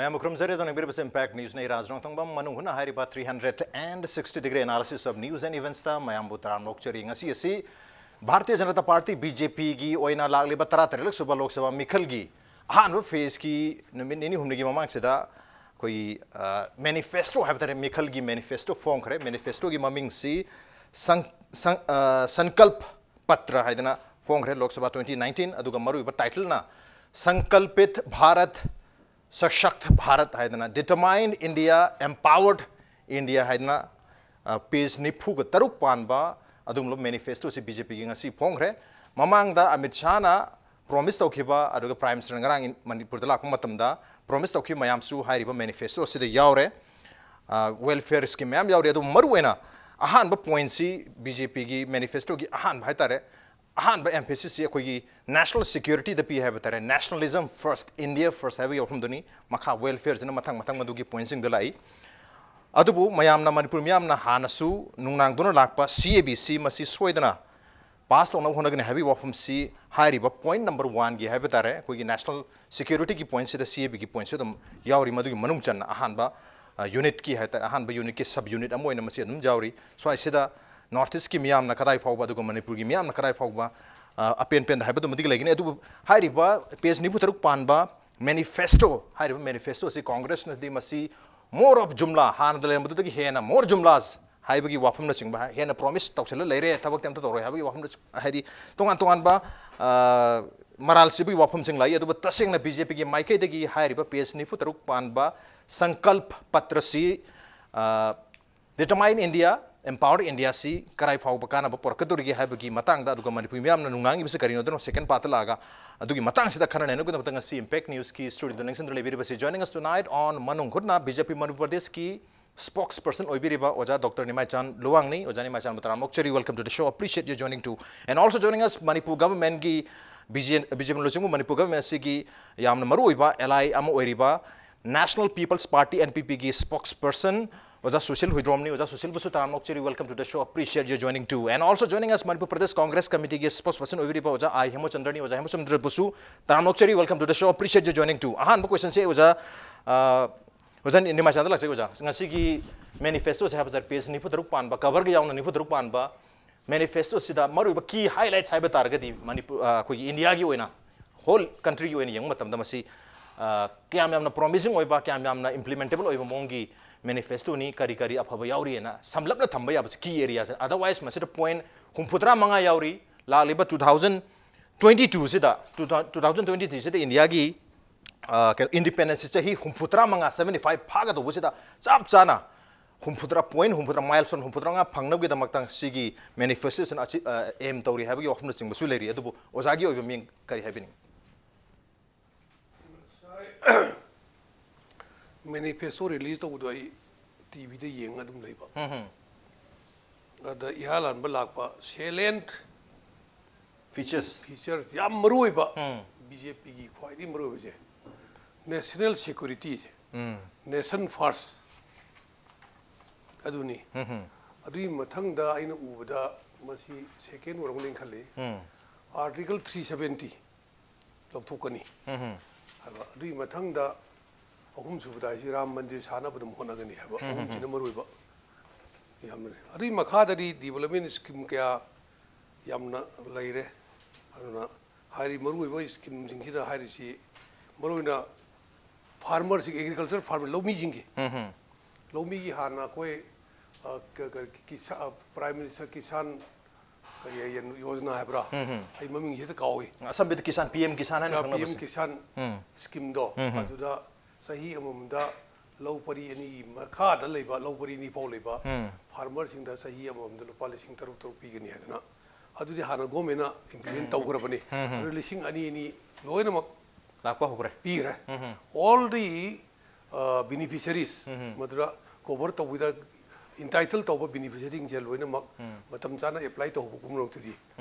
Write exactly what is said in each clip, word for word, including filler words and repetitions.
ꯃꯌꯥꯝꯕꯨ ꯈꯨꯔꯨꯝꯖꯔꯤ꯫ ꯑꯗꯣ ꯅꯪꯕꯤꯔꯤꯕꯁꯦ Impact News ꯅꯤ꯫ ꯔꯥꯖ ꯔꯣꯡꯊꯪꯕꯝ꯫ ꯃꯅꯨꯡ ꯍꯨꯠꯅ ꯍꯥꯏꯔꯤꯕ three hundred and sixty degree analysis of news and events ꯇ ꯃꯌꯥꯝꯕꯨ ꯇꯔꯥꯝꯅ ꯑꯣꯛꯆꯔꯤ꯫ ꯉꯁꯤ ꯑꯁꯤ Bharatiya Janata party, B J P ꯒꯤ ꯑꯣꯏꯅ ꯂꯥꯛꯂꯤꯕ ꯇꯔꯥꯇꯔꯦꯠꯂꯛ ꯁꯨꯕ ꯂꯣꯛ ꯁꯚꯥ ꯃꯤꯈꯜꯒꯤ ꯑꯍꯥꯟꯕ phase ꯀꯤ ꯅꯨꯃꯤꯠ ꯅꯤꯅꯤ ꯍꯨꯝꯅꯤꯒꯤ ꯃꯃꯥꯡꯁꯤꯗ ꯑꯩꯈꯣꯏꯒꯤ, ꯑ, manifesto ꯍꯥꯏꯕ ꯇꯥꯔꯦ, ꯃꯤꯈꯜꯒꯤ manifesto ꯐꯣꯡꯈ꯭ꯔꯦ꯫ Manifesto ꯒꯤ ꯃꯃꯤꯡꯁꯤ ꯁꯪ-, ꯁꯪ-, ꯑ, ꯁꯪꯀꯜꯞ ꯄꯇ꯭ꯔ ꯍꯥꯏꯗꯅ ꯐꯣꯡꯈ꯭ꯔꯦ, ꯂꯣꯛ ꯁꯚꯥ twenty nineteen꯫ ꯑꯗꯨꯒ ꯃꯔꯨꯑꯣꯏꯕ title ꯅ ꯁꯪꯀꯜꯄꯤꯠ ꯚꯥꯔꯠ, ꯁꯁꯛꯠ ꯚꯥꯔꯠ ꯍꯥꯏꯗꯅ, Determined India, Empowered India ꯍꯥꯏꯗꯅ, ꯑ, page ꯅꯤꯐꯨꯒ ꯇꯔꯨꯛ ꯄꯥꯟꯕ ꯑꯗꯨꯒꯨꯝꯂꯕ manifesto ꯁꯤ B J P ꯒꯤ ꯉꯁꯤ ꯐꯣꯡꯈ꯭ꯔꯦ꯫ ꯃꯃꯥꯡꯗ ꯑꯃꯤꯠ ꯁꯥꯍꯅ promise ꯇꯧꯈꯤꯕ, ꯑꯗꯨꯒ Prime Minister ꯉꯔꯥꯡ ꯏꯟ-, ꯃꯅꯤꯄꯨꯔꯗ ꯂꯥꯛꯄ ꯃꯇꯝꯗ promise ꯇꯧꯈꯤꯕ ꯃꯌꯥꯝꯁꯨ ꯍꯥꯏꯔꯤꯕ manifesto ꯑꯁꯤꯗ ꯌꯥꯎꯔꯦ꯫ ꯑ, welfare scheme ꯃꯌꯥꯝ ꯌꯥꯎꯔꯤ꯫ ꯑꯗꯨꯕꯨ ꯃꯔꯨꯑꯣꯏꯅ ꯑꯍꯥꯟꯕ point ꯁꯤ, B J P ꯒꯤ manifesto ꯒꯤ ꯑꯍꯥꯟꯕ ꯍꯥꯏꯇꯥꯔꯦ, ꯑꯍꯥꯟꯕ emphasis ꯁꯤ ꯑꯩꯈꯣꯏꯒꯤ national security ꯗ ꯄꯤ ꯍꯥꯏꯕ ꯇꯥꯔꯦ, nationalism first, India first ꯍꯥꯏꯕꯒꯤ ꯋꯥꯐꯝꯗꯨꯅꯤ꯫ ꯃꯈꯥ welfare ꯁꯤꯅ ꯃꯊꯪ ꯃꯊꯪ ꯃꯗꯨꯒꯤ point ꯁꯤꯡꯗ ꯂꯥꯛꯏ꯫ ꯑꯗꯨꯕꯨ ꯃꯌꯥꯝꯅ, ꯃꯅꯤꯄꯨꯔ ꯃꯤꯌꯥꯝꯅ ꯍꯥꯟꯅꯁꯨ ꯅꯨꯡꯅꯥꯡꯗꯨꯅ ꯂꯥꯛꯄ C A B C ꯃꯁꯤ ꯁꯣꯏꯗꯅ pass ꯇꯧꯅꯕ ꯍꯣꯠꯅꯒꯅꯤ ꯍꯥꯏꯕꯒꯤ ꯋꯥꯐꯝꯁꯤ ꯍꯥꯏꯔꯤꯕ point number one ꯒꯤ ꯍꯥꯏꯕ ꯇꯥꯔꯦ, ꯑꯩꯈꯣꯏꯒꯤ national security ꯒꯤ point ꯁꯤꯗ C A B ꯒꯤ point ꯁꯨ ꯑꯗꯨꯝ ꯌꯥꯎꯔꯤ꯫ ꯃꯗꯨꯒꯤ ꯃꯅꯨꯡ ꯆꯟꯅ ꯑꯍꯥꯟꯕ, ꯑ, unit ꯀꯤ ꯍꯥꯏ ꯇꯥꯔꯦ, ꯑꯍꯥꯟꯕ unit ꯀꯤ sub unit ꯑꯃ ꯑꯣꯏꯅ ꯃꯁꯤ ꯑꯗꯨꯝ ꯌꯥꯎꯔꯤ꯫ ꯁ꯭ꯋꯥꯏꯁꯤꯗ North East ꯀꯤ ꯃꯤꯌꯥꯝꯅ ꯀꯗꯥꯏ ꯐꯥꯎꯕ, ꯑꯗꯨꯒ ꯃꯅꯤꯄꯨꯔꯒꯤ ꯃꯤꯌꯥꯝꯅ ꯀꯗꯥꯏ ꯐꯥꯎꯕ, ꯑ, ꯑꯄꯦꯟ ꯄꯦꯟꯗ ꯍꯥꯏꯕꯗꯨꯃꯗꯤ ꯂꯩꯒꯅꯤ꯫ ꯑꯗꯨꯕꯨ ꯍꯥꯏꯔꯤꯕ page ꯅꯤꯐꯨ ꯇꯔꯨꯛ ꯄꯥꯟꯕ manifesto, ꯍꯥꯏꯔꯤꯕ manifesto ꯑꯁꯤ Congress ꯅꯗꯤ ꯃꯁꯤ more of ꯖꯨꯝꯂꯥ, ꯍꯥꯟꯅꯗ ꯂꯩꯔꯝꯕꯗꯨꯗꯒꯤ ꯍꯦꯟꯅ more ꯖꯨꯝꯂꯥꯁ ꯍꯥꯏꯕꯒꯤ ꯋꯥꯐꯝꯅꯆꯤꯡꯕ, ꯍꯦꯟꯅ promise ꯇꯧꯁꯤꯜꯂ ꯂꯩꯔꯦ, ꯊꯕꯛꯇꯤ ꯑꯝꯇ ꯇꯧꯔꯣꯏ ꯍꯥꯏꯕꯒꯤ ꯋꯥꯐꯝꯗ, ꯍꯥꯏꯗꯤ ꯇꯣꯉꯥꯟ ꯇꯣꯉꯥꯟꯕ, ꯑ, ꯃꯔꯥꯜ ꯁꯤꯕꯒꯤ ꯋꯥꯐꯝꯁꯤꯡ ꯂꯥꯛꯏ꯫ ꯑꯗꯨꯕꯨ ꯇꯁꯦꯡꯅ B J P ꯒꯤ ꯃꯥꯏꯀꯩꯗꯒꯤ ꯍꯥꯏꯔꯤꯕ page ꯅꯤꯐꯨ ꯇꯔꯨꯛ ꯄꯥꯟꯕ ꯁꯪꯀꯜꯞ ꯄꯇ꯭ꯔꯁꯤ, ꯑ, Determine India, Empower India ꯁꯤ ꯀꯔꯥꯏ ꯐꯥꯎꯕ ꯀꯥꯟꯅꯕ ꯄꯨꯔꯛꯀꯗꯧꯔꯤꯒꯦ ꯍꯥꯏꯕꯒꯤ ꯃꯇꯥꯡꯗ, ꯑꯗꯨꯒ ꯃꯅꯤꯄꯨꯔꯤ ꯃꯤꯌꯥꯝꯅ ꯅꯨꯡꯅꯥꯡꯉꯤꯕꯁꯤ ꯀꯔꯤꯅꯣ, ꯑꯗꯨꯅ second part ꯇ ꯂꯥꯛꯑꯒ ꯑꯗꯨꯒꯤ ꯃꯇꯥꯡꯁꯤꯗ ꯈꯟꯅ ꯅꯩꯅꯕꯒꯤꯗꯃꯛꯇ ꯉꯁꯤ Impact News ꯀꯤ studio the ꯂꯦꯡꯁꯤꯟꯗꯨꯅ ꯂꯩꯕꯤꯔꯤꯕꯁꯤ, joining us tonight on ꯃꯅꯨꯡ ꯍꯨꯠꯅ B J P ꯃꯅꯤꯄꯨꯔ ꯄ꯭ꯔꯗꯦꯁꯀꯤ spokesperson ꯑꯣꯏꯕꯤꯔꯤꯕ ꯑꯣꯖꯥ Doctor ꯅꯤꯃꯥꯏꯆꯥꯟ ꯂꯨꯋꯥꯡꯅꯤ꯫ ꯑꯣꯖꯥ ꯅꯤꯃꯥꯏꯆꯥꯟꯕꯨ ꯇꯔꯥꯝꯅ ꯑꯣꯛꯆꯔꯤ, welcome to the show, appreciate your joining too, and also joining us Manipur government ꯒꯤ, B J P ꯂꯨꯆꯤꯡꯕ ꯃꯅꯤꯄꯨꯔ government ꯑꯁꯤꯒꯤ ꯌꯥꯝꯅ ꯃꯔꯨꯑꯣꯏꯕ ally ꯑꯃ ꯑꯣꯏꯔꯤꯕ National People's Party, N P P ꯒꯤ spokesperson ꯑꯣꯖꯥ ꯁꯨꯁꯤꯜ ꯍꯨꯏꯗ꯭ꯔꯣꯝꯅꯤ꯫ ꯑꯣꯖꯥ ꯁꯨꯁꯤꯜꯕꯨꯁꯨ ꯇꯔꯥꯝꯅ ꯑꯣꯛꯆꯔꯤ, welcome to the show, appreciate you joining too. And also joining us, Manipur Pradesh Congress Committeeꯒꯤ spokesperson ꯑꯣꯏꯕꯤꯔꯤꯕ ꯑꯣꯖꯥ ꯑꯥꯏ ꯍꯦꯃꯆꯟꯗ꯭ꯔꯅꯤ꯫ ꯑꯣꯖꯥ ꯍꯦꯃꯆꯟꯗ꯭ꯔꯕꯨꯁꯨ ꯇꯔꯥꯝꯅ ꯑꯣꯛꯆꯔꯤ, welcome to the show, appreciate you joining too. ꯑꯍꯥꯟꯕ questionꯁꯦ ꯑꯣꯖꯥ, ꯑ, ꯑꯣꯖꯥ ꯅꯤꯃꯥꯆꯥꯟꯗ ꯂꯥꯛꯆꯒꯦ ꯑꯣꯖꯥ꯫ ꯉꯁꯤꯒꯤ manifestoꯁꯦ ꯍꯥꯏꯕ ꯁꯥꯔ, page ꯅꯤꯐꯨ ꯇꯔꯨꯛ ꯄꯥꯟꯕ, coverꯒ ꯌꯥꯎꯅ ꯅꯤꯐꯨ ꯇꯔꯨꯛ ꯄꯥꯟꯕ manifestoꯁꯤꯗ ꯃꯔꯨꯑꯣꯏꯕ key highlights ꯍꯥꯏꯕ ꯇꯥꯔꯒꯗꯤ ꯃꯅꯤꯄꯨꯔ, ꯑ, ꯑꯩꯈꯣꯏꯒꯤ ꯏꯟꯗꯤꯌꯥꯒꯤ ꯑꯣꯏꯅ whole countryꯒꯤ ꯑꯣꯏꯅ ꯌꯦꯡꯕ ꯃꯇꯝꯗ ꯃꯁꯤ, ꯑ, ꯀꯌꯥꯝ ꯌꯥꯝꯅ promising ꯑꯣꯏꯕ, ꯀꯌꯥꯝ ꯌꯥꯝꯅ implementable ꯑꯣꯏꯕ ꯃꯑꯣꯡꯒꯤ manifestoꯅꯤ, ꯀꯔꯤ ꯀꯔꯤ ꯑꯐꯕ ꯌꯥꯎꯔꯤꯑꯅ ꯁꯝꯂꯞꯅ ꯊꯝꯕ ꯌꯥꯕꯁꯤ key areaꯁꯤꯅꯤ꯫ Otherwise ꯃꯁꯤꯗ point ꯍꯨꯝꯐꯨꯇꯔꯥ ꯃꯉꯥ ꯌꯥꯎꯔꯤ꯫ ꯂꯥꯛꯂꯤꯕ two thousand twenty twoꯁꯤꯗ, two thousand twenty threeꯁꯤꯗ ꯏꯟꯗꯤꯌꯥꯒꯤ, ꯑ, ꯀꯩꯅꯣ, independence ꯆꯍꯤ ꯍꯨꯝꯐꯨꯇꯔꯥ ꯃꯉꯥ, seventy five ꯐꯥꯒꯗꯧꯕꯁꯤꯗ ꯆꯞ ꯆꯥꯅ ꯍꯨꯝꯐꯨꯇꯔꯥ, point ꯍꯨꯝꯐꯨꯇꯔꯥ, milestone ꯍꯨꯝꯐꯨꯇꯔꯥ ꯃꯉꯥ ꯐꯪꯅꯕꯒꯤꯗꯃꯛꯇ ꯁꯤꯒꯤ manifestoꯁꯤꯅ ꯑꯆꯤ-, ꯑ, aim ꯇꯧꯔꯤ ꯍꯥꯏꯕꯒꯤ ꯋꯥꯐꯝꯅꯆꯤꯡꯕꯁꯨ ꯂꯩꯔꯤ꯫ ꯑꯗꯨꯕꯨ ꯑꯣꯖꯥꯒꯤ ꯑꯣꯏꯕ ꯃꯤꯡ ꯀꯔꯤ ꯍꯥꯏꯕꯤꯅꯤꯡꯉꯤ? Manifesto release ꯇꯧꯕꯗꯣ ꯑꯩ TVꯗ ꯌꯦꯡꯉ ꯑꯗꯨꯝ ꯂꯩꯕ꯫ ꯑꯗ ꯏꯍꯥꯟ ꯍꯥꯟꯕ ꯂꯥꯛꯄ salient Features. Features ꯌꯥꯝ ꯃꯔꯨ ꯑꯣꯏꯕ, BJPꯒꯤ ꯈ꯭ꯋꯥꯏꯗꯒꯤ ꯃꯔꯨ ꯑꯣꯏꯕꯁꯦ national securityꯁꯦ, nation first ꯑꯗꯨꯅꯤ꯫ ꯑꯗꯨꯒꯤ ꯃꯊꯪꯗ ꯑꯩꯅ ꯎꯕꯗ ꯃꯁꯤ second ꯑꯣꯏꯔꯝꯒꯅꯤ ꯈꯜꯂꯤ꯫ Article three seventy ꯂꯧꯊꯣꯛꯀꯅꯤ ꯍꯥꯏꯕ꯫ ꯑꯗꯨꯒꯤ ꯃꯊꯪꯗ ꯑꯍꯨꯝꯁꯨꯕꯗ ꯍꯥꯏꯁꯤ ꯔꯥꯝ ꯃꯟꯗꯤꯔ ꯁꯥꯅꯕ ꯑꯗꯨꯝ ꯍꯣꯠꯅꯒꯅꯤ ꯍꯥꯏꯕ꯫ ꯑꯍꯨꯝꯁꯤꯅ ꯃꯔꯨ ꯑꯣꯏꯕ ꯌꯥꯝꯅ ꯂꯩ꯫ ꯑꯗꯨꯒꯤ ꯃꯈꯥꯗꯗꯤ development scheme ꯀꯌꯥ ꯌꯥꯝꯅ ꯂꯩꯔꯦ꯫ ꯑꯗꯨꯅ ꯍꯥꯏꯔꯤ ꯃꯔꯨꯑꯣꯏꯕ schemeꯁꯤꯡꯁꯤꯗ ꯍꯥꯏꯔꯤꯁꯤ ꯃꯔꯨꯑꯣꯏꯅ farmerꯁꯤꯡ, agriculture farmer, ꯂꯧꯃꯤꯁꯤꯡꯒꯤ, ꯂꯧꯃꯤꯒꯤ ꯍꯥꯟꯅ ꯑꯩꯈꯣꯏ, ꯑ, ꯀ-, ꯀ-, ꯀꯤꯁꯥ-, ꯑ, Prime Minister Kisan ꯀꯔꯤ ꯍꯥꯏ, ꯌꯣꯖꯅꯥ ꯍꯥꯏꯕ꯭ꯔꯥ? ꯑꯩ ꯃꯃꯤꯡ ꯍꯦꯛꯇ ꯀꯥꯎꯏ꯫ ꯑꯁꯝꯕꯤꯗ ꯀꯤꯁꯥꯟ, PM ꯀꯤꯁꯥꯟ ꯍꯥꯏꯅ ꯄꯤ ꯑꯦꯝ ꯈꯪꯅꯕꯁꯦ꯫ ꯀꯤꯁꯥꯟ schemeꯗꯣ, ꯑꯗꯨꯗ ꯆꯍꯤ ꯑꯃꯃꯝꯗ ꯂꯧ ꯄꯔꯤ ꯑꯅꯤꯒꯤ ꯃꯈꯥꯗ ꯂꯩꯕ, ꯂꯧ ꯄꯔꯤ ꯑꯅꯤ ꯐꯥꯎ ꯂꯩꯕ farmerꯁꯤꯡꯗ ꯆꯍꯤ ꯑꯃꯃꯝꯗ ꯂꯨꯄꯥ ꯂꯤꯁꯤꯡ ꯇꯔꯨꯛ ꯇꯔꯨꯛ ꯄꯤꯒꯅꯤ ꯍꯥꯏꯗꯅ, ꯑꯗꯨꯗꯤ ꯍꯥꯟꯅ governmentꯅ implement ꯇꯧꯈ꯭ꯔꯕꯅꯤ꯫ ꯑꯗꯨ ꯂꯤꯁꯤꯡ ꯑꯅꯤ ꯑꯅꯤ ꯂꯣꯏꯅꯃꯛ ꯂꯥꯛꯄ ꯍꯧꯈ꯭ꯔꯦ꯫ ꯄꯤꯈ꯭ꯔꯦ꯫ All the, uh, beneficiaries, ꯃꯗꯨꯗ cover ꯇꯧꯕꯗ entitle ꯇꯧꯕ beneficiaryꯁꯤꯡꯁꯦ ꯂꯣꯏꯅꯃꯛ ꯃꯇꯝ ꯆꯥꯅ apply ꯇꯧꯍꯧꯕ ꯄꯨꯝꯅꯃꯛꯇꯨꯗꯤ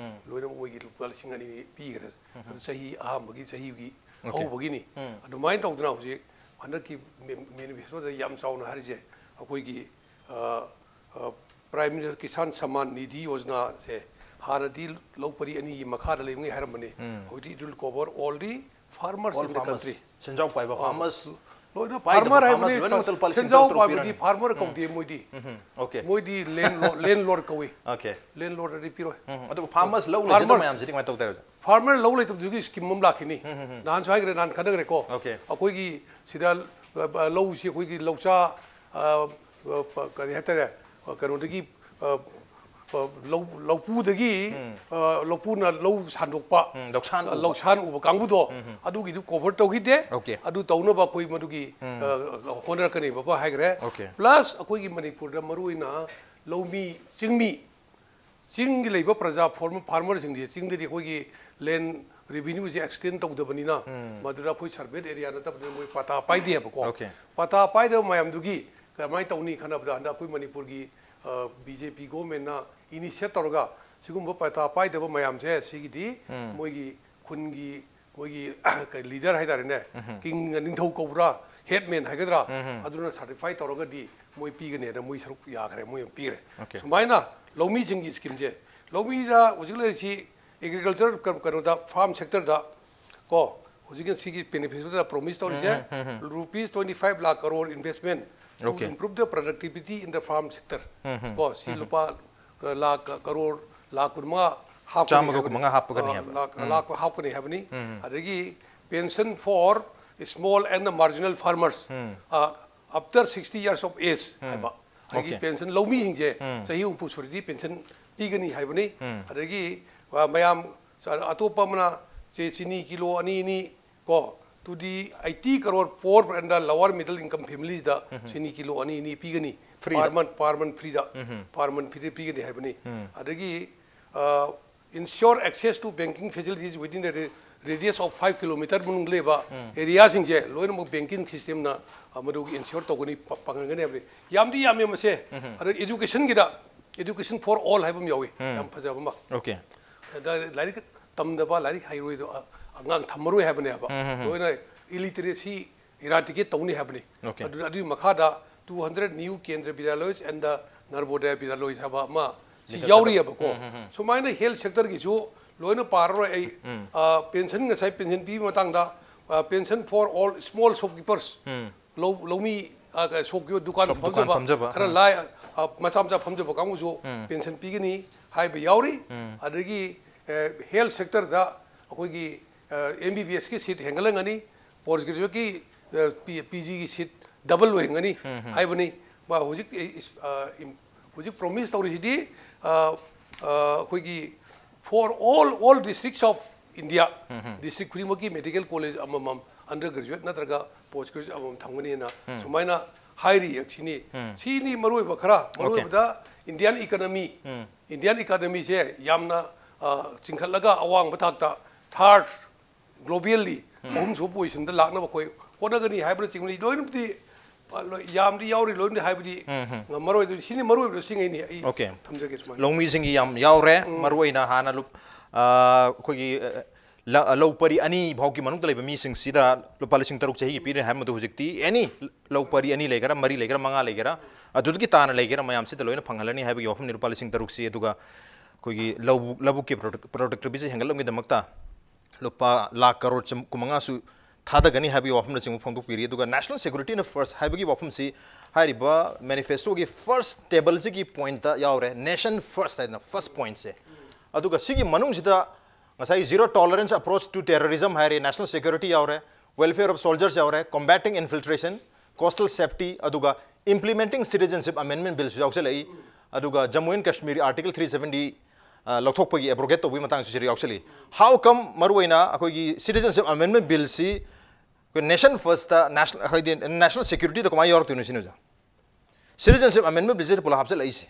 ꯂꯣꯏꯅꯃꯛ ꯃꯣꯏꯒꯤ ꯂꯨꯄꯥ ꯂꯤꯁꯤꯡ ꯑꯅꯤ ꯄꯤꯈ꯭ꯔꯦ꯫ ꯑꯗꯨ ꯆꯍꯤ ꯑꯍꯥꯟꯕꯒꯤ, ꯆꯍꯤꯒꯤ ꯑꯍꯧꯕꯒꯤꯅꯤ꯫ ꯑꯗꯨꯃꯥꯏꯅ ꯇꯧꯗꯅ ꯍꯧꯖꯤꯛ ꯍꯟꯗꯛꯀꯤ ꯃꯦ-, manifestoꯗ ꯌꯥꯝ ꯆꯥꯎꯅ ꯍꯥꯏꯔꯤꯁꯦ ꯑꯩꯈꯣꯏꯒꯤ Prime Minister Kisan Samman Nidhi Yojana ꯁꯦ ꯍꯥꯟꯅꯗꯤ ꯂꯧ ꯄꯔꯤ ꯑꯅꯤꯒꯤ ꯃꯈꯥꯗ ꯂꯩꯕꯉꯩ ꯍꯥꯏꯔꯝꯕꯅꯤ꯫ ꯍꯧꯖꯤꯛꯇꯤ it will cover all the farmers in the country. ꯁꯦꯟꯖꯥꯎ ꯄꯥꯏꯕ farmers ꯂꯣꯏꯅ ꯄꯥꯏꯗꯕ farmer farmers ꯍꯥꯏꯕꯗꯤ ꯂꯣꯏꯅꯃꯛꯇ ꯂꯨꯄꯥ ꯂꯤꯁꯤꯡ ꯁꯦꯟꯖꯥꯎ ꯇꯔꯨꯛ ꯇꯔꯨꯛ ꯄꯥꯏꯕꯗꯤ ꯄꯤꯔꯅꯤ꯫ Farmer ꯀꯧꯗꯦ ꯃꯣꯏꯗꯤ꯫ Okay. ꯃꯣꯏꯗꯤ land lord, landlord ꯀꯧꯏ꯫ Okay. Landlord ꯗꯤ ꯄꯤꯔꯣꯏ꯫ ꯑꯗꯨꯒ farmers ꯂꯧ ꯂꯩꯖꯗꯕ Farmers. ꯃꯌꯥꯝꯁꯤꯗꯤ ꯀꯃꯥꯏꯅ ꯇꯧꯗꯣꯏꯔ? Farmer ꯂꯧ ꯂꯩꯇꯕꯗꯨꯒꯤ scheme ꯑꯃ ꯂꯥꯛꯈꯤꯅꯤ꯫ ꯅꯍꯥꯟꯁꯨ ꯍꯥꯏꯈ꯭ꯔꯦ, ꯅꯍꯥꯟ ꯈꯟꯅꯈ꯭ꯔꯦꯀꯣ꯫ Okay. ꯑꯩꯈꯣꯏꯒꯤ ꯁꯤꯗ ꯑ, ꯂꯧꯁꯤ ꯑꯩꯈꯣꯏꯒꯤ ꯂꯧꯆꯥ, ꯑ, ꯑ, ꯀꯔꯤ ꯍꯥꯏꯇꯥꯔꯦ, ꯑ, ꯀꯩꯅꯣꯗꯒꯤ, ꯑ, ꯑ, ꯂꯧ ꯂꯧꯄꯨꯗꯒꯤ, ꯑ, ꯂꯧꯄꯨꯅ ꯂꯧ ꯁꯥꯟꯗꯣꯛꯄ, ꯎꯝ, ꯂꯧꯁꯥꯟ ꯎꯕ꯫ ꯂꯧꯁꯥꯟ ꯎꯕ ꯀꯥꯡꯕꯨꯗꯣ ꯑꯗꯨꯒꯤꯗꯨ cover ꯇꯧꯈꯤꯗꯦ꯫ Okay. ꯑꯗꯨ ꯇꯧꯅꯕ ꯑꯩꯈꯣꯏ ꯃꯗꯨꯒꯤ, ꯑ, ꯍꯣꯠꯅꯔꯛꯀꯅꯦꯕ ꯍꯥꯏꯈ꯭ꯔꯦ꯫ Okay. Plus ꯑꯩꯈꯣꯏꯒꯤ ꯃꯅꯤꯄꯨꯔꯗ ꯃꯔꯨꯑꯣꯏꯅ ꯂꯧꯃꯤ, ꯆꯤꯡꯃꯤ, ꯆꯤꯡꯒꯤ ꯂꯩꯕ ꯄ꯭ꯔꯖꯥ farm-, farmer ꯁꯤꯡꯁꯦ, ꯆꯤꯡꯗꯗꯤ ꯑꯩꯈꯣꯏꯒꯤ land revenue ꯁꯦ extend ꯇꯧꯗꯕꯅꯤꯅ, ꯃꯗꯨꯗ ꯑꯩꯈꯣꯏ surveyed area ꯅꯠꯇꯕꯅꯤꯅ ꯃꯣꯏ ꯄꯇꯥ ꯄꯥꯏꯗꯦꯕꯀꯣ꯫ Okay. ꯄꯇꯥ ꯄꯥꯏꯗꯕ ꯃꯌꯥꯝꯗꯨꯒꯤ ꯀꯃꯥꯏꯅ ꯇꯧꯅꯤ ꯈꯟꯅꯕꯗ, ꯍꯟꯗꯛ ꯑꯩꯈꯣꯏ ꯃꯅꯤꯄꯨꯔꯒꯤ, ꯑ, B J P government ꯅ initiate ꯇꯧꯔꯒ ꯁꯤꯒꯨꯝꯕ ꯄꯇꯥ ꯄꯥꯏꯗꯕ ꯃꯌꯥꯝꯁꯦ ꯁꯤꯒꯤꯗꯤ ꯃꯣꯏꯒꯤ ꯈꯨꯟꯒꯤ ꯃꯣꯏꯒꯤ ꯀꯩ leader ꯍꯥꯏꯇꯥꯔꯦꯅꯦ, king, ꯅꯤꯡꯊꯧ ꯀꯧꯕ꯭ꯔꯥ, headman ꯍꯥꯏꯒꯗ꯭ꯔꯥ, ꯑꯗꯨꯅ certify ꯇꯧꯔꯒꯗꯤ ꯃꯣꯏ ꯄꯤꯒꯅꯤ ꯍꯥꯏꯅ ꯃꯣꯏ ꯁꯔꯨꯛ ꯌꯥꯈ꯭ꯔꯦ, ꯃꯣꯏ ꯄꯤꯔꯦ꯫ Okay. ꯁꯨꯃꯥꯏꯅ ꯂꯧꯃꯤꯁꯤꯡꯒꯤ scheme ꯁꯦ, ꯂꯧꯃꯤꯗ ꯍꯧꯖꯤꯛ ꯂꯩꯔꯤꯁꯤ agriculture ꯀ-, ꯀꯩꯅꯣꯗ, farm sector ꯗ ꯀꯣ, ꯍꯧꯖꯤꯛꯀꯤ ꯁꯤꯒꯤ beneficiary ꯗ promise ꯇꯧꯔꯤꯁꯦ, rupees twenty five lakh crore investment to Okay. improve the productivity in the farm sector. ꯀꯣ, ꯁꯤ ꯂꯨꯄꯥ, ꯑ, ꯂꯥꯈ ꯀꯔꯣꯔ ꯂꯥꯈ ꯀꯨꯟꯃꯉꯥ ꯍꯥꯞꯀꯅꯤ ꯆꯥꯝꯃꯒ ꯍꯥꯏꯕꯅꯤ꯫ ꯀꯨꯟꯃꯉꯥ ꯍꯥꯞꯄꯒꯅꯤ ꯑ, ꯍꯥꯏꯕ꯫ ꯂꯥꯈ, ꯂꯥꯈ ꯍꯥꯞꯀꯅꯤ ꯍꯥꯏꯕꯅꯤ꯫ ꯑꯗꯒꯤ pension for small and marginal farmers, ꯑ, after sixty years of age ꯍꯥꯏꯕ꯫ ꯑꯩꯒꯤ Okay. Pension ꯂꯧꯃꯤꯁꯤꯡꯁꯦ ꯆꯍꯤ ꯍꯨꯝꯐꯨ ꯁꯨꯔꯗꯤ pension ꯄꯤꯒꯅꯤ ꯍꯥꯏꯕꯅꯤ꯫ ꯑꯗꯒꯤ, ꯑ, ꯃꯌꯥꯝ, ꯑꯇꯣꯞꯄ ꯑꯃꯅ ꯆꯦ-, ꯆꯤꯅꯤ ꯀꯤꯂꯣ ꯑꯅꯤ ꯑꯅꯤ ꯀꯣ, to the eighty crore poor and the lower middle income families ꯗ ꯆꯤꯅꯤ ꯀꯤꯂꯣ ꯑꯅꯤ ꯑꯅꯤ ꯄꯤꯒꯅꯤ꯫ Free ꯗ꯫ Per month, per month free ꯗ, per month free ꯗ ꯄꯤꯒꯅꯤ ꯍꯥꯏꯕꯅꯤ꯫ ꯑꯗꯒꯤ, ꯑ, ensure access to banking facilities within the ra-, radius of five kilometer ꯃꯅꯨꯡꯗ ꯂꯩꯕ area ꯁꯤꯡꯁꯦ ꯂꯣꯏꯅꯃꯛ banking system ꯅ, ꯑ, ꯃꯗꯨꯒꯤ ensure ꯇꯧꯒꯅꯤ, ꯄ-, ꯄꯥꯡꯍꯟꯒꯅꯤ ꯍꯥꯏꯕꯅꯤ꯫ ꯌꯥꯝꯗꯤ ꯌꯥꯝꯃꯦ ꯃꯁꯦ꯫ ꯑꯗ education ꯒꯤꯗ, education for all ꯍꯥꯏꯕ ꯑꯃ ꯌꯥꯎꯏ꯫ ꯌꯥꯝ ꯐꯖꯕ ꯑꯃ꯫ Okay. ꯑꯗ ꯂꯥꯏꯔꯤꯛ ꯇꯝꯗꯕ, ꯂꯥꯏꯔꯤꯛ ꯍꯩꯔꯣꯏꯗꯕ ꯑꯉꯥꯡ ꯊꯝꯃꯔꯣꯏ ꯍꯥꯏꯕꯅꯦꯕ꯫ ꯂꯣꯏꯅ illiteracy eradicate ꯇꯧꯅꯤ ꯍꯥꯏꯕꯅꯤ꯫ Okay. ꯑꯗꯨ, ꯑꯗꯨꯒꯤ ꯃꯈꯥꯗ two hundred new Kendriya Vidyaloyas and the Navodaya Vidyaloyas ꯍꯥꯏꯕ ꯑꯃ ꯁꯤ ꯂꯤꯡꯈꯠꯀꯗꯕ꯫ ꯌꯥꯎꯔꯤꯑꯕꯀꯣ꯫ ꯎꯝ, ꯎꯝ, ꯎꯝ꯫ ꯁꯨꯃꯥꯏꯅ health sector ꯒꯤꯁꯨ ꯂꯣꯏꯅ ꯄꯥꯔꯔꯣꯏ ꯑꯩ꯫ ꯎꯝ꯫ ꯑ, pension, ꯉꯁꯥꯏ pension ꯄꯤꯕ ꯃꯇꯥꯡꯗ, ꯑ, pension for all small shopkeepers, ꯎꯝ꯫ ꯂꯧ-, ꯂꯧꯃꯤ, ꯑ, shopkeeper, ꯗꯨꯀꯥꯟ shop, ꯗꯨꯀꯥꯟ ꯐꯝꯖꯕ, ꯐꯝꯖꯕ, ꯈꯔ ꯎꯝ꯫ ꯂꯥꯏ, ꯑ, ꯃꯆꯥ ꯃꯆꯥ ꯐꯝꯖꯕ ꯀꯥꯡꯕꯨꯁꯨ ꯎꯝ꯫ Pension ꯄꯤꯒꯅꯤ ꯍꯥꯏꯕ ꯌꯥꯎꯔꯤ꯫ ꯎꯝ꯫ ꯑꯗꯒꯤ, ꯑ, health sector ꯗ ꯑꯩꯈꯣꯏꯒꯤ, ꯑ, M B B S ꯀꯤ seat ꯍꯦꯟꯒꯠꯍꯟꯒꯅꯤ, post graduate ꯀꯤ, ꯑ, P-, P G ꯒꯤ seat double ꯑꯣꯏꯍꯟꯒꯅꯤ ꯎꯝ, ꯎꯝ꯫ ꯍꯥꯏꯕꯅꯤ꯫ ꯃꯥ ꯍꯧꯖꯤꯛ, ꯑ, ꯏꯝ-, ꯍꯧꯖꯤꯛ promise ꯇꯧꯔꯤꯁꯤꯗꯤ, ꯑ, ꯑ, ꯑꯩꯈꯣꯏꯒꯤ for all, all districts of India, um, um. District ꯈꯨꯗꯤꯡꯃꯛꯀꯤ medical college ꯑꯃꯃꯝ, undergraduate ꯅꯠꯇ꯭ꯔꯒ post graduate ꯑꯃꯃꯝ ꯊꯝꯒꯅꯤꯅ ꯎꯝ꯫ ꯁꯨꯃꯥꯏꯅ ꯍꯥꯏꯔꯤ ꯁꯤꯅꯤ꯫ ꯎꯝ꯫ ꯁꯤꯅꯤ ꯃꯔꯨꯑꯣꯏꯕ ꯈꯔ꯫ OK꯫ ꯃꯔꯨꯑꯣꯏꯕꯗ Indian economy, ꯎꯝ꯫ Indian economy ꯁꯦ ꯌꯥꯝꯅ, ꯑ, ꯆꯤꯡꯈꯠꯂꯒ ꯑꯋꯥꯡꯕ ꯊꯥꯛꯇ third globally ꯎꯝ꯫ ꯑꯍꯨꯝꯁꯨꯕ position ꯗ ꯂꯥꯛꯅꯕ ꯑꯩꯈꯣꯏ ꯍꯣꯠꯅꯒꯅꯤ ꯍꯥꯏꯕꯅꯆꯤꯡꯕꯅꯤ꯫ ꯂꯣꯏꯅꯕꯨꯗꯤ, ꯑ, ꯂꯣꯏ-, ꯌꯥꯝꯗꯤ ꯌꯥꯎꯔꯤ, ꯂꯣꯏꯅꯗꯤ ꯍꯥꯏꯕꯗꯤ ꯎꯝ, ꯎꯝ꯫ ꯉꯝꯃꯔꯣꯏ꯫ ꯑꯗꯨ ꯁꯤꯅꯤ ꯃꯔꯨꯑꯣꯏꯕ ꯁꯤꯉꯩꯅꯤ ꯑꯩ OK꯫ ꯊꯝꯖꯒꯦ ꯁꯨꯃꯥꯏꯅ꯫ ꯂꯧꯃꯤꯁꯤꯡꯒꯤ ꯌꯥꯝ ꯌꯥꯎꯔꯦ꯫ ꯎꯝ꯫ ꯃꯔꯨꯑꯣꯏꯅ ꯍꯥꯟꯅ ꯂꯨꯞ-, ꯑ, ꯑꯩꯈꯣꯏꯒꯤ, ꯑ, ꯂ-, ꯂꯧ ꯄꯔꯤ ꯑꯅꯤ ꯐꯥꯎꯒꯤ ꯃꯅꯨꯡꯗ ꯂꯩꯕ ꯃꯤꯁꯤꯡꯁꯤꯗ ꯂꯨꯄꯥ ꯂꯤꯁꯤꯡ ꯇꯔꯨꯛ ꯆꯍꯤꯒꯤ ꯄꯤꯔꯦ ꯍꯥꯏꯕ ꯃꯗꯨ ꯍꯧꯖꯤꯛꯇꯤ any ꯂꯧ ꯄꯔꯤ ꯑꯅꯤ ꯂꯩꯒꯦꯔꯥ, ꯃꯔꯤ ꯂꯩꯒꯦꯔꯥ, ꯃꯉꯥ ꯂꯩꯒꯦꯔꯥ, ꯑꯗꯨꯗꯒꯤ ꯇꯥꯅ ꯂꯩꯒꯦꯔꯥ, ꯃꯌꯥꯝꯁꯤꯗ ꯂꯣꯏꯅ ꯐꯪꯍꯜꯂꯅꯤ ꯍꯥꯏꯕꯒꯤ ꯋꯥꯐꯝꯅꯤ꯫ ꯂꯨꯄꯥ ꯂꯤꯁꯤꯡ ꯇꯔꯨꯛꯁꯤ꯫ ꯑꯗꯨꯒ ꯑꯩꯈꯣꯏꯒꯤ ꯂꯧꯕꯨꯛ, ꯂꯧꯕꯨꯛꯀꯤ product-, productivity ꯁꯤ ꯍꯦꯟꯒꯠꯂꯛꯅꯕꯒꯤꯗꯃꯛꯇ ꯂꯨꯄꯥ ꯂꯥꯈ ꯀꯔꯣꯔ ꯆꯝ-, ꯀꯨꯟꯃꯉꯥꯁꯨ ꯊꯥꯗꯒꯅꯤ ꯍꯥꯏꯕꯒꯤ ꯋꯥꯐꯝꯅꯆꯤꯡꯕ ꯐꯣꯡꯗꯣꯛꯄꯤꯔꯤ꯫ ꯑꯗꯨꯒ national security ꯅ first ꯍꯥꯏꯕꯒꯤ ꯋꯥꯐꯝꯁꯤ ꯍꯥꯏꯔꯤꯕ manifesto ꯒꯤ first table ꯁꯤꯒꯤ point ꯇ ꯌꯥꯎꯔꯦ, nation first ꯍꯥꯏꯗꯅ first point ꯁꯦ꯫ ꯑꯗꯨꯒ ꯁꯤꯒꯤ ꯃꯅꯨꯡꯁꯤꯗ ꯉꯁꯥꯏ zero tolerance approach to terrorism ꯍꯥꯏꯔꯦ, national security ꯌꯥꯎꯔꯦ, welfare of soldiers ꯌꯥꯎꯔꯦ, combating infiltration, coastal safety, ꯑꯗꯨꯒ implementing citizenship amendment bill ꯁꯨ ꯌꯥꯎꯁꯜꯂꯛꯏ꯫ ꯑꯗꯨꯒ Jammu and Kashmir Article three seventy, ꯑ, ꯂꯧꯊꯣꯛꯄꯒꯤ, abrogate ꯇꯧꯕꯒꯤ ꯃꯇꯥꯡꯁꯨ ꯁꯤꯗ ꯌꯥꯎꯁꯜꯂꯤ꯫ How come ꯃꯔꯨꯑꯣꯏꯅ ꯑꯩꯈꯣꯏꯒꯤ citizenship amendment bill ꯁꯤ ꯑꯩꯈꯣꯏ nation first ꯇ, national, ꯍꯥꯏꯗꯤ national security ꯗ ꯀꯃꯥꯏꯅ ꯌꯥꯎꯔꯛꯇꯣꯏꯅꯣ ꯁꯤꯅꯤ ꯑꯣꯖꯥ? Citizenship amendment bill ꯁꯤꯗ ꯄꯨꯂꯞ ꯍꯥꯞꯆꯜꯂꯛꯏꯁꯦ꯫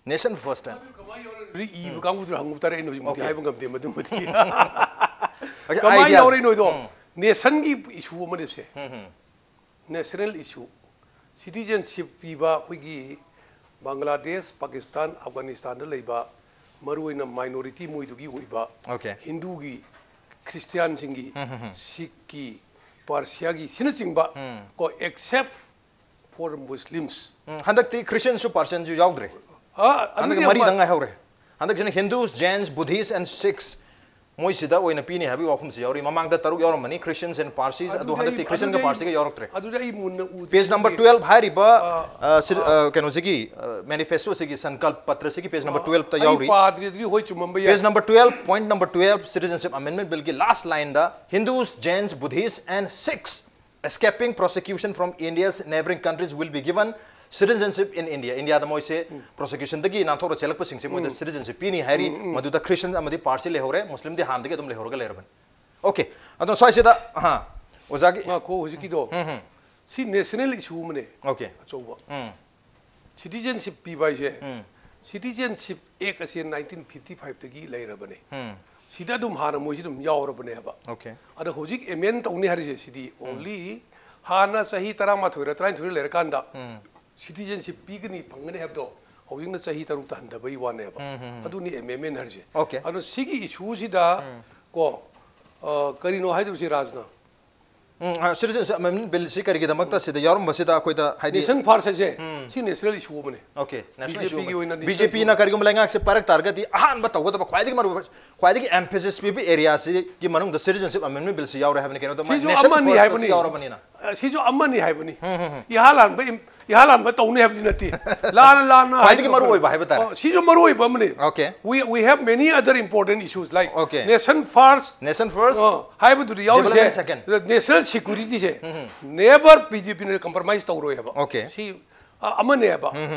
Nation first ꯍꯥꯏꯅ꯫ ꯑꯗꯨ ꯀꯃꯥꯏꯅ ꯌꯥꯎꯔꯛꯏ? ꯏꯕ ꯀꯥꯡꯕꯨꯗꯨꯅ ꯍꯪꯕ ꯇꯥꯔꯦ, ꯑꯩꯅ ꯍꯧꯖꯤꯛꯃꯛꯇꯤ OK꯫ ꯍꯥꯏꯕ ꯉꯝꯗꯦ ꯃꯗꯨꯃꯗꯤ꯫ OK, ꯀꯃꯥꯏꯅ ideas꯫ ꯌꯥꯎꯔꯛꯏꯅꯣ ꯍꯥꯏꯗꯣ? ꯎꯝ꯫ Nation ꯒꯤ issue ꯑꯃꯅꯦ ꯁꯦ꯫ ꯎꯝ, ꯎꯝ꯫ National issue꯫ Citizenship ꯄꯤꯕ ꯑꯩꯈꯣꯏꯒꯤ ꯕꯪꯒ꯭ꯂꯥꯗꯦꯁ, ꯄꯥꯀꯤꯁꯇꯥꯟ, ꯑꯐꯒꯥꯅꯤꯁꯇꯥꯟꯗ ꯂꯩꯕ ꯃꯔꯨꯑꯣꯏꯅ minority ꯃꯣꯏꯗꯨꯒꯤ ꯑꯣꯏꯕ OK꯫ ꯍꯤꯟꯗꯨꯒꯤ, ꯈ꯭ꯔꯤꯁꯇꯤꯌꯥꯟꯁꯤꯡꯒꯤ, ꯎꯝ, ꯎꯝ, ꯎꯝ꯫ ꯁꯤꯈꯀꯤ, ꯄꯥꯔꯁꯤꯌꯥꯒꯤ ꯁꯤꯅꯆꯤꯡꯕ ꯎꯝ꯫ ꯀꯣ, except for Muslims. ꯎꯝ, ꯍꯟꯗꯛꯇꯤ ꯈ꯭ꯔꯤꯁꯇꯤꯌꯟꯁꯨ ꯄꯥꯔꯁꯤꯌꯟꯁꯨ ꯌꯥꯎꯗ꯭ꯔꯦ꯫ ꯑ, ꯍꯟꯗꯛ ꯑꯗꯨꯗꯤ ꯃꯔꯤꯗꯪ ꯑꯃ- ꯉꯥꯏꯍꯧꯔꯦ꯫ ꯍꯟꯗꯛꯁꯤꯅ Hindus, Jains, Buddhists and Sikhs ꯃꯣꯏꯁꯤꯗ ꯑꯣꯏꯅ ꯄꯤꯅꯤ ꯍꯥꯏꯕꯒꯤ ꯋꯥꯐꯝꯁꯤ ꯌꯥꯎꯔꯤ꯫ ꯃꯃꯥꯡꯗ ꯇꯔꯨꯛ ꯌꯥꯎꯔꯝꯕꯅꯤ, Christians and Parsis, ꯑꯗꯣ ꯑꯗꯨꯗꯤ ꯍꯟꯗꯛꯇꯤ ꯑꯩ- ꯈ꯭ꯔꯤꯁꯇꯤꯌꯟꯒ ꯑꯗꯨꯗꯤ ꯑꯩ- ꯄꯥꯔꯁꯤꯒ ꯌꯥꯎꯔꯛꯇ꯭ꯔꯦ꯫ ꯑꯗꯨꯗꯤ ꯑꯩ ꯃꯨꯟꯅ ꯎꯗꯦ꯫ Page number ꯑꯗꯨꯒꯤ- twelve ꯍꯥꯏꯔꯤꯕ ꯑꯥ, ꯑ, ꯁꯤ- ꯑ, ꯀꯩꯅꯣꯁꯤꯒꯤ ꯃꯦꯅꯤꯐꯦꯁꯇꯣꯁꯤꯒꯤ ꯁꯪꯀꯜꯄ ꯄꯇ꯭ꯔꯁꯤꯒꯤ page number twelve ꯇ ꯑꯩ ꯌꯥꯎꯔꯤ꯫ ꯄꯥꯗ꯭ꯔꯤ, ꯑꯗꯨꯗꯤ ꯍꯣꯏ ꯆꯨꯝꯃꯝꯕ ꯌꯥꯏ꯫ Page number twelve, point number twelve, Citizenship Amendment Bill ꯒꯤ last line the Hindus, Jains, Buddhists and Sikhs escaping prosecution from India's neighboring countries will be given citizenship in India. ꯏꯟꯗꯤꯌꯥꯗ ꯃꯣꯏꯁꯦ ꯄ꯭ꯔꯣꯁꯤꯀ꯭ꯌꯨꯁꯟꯗꯒꯤ ꯅꯥꯟꯊꯣꯛꯂ ꯆꯦꯜꯂꯛꯄꯁꯤꯡꯁꯦ ꯃꯣꯏꯗ ꯁꯤꯇꯤꯖꯟꯁꯤꯞ ꯄꯤꯅꯤ ꯍꯥꯏꯔꯤ꯫ ꯃꯗꯨꯗ ꯈ꯭ꯔꯤꯁꯇꯟ ꯑꯃꯗꯤ ꯄꯥꯔꯁꯤ ꯂꯩꯍꯧꯔꯦ, ꯃꯨꯁꯂꯤꯝꯗꯤ ꯍꯥꯟꯅꯗꯒꯤ ꯑꯗꯨꯝ ꯂꯩꯍꯧꯔꯒ ꯂꯩꯔꯕꯅꯤ꯫ ꯑꯣꯀꯦ, ꯑꯗꯣ ꯁ꯭ꯋꯥꯏꯁꯤꯗ ꯑꯍꯥ, ꯑꯣꯖꯥꯒꯤ ꯉꯥꯈꯣ, ꯍꯧꯖꯤꯛꯀꯤꯗꯣ ꯁꯤ ꯅꯦꯁꯅꯦꯜ ꯏꯁꯨ ꯑꯃꯅꯦ꯫ ꯑꯣꯀꯦ꯫ ꯑꯆꯧꯕ ꯎꯝ꯫ ꯁꯤꯇꯤꯖꯟꯁꯤꯞ ꯄꯤꯕ ꯍꯥꯏꯁꯦ, ꯎꯝ꯫ ꯁꯤꯇꯤꯖꯟꯁꯤꯞ ꯑꯦꯛ ꯑꯁꯦ ꯅꯥꯏꯟꯇꯤꯟ ꯐꯤꯐꯇꯤ ꯐꯥꯏꯚꯇꯒꯤ ꯂꯩꯔꯕꯅꯦ꯫ ꯎꯝ꯫ ꯁꯤꯗ ꯑꯗꯨꯝ ꯍꯥꯟꯅ ꯃꯣꯏꯁꯤ ꯑꯗꯨꯝ ꯌꯥꯎꯔꯕꯅꯦꯕ꯫ ꯑꯣꯀꯦ꯫ ꯑꯗ ꯍꯧꯖꯤꯛ ꯑꯦꯃꯦꯟ ꯇꯧꯅꯤ ꯍꯥꯏꯔꯤꯁꯦ ꯁꯤꯗꯤ ꯑꯣꯟꯂꯤ ꯍꯥꯟꯅ ꯆꯍꯤ ꯇꯔꯥꯃꯥꯊꯣꯏꯔ ꯇꯔꯥꯅꯤꯊꯣꯏꯔ ꯂꯩꯔꯀꯥꯟꯗ ꯎꯝ꯫ ꯁꯤꯇꯤꯖꯟꯁꯤꯞ ꯄꯤꯒꯅꯤ, ꯐꯪꯒꯅꯤ ꯍꯥꯏꯕꯗꯣ ꯍꯧꯖꯤꯛꯅ ꯆꯍꯤ ꯇꯔꯨꯛꯇ ꯍꯟꯊꯕꯒꯤ ꯋꯥꯅꯦꯕ꯫ ꯎꯝ, ꯎꯝ, ꯎꯝ꯫ ꯑꯗꯨꯅꯤ ꯑꯦꯃꯦꯟꯃꯦꯟ ꯍꯥꯏꯔꯤꯁꯦ꯫ ꯑꯣꯀꯦ꯫ ꯑꯗꯣ ꯁꯤꯒꯤ ꯏꯁꯨꯁꯤꯗ ꯀꯣ, ꯑ, ꯀꯔꯤꯅꯣ ꯍꯥꯏꯗꯣꯏꯁꯤ ꯔꯥꯖꯅ? ꯎꯝ, ꯁꯤꯇꯤꯖꯟꯁꯤꯞ ꯑꯃꯦꯟꯃꯦꯟ ꯕꯤꯜꯁꯤ ꯀꯔꯤꯒꯤꯗꯃꯛꯇ ꯁꯤꯗ ꯌꯥꯎꯔꯝꯕꯁꯤꯗ ꯑꯩꯈꯣꯏꯗ ꯍꯥꯏꯗꯤ ꯅꯦꯁꯟ ꯐꯥꯔꯁ ꯍꯥꯏꯁꯦ ꯁꯤ ꯅꯦꯁꯅꯦꯜ ꯏꯁꯨ ꯑꯃꯅꯦ꯫ ꯑꯣꯀꯦ, ꯅꯦꯁꯅꯦꯜ ꯕꯤ ꯖꯦ ꯄꯤꯒꯤ ꯏꯁꯨ꯫ ꯑꯣꯏꯅ ꯕꯤ ꯖꯦ ꯄꯤꯅ ꯀꯔꯤꯒꯨꯝꯕ ꯂꯩꯉꯥꯛꯁꯦ ꯄꯥꯏꯔꯛ ꯇꯥꯔꯒꯗꯤ ꯑꯍꯥꯟꯕ ꯇꯧꯒꯗꯕ ꯈ꯭ꯋꯥꯏꯗꯒꯤ ꯃꯔꯨ ꯈ꯭ꯋꯥꯏꯗꯒꯤ ꯑꯦꯝꯐꯦꯁꯤꯁ ꯄꯤꯕ ꯑꯦꯔꯤꯌꯥꯁꯤꯒꯤ ꯃꯅꯨꯡꯗ ꯁꯤꯇꯤꯖꯟꯁꯤꯞ ꯑꯃꯦꯟꯃꯦꯟ ꯕꯤꯜꯁꯤ ꯌꯥꯎꯔꯦ ꯍꯥꯏꯕꯅꯤ꯫ ꯀꯩꯅꯣꯗ ꯃꯣꯏ ꯁꯤꯁꯨ ꯅꯦꯁꯅꯦꯜ ꯑꯃꯅꯤ ꯐꯥꯔꯁꯇꯁꯨ ꯍꯥꯏꯕꯅꯤ꯫ ꯌꯥꯎꯔꯕꯅꯤꯅ꯫ ꯑ, ꯁꯤꯁꯨ ꯑꯃꯅꯤ ꯍꯥꯏꯕꯅꯤ꯫ ꯏꯍꯥꯟ ꯍꯥꯟꯕ ꯏꯝ- ꯏꯍꯥꯟ ꯍꯥꯟꯕ ꯇꯧꯅꯤ ꯍꯥꯏꯕꯗꯤ ꯅꯠꯇꯦ꯫ ꯂꯥꯟꯅ ꯂꯥꯟꯅ ꯈ꯭ꯋꯥꯏꯗꯒꯤ ꯍꯥꯏꯗꯤ ꯃꯔꯨ ꯑꯣꯏꯕ ꯍꯥꯏꯕ ꯇꯥꯔꯦ꯫ ꯑ, ꯁꯤꯁꯨ ꯃꯔꯨ ꯑꯣꯏꯕ ꯑꯃꯅꯤ꯫ Okay. We, we have many other important issues like okay. nation first, nation first. ꯑ, ꯍꯥꯏꯕꯗꯨꯗꯤ ꯌꯥꯎꯔꯤꯁꯦ꯫ Development second. ꯅꯦꯁꯅꯦꯜ ꯁꯤꯀ꯭ꯌꯨꯔꯤꯇꯤꯁꯦ ꯅꯦꯕꯔ ꯕꯤ ꯖꯦ ꯄꯤꯅ ꯀꯝꯄ꯭ꯔꯣꯃꯥꯏꯁ ꯇꯧꯔꯣꯏꯕ꯫ ꯑꯣꯀꯦ꯫ ꯁꯤ ꯑ, ꯑꯃꯅꯦꯕ꯫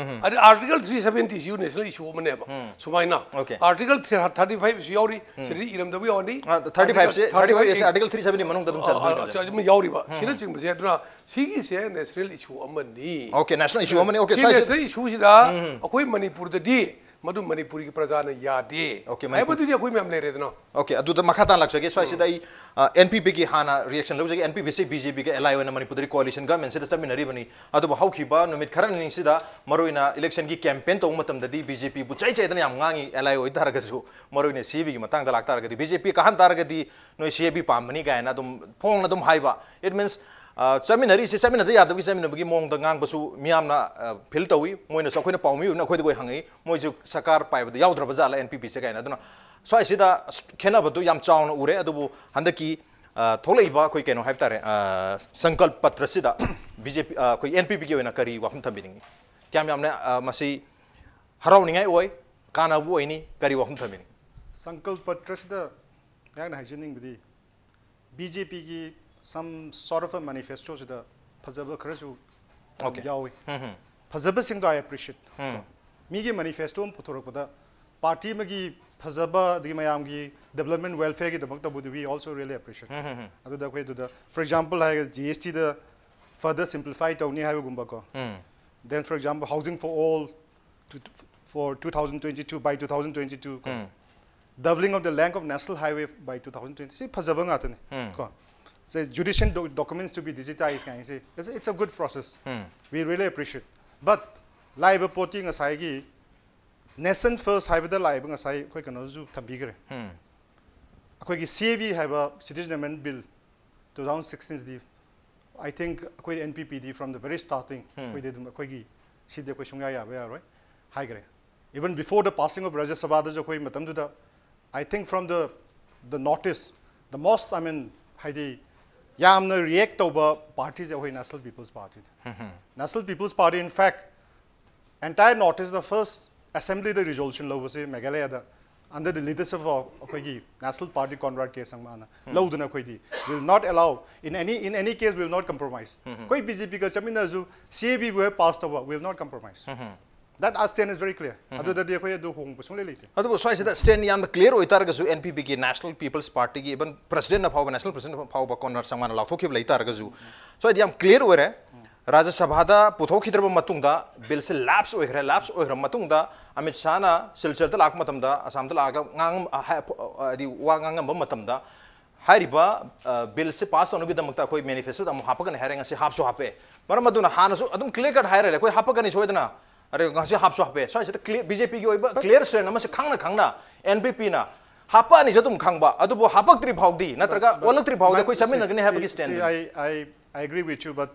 ꯑꯗꯩ ꯑꯥꯔꯇꯤꯀꯜ ꯊ꯭ꯔꯤ ꯁꯕꯦꯟꯇꯤꯁꯤꯁꯨ ꯅꯦꯁꯅꯦꯜ ꯏꯁꯨ ꯑꯃꯅꯦꯕ꯫ ꯁꯨꯃꯥꯏꯅ ꯑꯣꯀꯦ꯫ ꯑꯥꯔꯇꯤꯀꯜ ꯊꯥꯔꯇꯤ ꯐꯥꯏꯚꯁꯨ ꯌꯥꯎꯔꯤ, ꯁꯤꯗꯗꯤ ꯏꯔꯝꯗꯕ ꯌꯥꯎꯔꯅꯤ꯫ ꯊꯥꯔꯇꯤ ꯐꯥꯏꯚꯁꯦ, ꯊꯥꯔꯇꯤ ꯐꯥꯏꯚ ꯑꯦꯁꯦ ꯑꯥꯔꯇꯤꯀꯜ ꯑꯥꯔꯇꯤꯀꯜ ꯊ꯭ꯔꯤ ꯁꯕꯦꯟꯇꯤ ꯃꯅꯨꯡꯗ ꯑꯗꯨꯝ ꯆꯜꯂꯗꯣꯏꯅꯦ꯫ ꯑꯗꯨꯝ ꯌꯥꯎꯔꯤꯕ꯫ ꯁꯤꯅꯆꯤꯡꯕꯁꯦ ꯑꯗꯨꯅ ꯁꯤꯒꯤꯁꯦ ꯅꯦꯁꯅꯦꯜ ꯏꯁꯨ ꯑꯃꯅꯤ꯫ ꯑꯣꯀꯦ, ꯅꯦꯁꯅꯦꯜ ꯏꯁꯨ ꯑꯃꯅꯤ꯫ ꯑꯣꯀꯦ, ꯁꯤ ꯁ꯭ꯋꯥꯏꯁꯤꯗ ꯅꯦꯁꯅꯦꯜ ꯏꯁꯨꯁꯤꯗ ꯑꯩꯈꯣꯏ ꯃꯅꯤꯄꯨꯔꯗꯗꯤ ꯃꯗꯨ ꯃꯅꯤꯄꯨꯔꯒꯤ ꯄ꯭ꯔꯖꯥꯅ ꯌꯥꯗꯦ ꯑꯣꯀꯦ, ꯃꯅꯤꯄꯨꯔ- ꯍꯥꯏꯕꯗꯨꯗꯤ ꯑꯩꯈꯣꯏ ꯃꯌꯥꯝ ꯂꯩꯔꯦꯗꯅ꯫ ꯑꯣꯀꯦ, ꯑꯗꯨꯗ ꯃꯈꯥ ꯇꯥꯅ ꯂꯥꯛꯆꯒꯦ꯫ ꯁ꯭ꯋꯥꯏꯁꯤꯗ ꯑꯩ ꯑꯦꯟ ꯄꯤ ꯄꯤꯒꯤ ꯍꯥꯟꯅ ꯔꯤꯌꯦꯛꯁꯟ ꯂꯧꯖꯒꯦ꯫ ꯑꯦꯟ ꯄꯤ ꯄꯤꯁꯤ ꯕꯤ ꯖꯦ ꯄꯤꯒ ꯑꯦꯂꯥꯏ ꯑꯣꯏꯅ ꯃꯅꯤꯄꯨꯔꯗꯗꯤ ꯀꯣꯑꯣꯂꯤꯁꯟ ꯒꯃꯦꯟꯁꯤꯗ ꯆꯠꯃꯤꯟꯅꯔꯤꯕꯅꯤ꯫ ꯑꯗꯨꯕꯨ ꯍꯧꯈꯤꯕ ꯅꯨꯃꯤꯠ ꯈꯔꯅꯤꯁꯤꯗ ꯃꯔꯨꯑꯣꯏꯅ ꯏꯂꯦꯛꯁꯟꯒꯤ ꯀꯦꯝꯄꯦꯟ ꯇꯧꯕ ꯃꯇꯝꯗꯗꯤ ꯕꯤ ꯖꯦ ꯄꯤꯕꯨ ꯆꯩ ꯆꯩꯗꯅ ꯌꯥꯝ ꯉꯥꯡꯉꯤ꯫ ꯑꯦꯂꯥꯏ ꯑꯣꯏ ꯇꯥꯔꯒꯁꯨ ꯃꯔꯨꯑꯣꯏꯅ ꯁꯤ ꯑꯦ ꯕꯤꯒꯤ ꯃꯇꯥꯡꯗ ꯂꯥꯛꯇꯥꯔꯒꯗꯤ, ꯕꯤ ꯖꯦ ꯄꯤ ꯀꯥꯍꯟ ꯇꯥꯔꯒꯗꯤ ꯅꯣꯏ ꯁꯤ ꯑꯦ ꯕꯤ ꯄꯥꯝꯕꯅꯤ ꯀꯥꯏꯅ ꯑꯗꯨꯝ ꯐꯣꯡꯅ ꯑꯗꯨꯝ ꯍꯥꯏꯕ꯫ It means ꯑ, ꯆꯠꯃꯤꯟꯅꯔꯤꯁꯦ ꯆꯠꯃꯤꯟꯅꯗ ꯌꯥꯗꯕꯒꯤ ꯆꯠꯃꯤꯟꯅꯕꯒꯤ ꯃꯑꯣꯡꯗ ꯉꯥꯡꯕꯁꯨ ꯃꯤꯌꯥꯝꯅ, ꯑ, ꯐꯤꯜ ꯇꯧꯏ꯫ ꯃꯣꯏꯅꯁꯨ ꯑꯩꯈꯣꯏꯅ ꯄꯥꯎꯃꯤ ꯑꯣꯏꯅ ꯑꯩꯈꯣꯏꯗ ꯑꯩꯈꯣꯏ ꯍꯪꯉꯛꯏ, "ꯃꯣꯏꯁꯨ ꯁꯔꯀꯥꯔ ꯄꯥꯏꯕꯗ ꯌꯥꯎꯗ꯭ꯔꯕ ꯖꯥꯠꯂ ꯑꯦꯟ ꯄꯤ ꯄꯤꯁꯦ?" ꯀꯥꯏꯅ꯫ ꯑꯗꯨꯅ ꯁ꯭ꯋꯥꯏꯁꯤꯗ ꯑꯁ, ꯈꯦꯠꯅꯕꯗꯨ ꯌꯥꯝ ꯆꯥꯎꯅ ꯎꯔꯦ꯫ ꯑꯗꯨꯕꯨ ꯍꯟꯗꯛꯀꯤ, ꯑ, ꯊꯣꯛꯂꯛꯏꯕ ꯑꯩꯈꯣꯏ ꯀꯩꯅꯣ ꯍꯥꯏꯕ ꯇꯥꯔꯦ, ꯑ, ꯁꯪꯀꯜꯞ ꯄꯇ꯭ꯔꯁꯤꯗ ꯕꯤ ꯖꯦ ꯄꯤ, ꯑ, ꯑꯩꯈꯣꯏ ꯑꯦꯟ ꯄꯤ ꯄꯤꯒꯤ ꯑꯣꯏꯅ ꯀꯔꯤ ꯋꯥꯐꯝ ꯊꯝꯕꯤꯅꯤꯡꯉꯤ? ꯀꯌꯥꯝ ꯌꯥꯝꯅ, ꯑ, ꯃꯁꯤ ꯍꯔꯥꯎꯅꯤꯡꯉꯥꯏ ꯑꯣꯏ, ꯀꯥꯟꯅꯕ ꯑꯣꯏꯅꯤ, ꯀꯔꯤ ꯋꯥꯐꯝ ꯊꯝꯕꯤꯅꯤꯡꯉꯤ? ꯁꯪꯀꯜꯞ ꯄꯇ꯭ꯔꯁꯤꯗ ꯑꯩꯍꯥꯛꯅ ꯍꯥꯏꯖꯅꯤꯡꯕꯗꯤ, ꯕꯤ ꯖꯦ ꯄꯤꯒꯤ some sort of a manifestoꯁꯤꯗ ꯐꯖꯕ ꯈꯔꯁꯨ ꯑꯗꯨꯝ Okay. ꯌꯥꯎꯏ꯫ ꯎꯝ, ꯎꯝ. ꯐꯖꯕꯁꯤꯡꯗꯣ I appreciate꯫ ꯎꯝ. ꯀꯣ, ꯃꯤꯒꯤ manifesto ꯑꯃ ꯄꯨꯊꯣꯔꯛꯄꯗ ꯄꯥꯔꯇꯤ ꯑꯃꯒꯤ ꯐꯖꯕ, ꯑꯗꯒꯤ ꯃꯌꯥꯝꯒꯤ development welfareꯒꯤꯗꯃꯛꯇꯕꯨꯗꯤ we also really appreciate꯫ ꯎꯝ, ꯎꯝ, ꯎꯝ. ꯑꯗꯨꯗ ꯑꯩꯈꯣꯏ ꯑꯗꯨꯗ, for example ꯍꯥꯏꯔꯒ, G S Tꯗ further simplify ꯇꯧꯅꯤ ꯍꯥꯏꯕꯒꯨꯝꯕꯀꯣ꯫ ꯎꯝ. Then, for example, housing for all to, for two thousand twenty-two, by two thousand twenty-two ꯀꯣ꯫ ꯎꯝ. Doubling of the length of National Highway by two thousand twenty꯫ ꯁꯤ ꯐꯖꯕ ꯉꯥꯛꯇꯅꯤ꯫ ꯎꯝ. ꯀꯣ, ꯁꯦ, judicial do-, documents to be digitized ꯀꯥꯏꯅꯁꯦ, it's, it's a good process꯫ Um. We really appreciate꯫ But ꯂꯥꯛꯏꯕ ꯄꯣꯠꯇꯤ ꯉꯁꯥꯏꯒꯤ nation first ꯍꯥꯏꯕꯗ ꯂꯥꯛꯏꯕ, ꯉꯁꯥꯏ ꯑꯩꯈꯣꯏ ꯀꯩꯅꯣꯁꯨ ꯊꯝꯕꯤꯈ꯭ꯔꯦ꯫ ꯎꯝ. ꯑꯩꯈꯣꯏꯒꯤ C A B ꯍꯥꯏꯕ Citizen Amendment Bill two thousand sixteenꯁꯤꯗꯤ, I think ꯑꯩꯈꯣꯏ N P Pꯗꯤ from the very starting ꯎꯝ. ꯑꯩꯈꯣꯏꯗꯤ ꯑꯗꯨꯝ ꯑꯩꯈꯣꯏꯒꯤ ꯁꯤꯗꯤ ꯑꯩꯈꯣꯏ ꯁꯨꯡꯌꯥ ꯌꯥꯕ ꯌꯥꯔꯣꯏ ꯍꯥꯏꯈ꯭ꯔꯦ꯫ Even before the passing of Rajya Sabhaꯗꯁꯨ ꯑꯩꯈꯣꯏ ꯃꯇꯝꯗꯨꯗ, I think from the, the notice, the most, I mean, ꯍꯥꯏꯗꯤ ꯌꯥꯝꯅ react ꯇꯧꯕ partyꯁꯦ ꯑꯩꯈꯣꯏ National People's Partyꯅꯤ꯫ Um, um. National People's Party, in fact, entire North East the first assemblyꯗ resolution ꯂꯧꯕꯁꯦ Meghalayada under the leadership of ꯑꯩꯈꯣꯏꯒꯤ National Party Conrad K Sangmaꯅ ꯎꯝ. ꯂꯧꯗꯨꯅ ꯑꯩꯈꯣꯏꯗꯤ will not allow, in any, in any case will not compromise꯫ ꯎꯝ, ꯎꯝ. ꯑꯩꯈꯣꯏ B J Pꯒ ꯆꯠꯃꯤꯟꯅꯔꯁꯨ C A Bꯕꯨ ꯍꯦꯛ pass ꯇꯧꯕ, will not compromise꯫ Um, um. That our stand is very clear꯫ ꯎꯝ, ꯎꯝ. ꯑꯗꯨꯗꯗꯤ ꯑꯩꯈꯣꯏ ꯑꯗꯨ ꯍꯣꯡꯕ ꯁꯨꯡꯂꯩ ꯂꯩꯇꯦ꯫ ꯑꯗꯨꯕꯨ ꯁ꯭ꯋꯥꯏꯁꯤꯗ stand ꯌꯥꯝꯅ clear ꯑꯣꯏꯇꯥꯔꯒꯁꯨ, N P Pꯒꯤ National People's Partyꯒꯤ even presidentꯅ ꯐꯥꯎꯕ, national presidentꯅ ꯐꯥꯎꯕ Conrad Sangmaꯅ ꯂꯥꯎꯊꯣꯛꯈꯤꯕ ꯂꯩꯇꯥꯔꯒꯁꯨ, ꯎꯝ. ꯁ꯭ꯋꯥꯏꯗꯤ ꯌꯥꯝ clear ꯑꯣꯏꯔꯦ꯫ ꯎꯝ. ꯔꯥꯖ꯭ꯌ ꯁꯚꯥꯗ ꯄꯨꯊꯣꯛꯈꯤꯗ꯭ꯔꯕ ꯃꯇꯨꯡꯗ, billꯁꯦ lapse ꯑꯣꯏꯈ꯭ꯔꯦ꯫ Lapse ꯑꯣꯏꯈ꯭ꯔꯕ ꯃꯇꯨꯡꯗ ꯑꯃꯤꯠ ꯁꯥꯍꯅ ꯁꯤꯜꯆꯔꯗ ꯂꯥꯛꯄ ꯃꯇꯝꯗ, ꯑꯁꯥꯝꯗ ꯂꯥꯛꯑꯒ ꯉꯥꯡ-, ꯍꯥ-, ꯍꯥꯏꯗꯤ ꯋꯥ ꯉꯥꯡꯉꯝꯕ ꯃꯇꯝꯗ, ꯍꯥꯏꯔꯤꯕ, ꯑ, billꯁꯦ pass ꯇꯧꯅꯕꯒꯤꯗꯃꯛꯇ ꯑꯩꯈꯣꯏ manifestoꯗ ꯑꯃꯨꯛ ꯍꯥꯞꯄꯛꯀꯅꯤ ꯍꯥꯏꯔꯦ, ꯉꯁꯤ ꯍꯥꯞꯁꯨ ꯍꯥꯞꯄꯦ꯫ ꯃꯔꯝ ꯑꯗꯨꯅ ꯍꯥꯟꯅꯁꯨ ꯑꯗꯨꯝ clear cut ꯍꯥꯏꯔ ꯂꯩ, "ꯑꯩꯈꯣꯏ ꯍꯥꯞꯄꯛꯀꯅꯤ ꯁꯣꯏꯗꯅ, ꯑꯗꯩ ꯉꯁꯤ ꯍꯥꯞꯁꯨ ꯍꯥꯞꯄꯦ"꯫ ꯁ꯭ꯋꯥꯏꯁꯤꯗ clear, B J Pꯒꯤ ꯑꯣꯏꯕ clear stand ꯑꯃꯁꯦ ꯈꯪꯅ ꯈꯪꯅ N P Pꯅ ꯍꯥꯞꯄꯛꯑꯅꯤꯁꯨ ꯑꯗꯨꯝ ꯈꯪꯕ, ꯑꯗꯨꯕꯨ ꯍꯥꯞꯄꯛꯇ꯭ꯔꯤ ꯐꯥꯎꯗꯤ, ꯅꯠꯇ꯭ꯔꯒ But, but, ꯑꯣꯜꯂꯛꯇ꯭ꯔꯤ ꯐꯥꯎꯗꯤ but ꯑꯩꯈꯣꯏ ꯆꯠꯃꯤꯟꯅꯒꯅꯤ ꯁꯤ, ꯍꯥꯏꯕꯒꯤ ꯁꯤ, stand ꯁꯤ ꯑꯩ, ꯑꯩ, I agree with you, but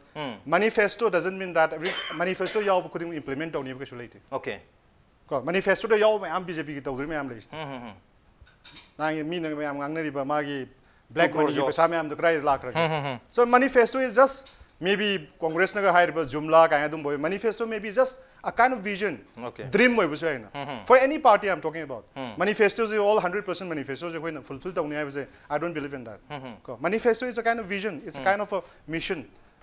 manifesto doesn't mean that every manifesto ꯌꯥꯎꯕ ꯈꯨꯗꯤꯡꯃꯛ implement ꯇꯧꯅꯤꯕ ꯀꯩꯁꯨ ꯂꯩꯇꯦ꯫ Okay. ꯀꯣ, manifesto ꯗ ꯌꯥꯎꯕ ꯃꯌꯥꯝ B J P ꯒꯤ ꯇꯧꯗꯣꯏ ꯃꯌꯥꯝ ꯂꯩꯁꯤꯗꯤ꯫ ꯅꯍꯥꯟꯒꯤ ꯃꯤꯅ ꯃꯌꯥꯝ ꯉꯥꯡꯅꯔꯤꯕ ꯃꯥꯒꯤ black Two crore money ꯒꯤ jobs. ꯄꯩꯁꯥ ꯃꯌꯥꯝꯗꯣ ꯀꯗꯥꯏꯗ ꯂꯥꯛꯈ꯭ꯔꯒꯦ? So manifesto is just maybe Congress ꯅꯒ ꯍꯥꯏꯔꯤꯕ JUMLA ꯀꯥꯏꯅ ꯑꯗꯨꯝꯕ ꯑꯣꯏ꯫ Manifesto may be just a kind of vision, Okay. dream ꯑꯣꯏꯕꯁꯨ ꯌꯥꯏꯅ꯫ For any party I'm talking about. Manifesto say all hundred percent manifesto ꯁꯦ ꯑꯩꯈꯣꯏꯅ fulfill ꯇꯧꯅꯤ ꯍꯥꯏꯕꯁꯦ I don't believe in that. ꯀꯣ, manifesto is a kind of vision, it's a kind of a mission.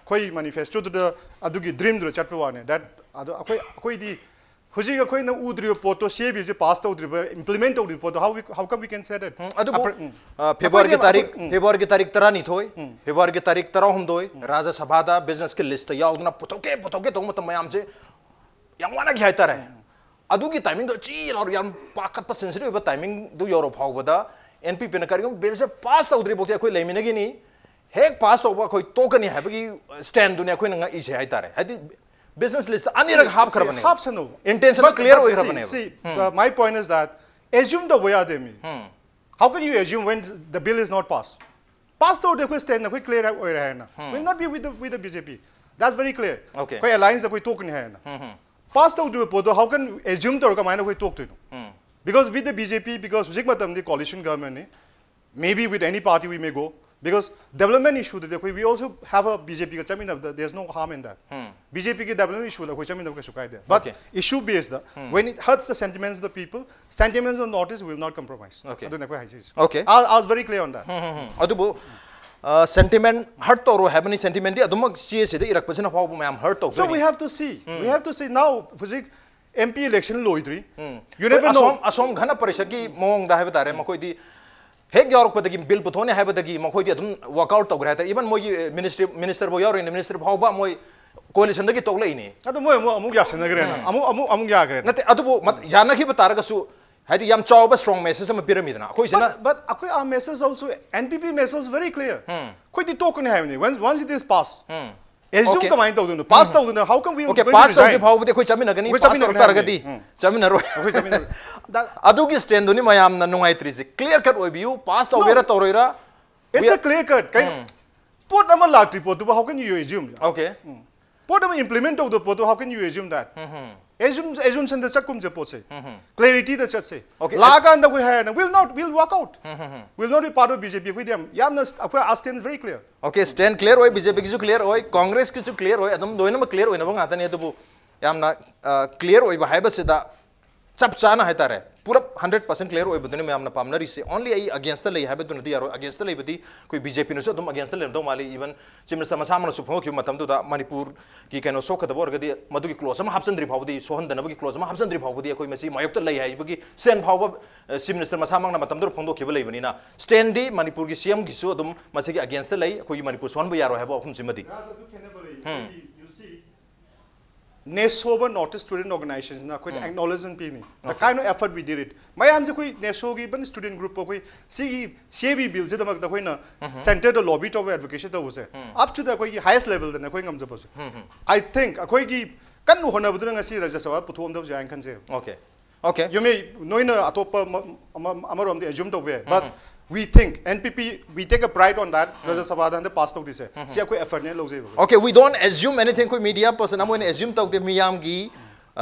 ꯑꯩꯈꯣꯏ manifesto ꯗꯨꯗ ꯑꯗꯨꯒꯤ dream ꯗꯨꯗ ꯆꯠꯄ ꯋꯥꯅꯦ꯫ That ꯑꯗꯣ ꯑꯩꯈꯣꯏ ꯑꯩꯈꯣꯏꯗꯤ ꯍꯧꯖꯤꯛ ꯑꯩꯈꯣꯏꯅ ꯎꯗ꯭ꯔꯤꯕ ꯄꯣꯠꯇꯣ, C A B say pass ꯇꯧꯗ꯭ꯔꯤꯕ, implement ꯇꯧꯗ꯭ꯔꯤꯕ ꯄꯣꯠꯇꯣ, how we, how come we can say that? ꯑꯗꯨꯕꯨ Upper- ꯎꯝ. ꯑ, February ꯒꯤ ꯑꯩꯈꯣꯏꯗꯤ ꯇꯥꯔꯤꯛ ꯑꯩꯈꯣꯏ- ꯎꯝ. February ꯒꯤ ꯇꯥꯔꯤꯛ ꯇꯔꯥꯅꯤꯊꯣꯏ February ꯒꯤ ꯇꯥꯔꯤꯛ ꯇꯔꯥꯍꯨꯝꯗꯣꯏ Rajya Sabha ꯗ business ꯀꯤ list ꯇ ꯌꯥꯎꯗꯅ ꯄꯨꯊꯣꯛꯀꯦ ꯄꯨꯊꯣꯛꯀꯦ ꯇꯧꯕ ꯃꯇꯝ ꯃꯌꯥꯝꯁꯦ ꯌꯥꯝ ꯋꯥꯅꯈꯤ ꯍꯥꯏꯇꯥꯔꯦ꯫ ꯑꯗꯨꯒꯤ timing ꯗꯣ ꯆꯤ ꯂꯥꯎꯔ ꯌꯥꯝ ꯄꯥꯈꯠꯄ sensitive ꯑꯣꯏꯕ timing ꯗꯨ ꯌꯧꯔ ꯐꯥꯎꯕꯗ N P P ꯅ ꯀꯔꯤꯒꯨꯝꯕ bill ꯁꯦ pass ꯇꯧꯗ꯭ꯔꯤ ꯐꯥꯎꯗꯤ ꯑꯩꯈꯣꯏ ꯂꯩꯃꯤꯟꯅꯒꯤꯅꯤ, ꯍꯦꯛ pass ꯇꯧꯕ ꯑꯩꯈꯣꯏ ꯇꯣꯛꯀꯅꯤ ꯍꯥꯏꯕꯒꯤ stand ꯗꯨꯅꯦ ꯑꯩꯈꯣꯏꯅ ꯉꯛꯏꯁꯦ ꯍꯥꯏꯇꯥꯔꯦ꯫ ꯍꯥꯏꯗꯤ business list ꯑꯅꯤꯔꯛ ꯍꯥꯞꯈ꯭ꯔꯕꯅꯦ꯫ ꯍꯥꯞꯁꯅꯨ꯫ Intention But- clear but ꯑꯣꯏꯈ꯭ꯔꯕꯅꯦꯕ꯫ see, see, uh, my point is that assume ꯇꯧꯕ ꯌꯥꯗꯦ ꯃꯤ꯫ How can you assume when the bill is not passed? Pass ꯇꯧꯔꯗꯤ ꯑꯩꯈꯣꯏ stand ꯑꯩꯈꯣꯏ clear ꯑꯣꯏꯔꯦ ꯍꯥꯏꯅ꯫ Will not be with the, with the B J P. That's very clear. Okay. ꯑꯩꯈꯣꯏ alliance ꯑꯩꯈꯣꯏ ꯇꯣꯛꯀꯅꯤ ꯍꯥꯏꯅ꯫ Pass ꯇꯧꯗ꯭ꯔꯤꯕ ꯄꯣꯠꯇꯣ how can assume ꯇꯧꯔꯒ ꯀꯃꯥꯏꯅ ꯑꯩꯈꯣꯏ ꯇꯣꯛꯇꯣꯏꯅꯣ? Because with the B J P, because ꯍꯧꯖꯤꯛ ꯃꯇꯝꯗꯤ coalition government ꯅꯤ, maybe with any party we may go, because development issue ꯗꯗꯤ ꯑꯩꯈꯣꯏ, we also have a BJ P ꯒ ꯆꯠꯃꯤꯟꯅꯕꯗ, there's no harm in that. B J P ꯒꯤ development issue ꯗ ꯑꯩꯈꯣꯏ ꯆꯠꯃꯤꯟꯅꯕ ꯀꯩꯁꯨ ꯀꯥꯏꯗꯦ꯫ But Okay. issue based the, when it hurts the sentiments of the people, sentiments of the North East will not compromise. Okay. ꯑꯗꯨꯅ ꯑꯩꯈꯣꯏ ꯍꯥꯏꯖꯩꯁꯦ꯫ Okay. I, I was very clear on that. ꯑꯗꯨꯕꯨ ꯑ, sentiment hurt ꯇꯧꯔꯣꯏ ꯍꯥꯏꯕꯅꯤ꯫ Sentiment ꯗꯤ ꯑꯗꯨꯃꯛ ꯆꯦꯁꯤꯗ ꯏꯔꯛꯄꯁꯤꯅ ꯐꯥꯎꯕ ꯃꯌꯥꯝ hurt So ꯇꯧꯗꯣꯏꯅꯤ꯫ We have to see. We have to see now. ꯍꯧꯖꯤꯛ M P election ꯂꯣꯏꯗ꯭ꯔꯤ꯫ You never know. ꯑꯁꯣꯝ ꯑꯁꯣꯝ ꯘꯅ ꯄꯔꯤꯁꯠꯀꯤ ꯃꯑꯣꯡꯗ ꯍꯥꯏꯕ ꯇꯥꯔꯦ, ꯃꯈꯣꯏꯗꯤ ꯍꯦꯛ ꯌꯥꯎꯔꯛꯄꯗꯒꯤ, bill ꯄꯨꯊꯣꯛꯅꯤ ꯍꯥꯏꯕꯗꯒꯤ ꯃꯈꯣꯏꯗꯤ ꯑꯗꯨꯝ walk out ꯇꯧꯈ꯭ꯔꯦ ꯍꯥꯏꯇꯥꯔꯦ꯫ Even ꯃꯣꯏꯒꯤ ministry, minister ꯐꯥꯎ ꯌꯥꯎꯔꯤꯅꯤ, minister ꯐꯥꯎꯕ ꯃꯣꯏ coalition ꯗꯒꯤ ꯇꯣꯛꯂꯛꯏꯅꯤ꯫ ꯑꯗꯣ ꯃꯣꯏ ꯑꯃꯨꯛ ꯑꯃꯨꯛ ꯌꯥꯁꯟꯅꯈ꯭ꯔꯦꯅ꯫ ꯑꯃꯨꯛ ꯑꯃꯨꯛ ꯑꯃꯨꯛ ꯌꯥꯈ꯭ꯔꯦꯅ꯫ ꯅꯠꯇꯦ, ꯑꯗꯨꯕꯨ ꯃꯠ- ꯌꯥꯅꯈꯤꯕ ꯇꯥꯔꯒꯁꯨ ꯍꯥꯏꯗꯤ ꯌꯥꯝ ꯆꯥꯎꯕ strong message ꯑꯃ ꯄꯤꯔꯝꯃꯤꯗꯅ ꯑꯩꯈꯣꯏꯁꯤꯅ꯫ But, but ꯑꯩꯈꯣꯏ our message also, N P P message very clear. ꯑꯩꯈꯣꯏꯗꯤ ꯇꯣꯛꯀꯅꯤ ꯍꯥꯏꯕꯅꯤ, once, once it is passed. Assume Okay. ꯀꯃꯥꯏꯅ ꯇꯧꯗꯣꯏꯅꯣ? Pass ꯇꯧꯗꯣꯏꯅꯣ? How can we Okay, going to pass ꯇꯧꯗ꯭ꯔꯤ resign? ꯐꯥꯎꯕꯗꯤ ꯑꯩꯈꯣꯏ ꯆꯠꯃꯤꯟꯅꯒꯅꯤ꯫ ꯑꯩꯈꯣꯏ Pass ꯇꯧꯔꯛ ꯆꯠꯃꯤꯟꯅꯒꯅꯤ ꯇꯥꯔꯒꯗꯤ ꯍꯥꯏꯕꯅꯤ꯫ ꯆꯠꯃꯤꯟꯅꯔꯣꯏ꯫ ꯑꯩꯈꯣꯏ ꯆꯠꯃꯤꯟꯅꯔꯣꯏ꯫ That- ꯑꯗꯨꯒꯤ stand ꯗꯨꯅꯤ ꯃꯌꯥꯝꯅ ꯅꯨꯡꯉꯥꯏꯇ꯭ꯔꯤꯁꯦ꯫ Clear cut ꯑꯣꯏꯕꯤꯌꯨ, pass ꯇꯧꯒꯦꯔꯥ ꯇꯧꯔꯣꯏꯔꯥ꯫ It's a clear cut. ꯀꯩꯅꯣ? ꯄꯣꯠ ꯑꯃ ꯂꯥꯛꯇ꯭ꯔꯤ ꯄꯣꯠꯇꯨꯕꯨ how can you assume? Okay. ꯄꯣꯠ ꯑꯃ implement ꯇꯧꯗꯕ ꯄꯣꯠꯇꯨ how can you assume that? Assume, assumption ꯗ ꯆꯠꯀꯨꯝꯁꯦ ꯄꯣꯠꯁꯦ꯫ Clarity ꯗ ꯆꯠꯁꯦ꯫ Okay. ꯂꯥꯛꯑꯀꯥꯟꯗ ꯑꯩꯈꯣꯏ ꯍꯥꯏꯔꯅ will not, will walk out. Will not be part of B J P. ꯑꯩꯈꯣꯏꯗꯤ ꯌꯥꯝ ꯌꯥꯝꯅ ꯑꯩꯈꯣꯏ our stand very clear. Okay, stand clear ꯑꯣꯏ, B J P ꯒꯤꯁꯨ clear ꯑꯣꯏ, Congress ꯀꯤꯁꯨ clear ꯑꯣꯏ, ꯑꯗꯨꯝ ꯂꯣꯏꯅꯃꯛ clear ꯑꯣꯏꯅꯕ ꯉꯥꯛꯇꯅꯤ꯫ ꯑꯗꯨꯕꯨ ꯌꯥꯝꯅ clear ꯑꯣꯏꯕ ꯍꯥꯏꯕꯁꯤꯗ ꯆꯞ ꯆꯥꯅ ꯍꯥꯏꯇꯥꯔꯦ, ꯄꯨꯔꯞ hundred percent clear ꯑꯣꯏꯕꯗꯨꯅꯤ ꯃꯌꯥꯝꯅ ꯄꯥꯝꯅꯔꯤꯁꯦ꯫ Only ꯑꯩ against ꯂꯩ ꯍꯥꯏꯕꯗꯨꯅꯗꯤ ꯌꯥꯔꯣꯏ꯫ Against ꯂꯩꯕꯗꯤ ꯑꯩꯈꯣꯏ B J P ꯅꯁꯨ ꯑꯗꯨꯝ against ꯂꯩꯔꯝꯗꯧ ꯃꯥꯜꯂꯤ꯫ Even Chief Minister ꯃꯁꯥꯃꯛꯅꯁꯨ ꯐꯣꯡꯗꯣꯛꯈꯤꯕ ꯃꯇꯝꯗꯨꯗ ꯃꯅꯤꯄꯨꯔꯒꯤ ꯀꯩꯅꯣ ꯁꯣꯛꯀꯗꯕ ꯑꯣꯏꯔꯒꯗꯤ ꯃꯗꯨꯒꯤ clause ꯑꯃ ꯍꯥꯞꯆꯤꯟꯗ꯭ꯔꯤ ꯐꯥꯎꯕꯗꯤ, ꯁꯣꯛꯍꯟꯗꯅꯕꯒꯤ clause ꯑꯃ ꯍꯥꯞꯆꯤꯟꯗ꯭ꯔꯤ ꯐꯥꯎꯕꯗꯤ ꯑꯩꯈꯣꯏ ꯃꯁꯤ ꯃꯥꯌꯣꯛꯇ ꯂꯩ ꯍꯥꯏꯕꯒꯤ stand ꯐꯥꯎꯕ Chief Minister ꯃꯁꯥꯃꯛꯅ ꯃꯇꯝꯗꯨꯗ ꯐꯣꯡꯗꯣꯛꯈꯤꯕ ꯂꯩꯕꯅꯤꯅ, stand ꯗꯤ ꯃꯅꯤꯄꯨꯔꯒꯤ C M ꯒꯤꯁꯨ ꯑꯗꯨꯝ ꯃꯁꯤꯒꯤ against ꯂꯩ, ꯑꯩꯈꯣꯏꯒꯤ ꯃꯅꯤꯄꯨꯔ ꯁꯣꯛꯍꯟꯕ ꯌꯥꯔꯣꯏ ꯍꯥꯏꯕ ꯋꯥꯐꯝꯁꯤꯃꯗꯤ꯫ ꯔꯥꯖ, ꯑꯗꯨ ꯈꯦꯠꯅꯕ ꯂꯩ꯫ ꯑꯩꯈꯣꯏꯒꯤ, you see, NESO ꯕ North East Student Organization ꯅ ꯑꯩꯈꯣꯏꯗ acknowledgement ꯄꯤꯅꯤ, the kind of effort we did it. ꯃꯌꯥꯝꯁꯦ ꯑꯩꯈꯣꯏ NESO ꯒꯤ ꯏꯕꯟ student group ꯑꯩꯈꯣꯏ ꯁꯤꯒꯤ C A B bill ꯁꯤꯗꯃꯛꯇ ꯑꯩꯈꯣꯏꯅ center ꯗ lobby ꯇꯧꯕ, advocate ꯇꯧꯕꯁꯦ up to the ꯑꯩꯈꯣꯏꯒꯤ highest level ꯗꯅꯦ ꯑꯩꯈꯣꯏ ꯉꯝꯖꯕꯁꯦ꯫ I think ꯑꯩꯈꯣꯏꯒꯤ ꯀꯟꯅ ꯍꯣꯠꯅꯕꯗꯨꯅ ꯉꯁꯤ ꯔꯥꯖ꯭ꯌ ꯁꯚꯥ ꯄꯨꯊꯣꯛꯑꯝꯗꯕꯁꯨ ꯌꯥꯏꯅ ꯈꯟꯖꯩ꯫ Okay. Okay. You may, ꯅꯣꯏꯅ ꯑꯇꯣꯞꯄ ꯑꯃ, ꯑꯃ, ꯑꯃꯔꯣꯝꯗ assume ꯇꯧꯕ ꯌꯥꯏ, but we think, N P P, we take a pride on that. ꯔꯥꯖ꯭ꯌ ꯁꯚꯥꯗ ꯍꯟꯗꯛ pass ꯇꯧꯗꯣꯏꯁꯦ, ꯁꯤ ꯑꯩꯈꯣꯏ effort ꯅꯦ ꯂꯧꯖꯩꯕ꯫ Okay, we don't assume anything. ꯑꯩꯈꯣꯏ media person ꯑꯃ ꯑꯣꯏꯅ assume ꯇꯧꯗꯦ꯫ ꯃꯤꯌꯥꯝꯒꯤ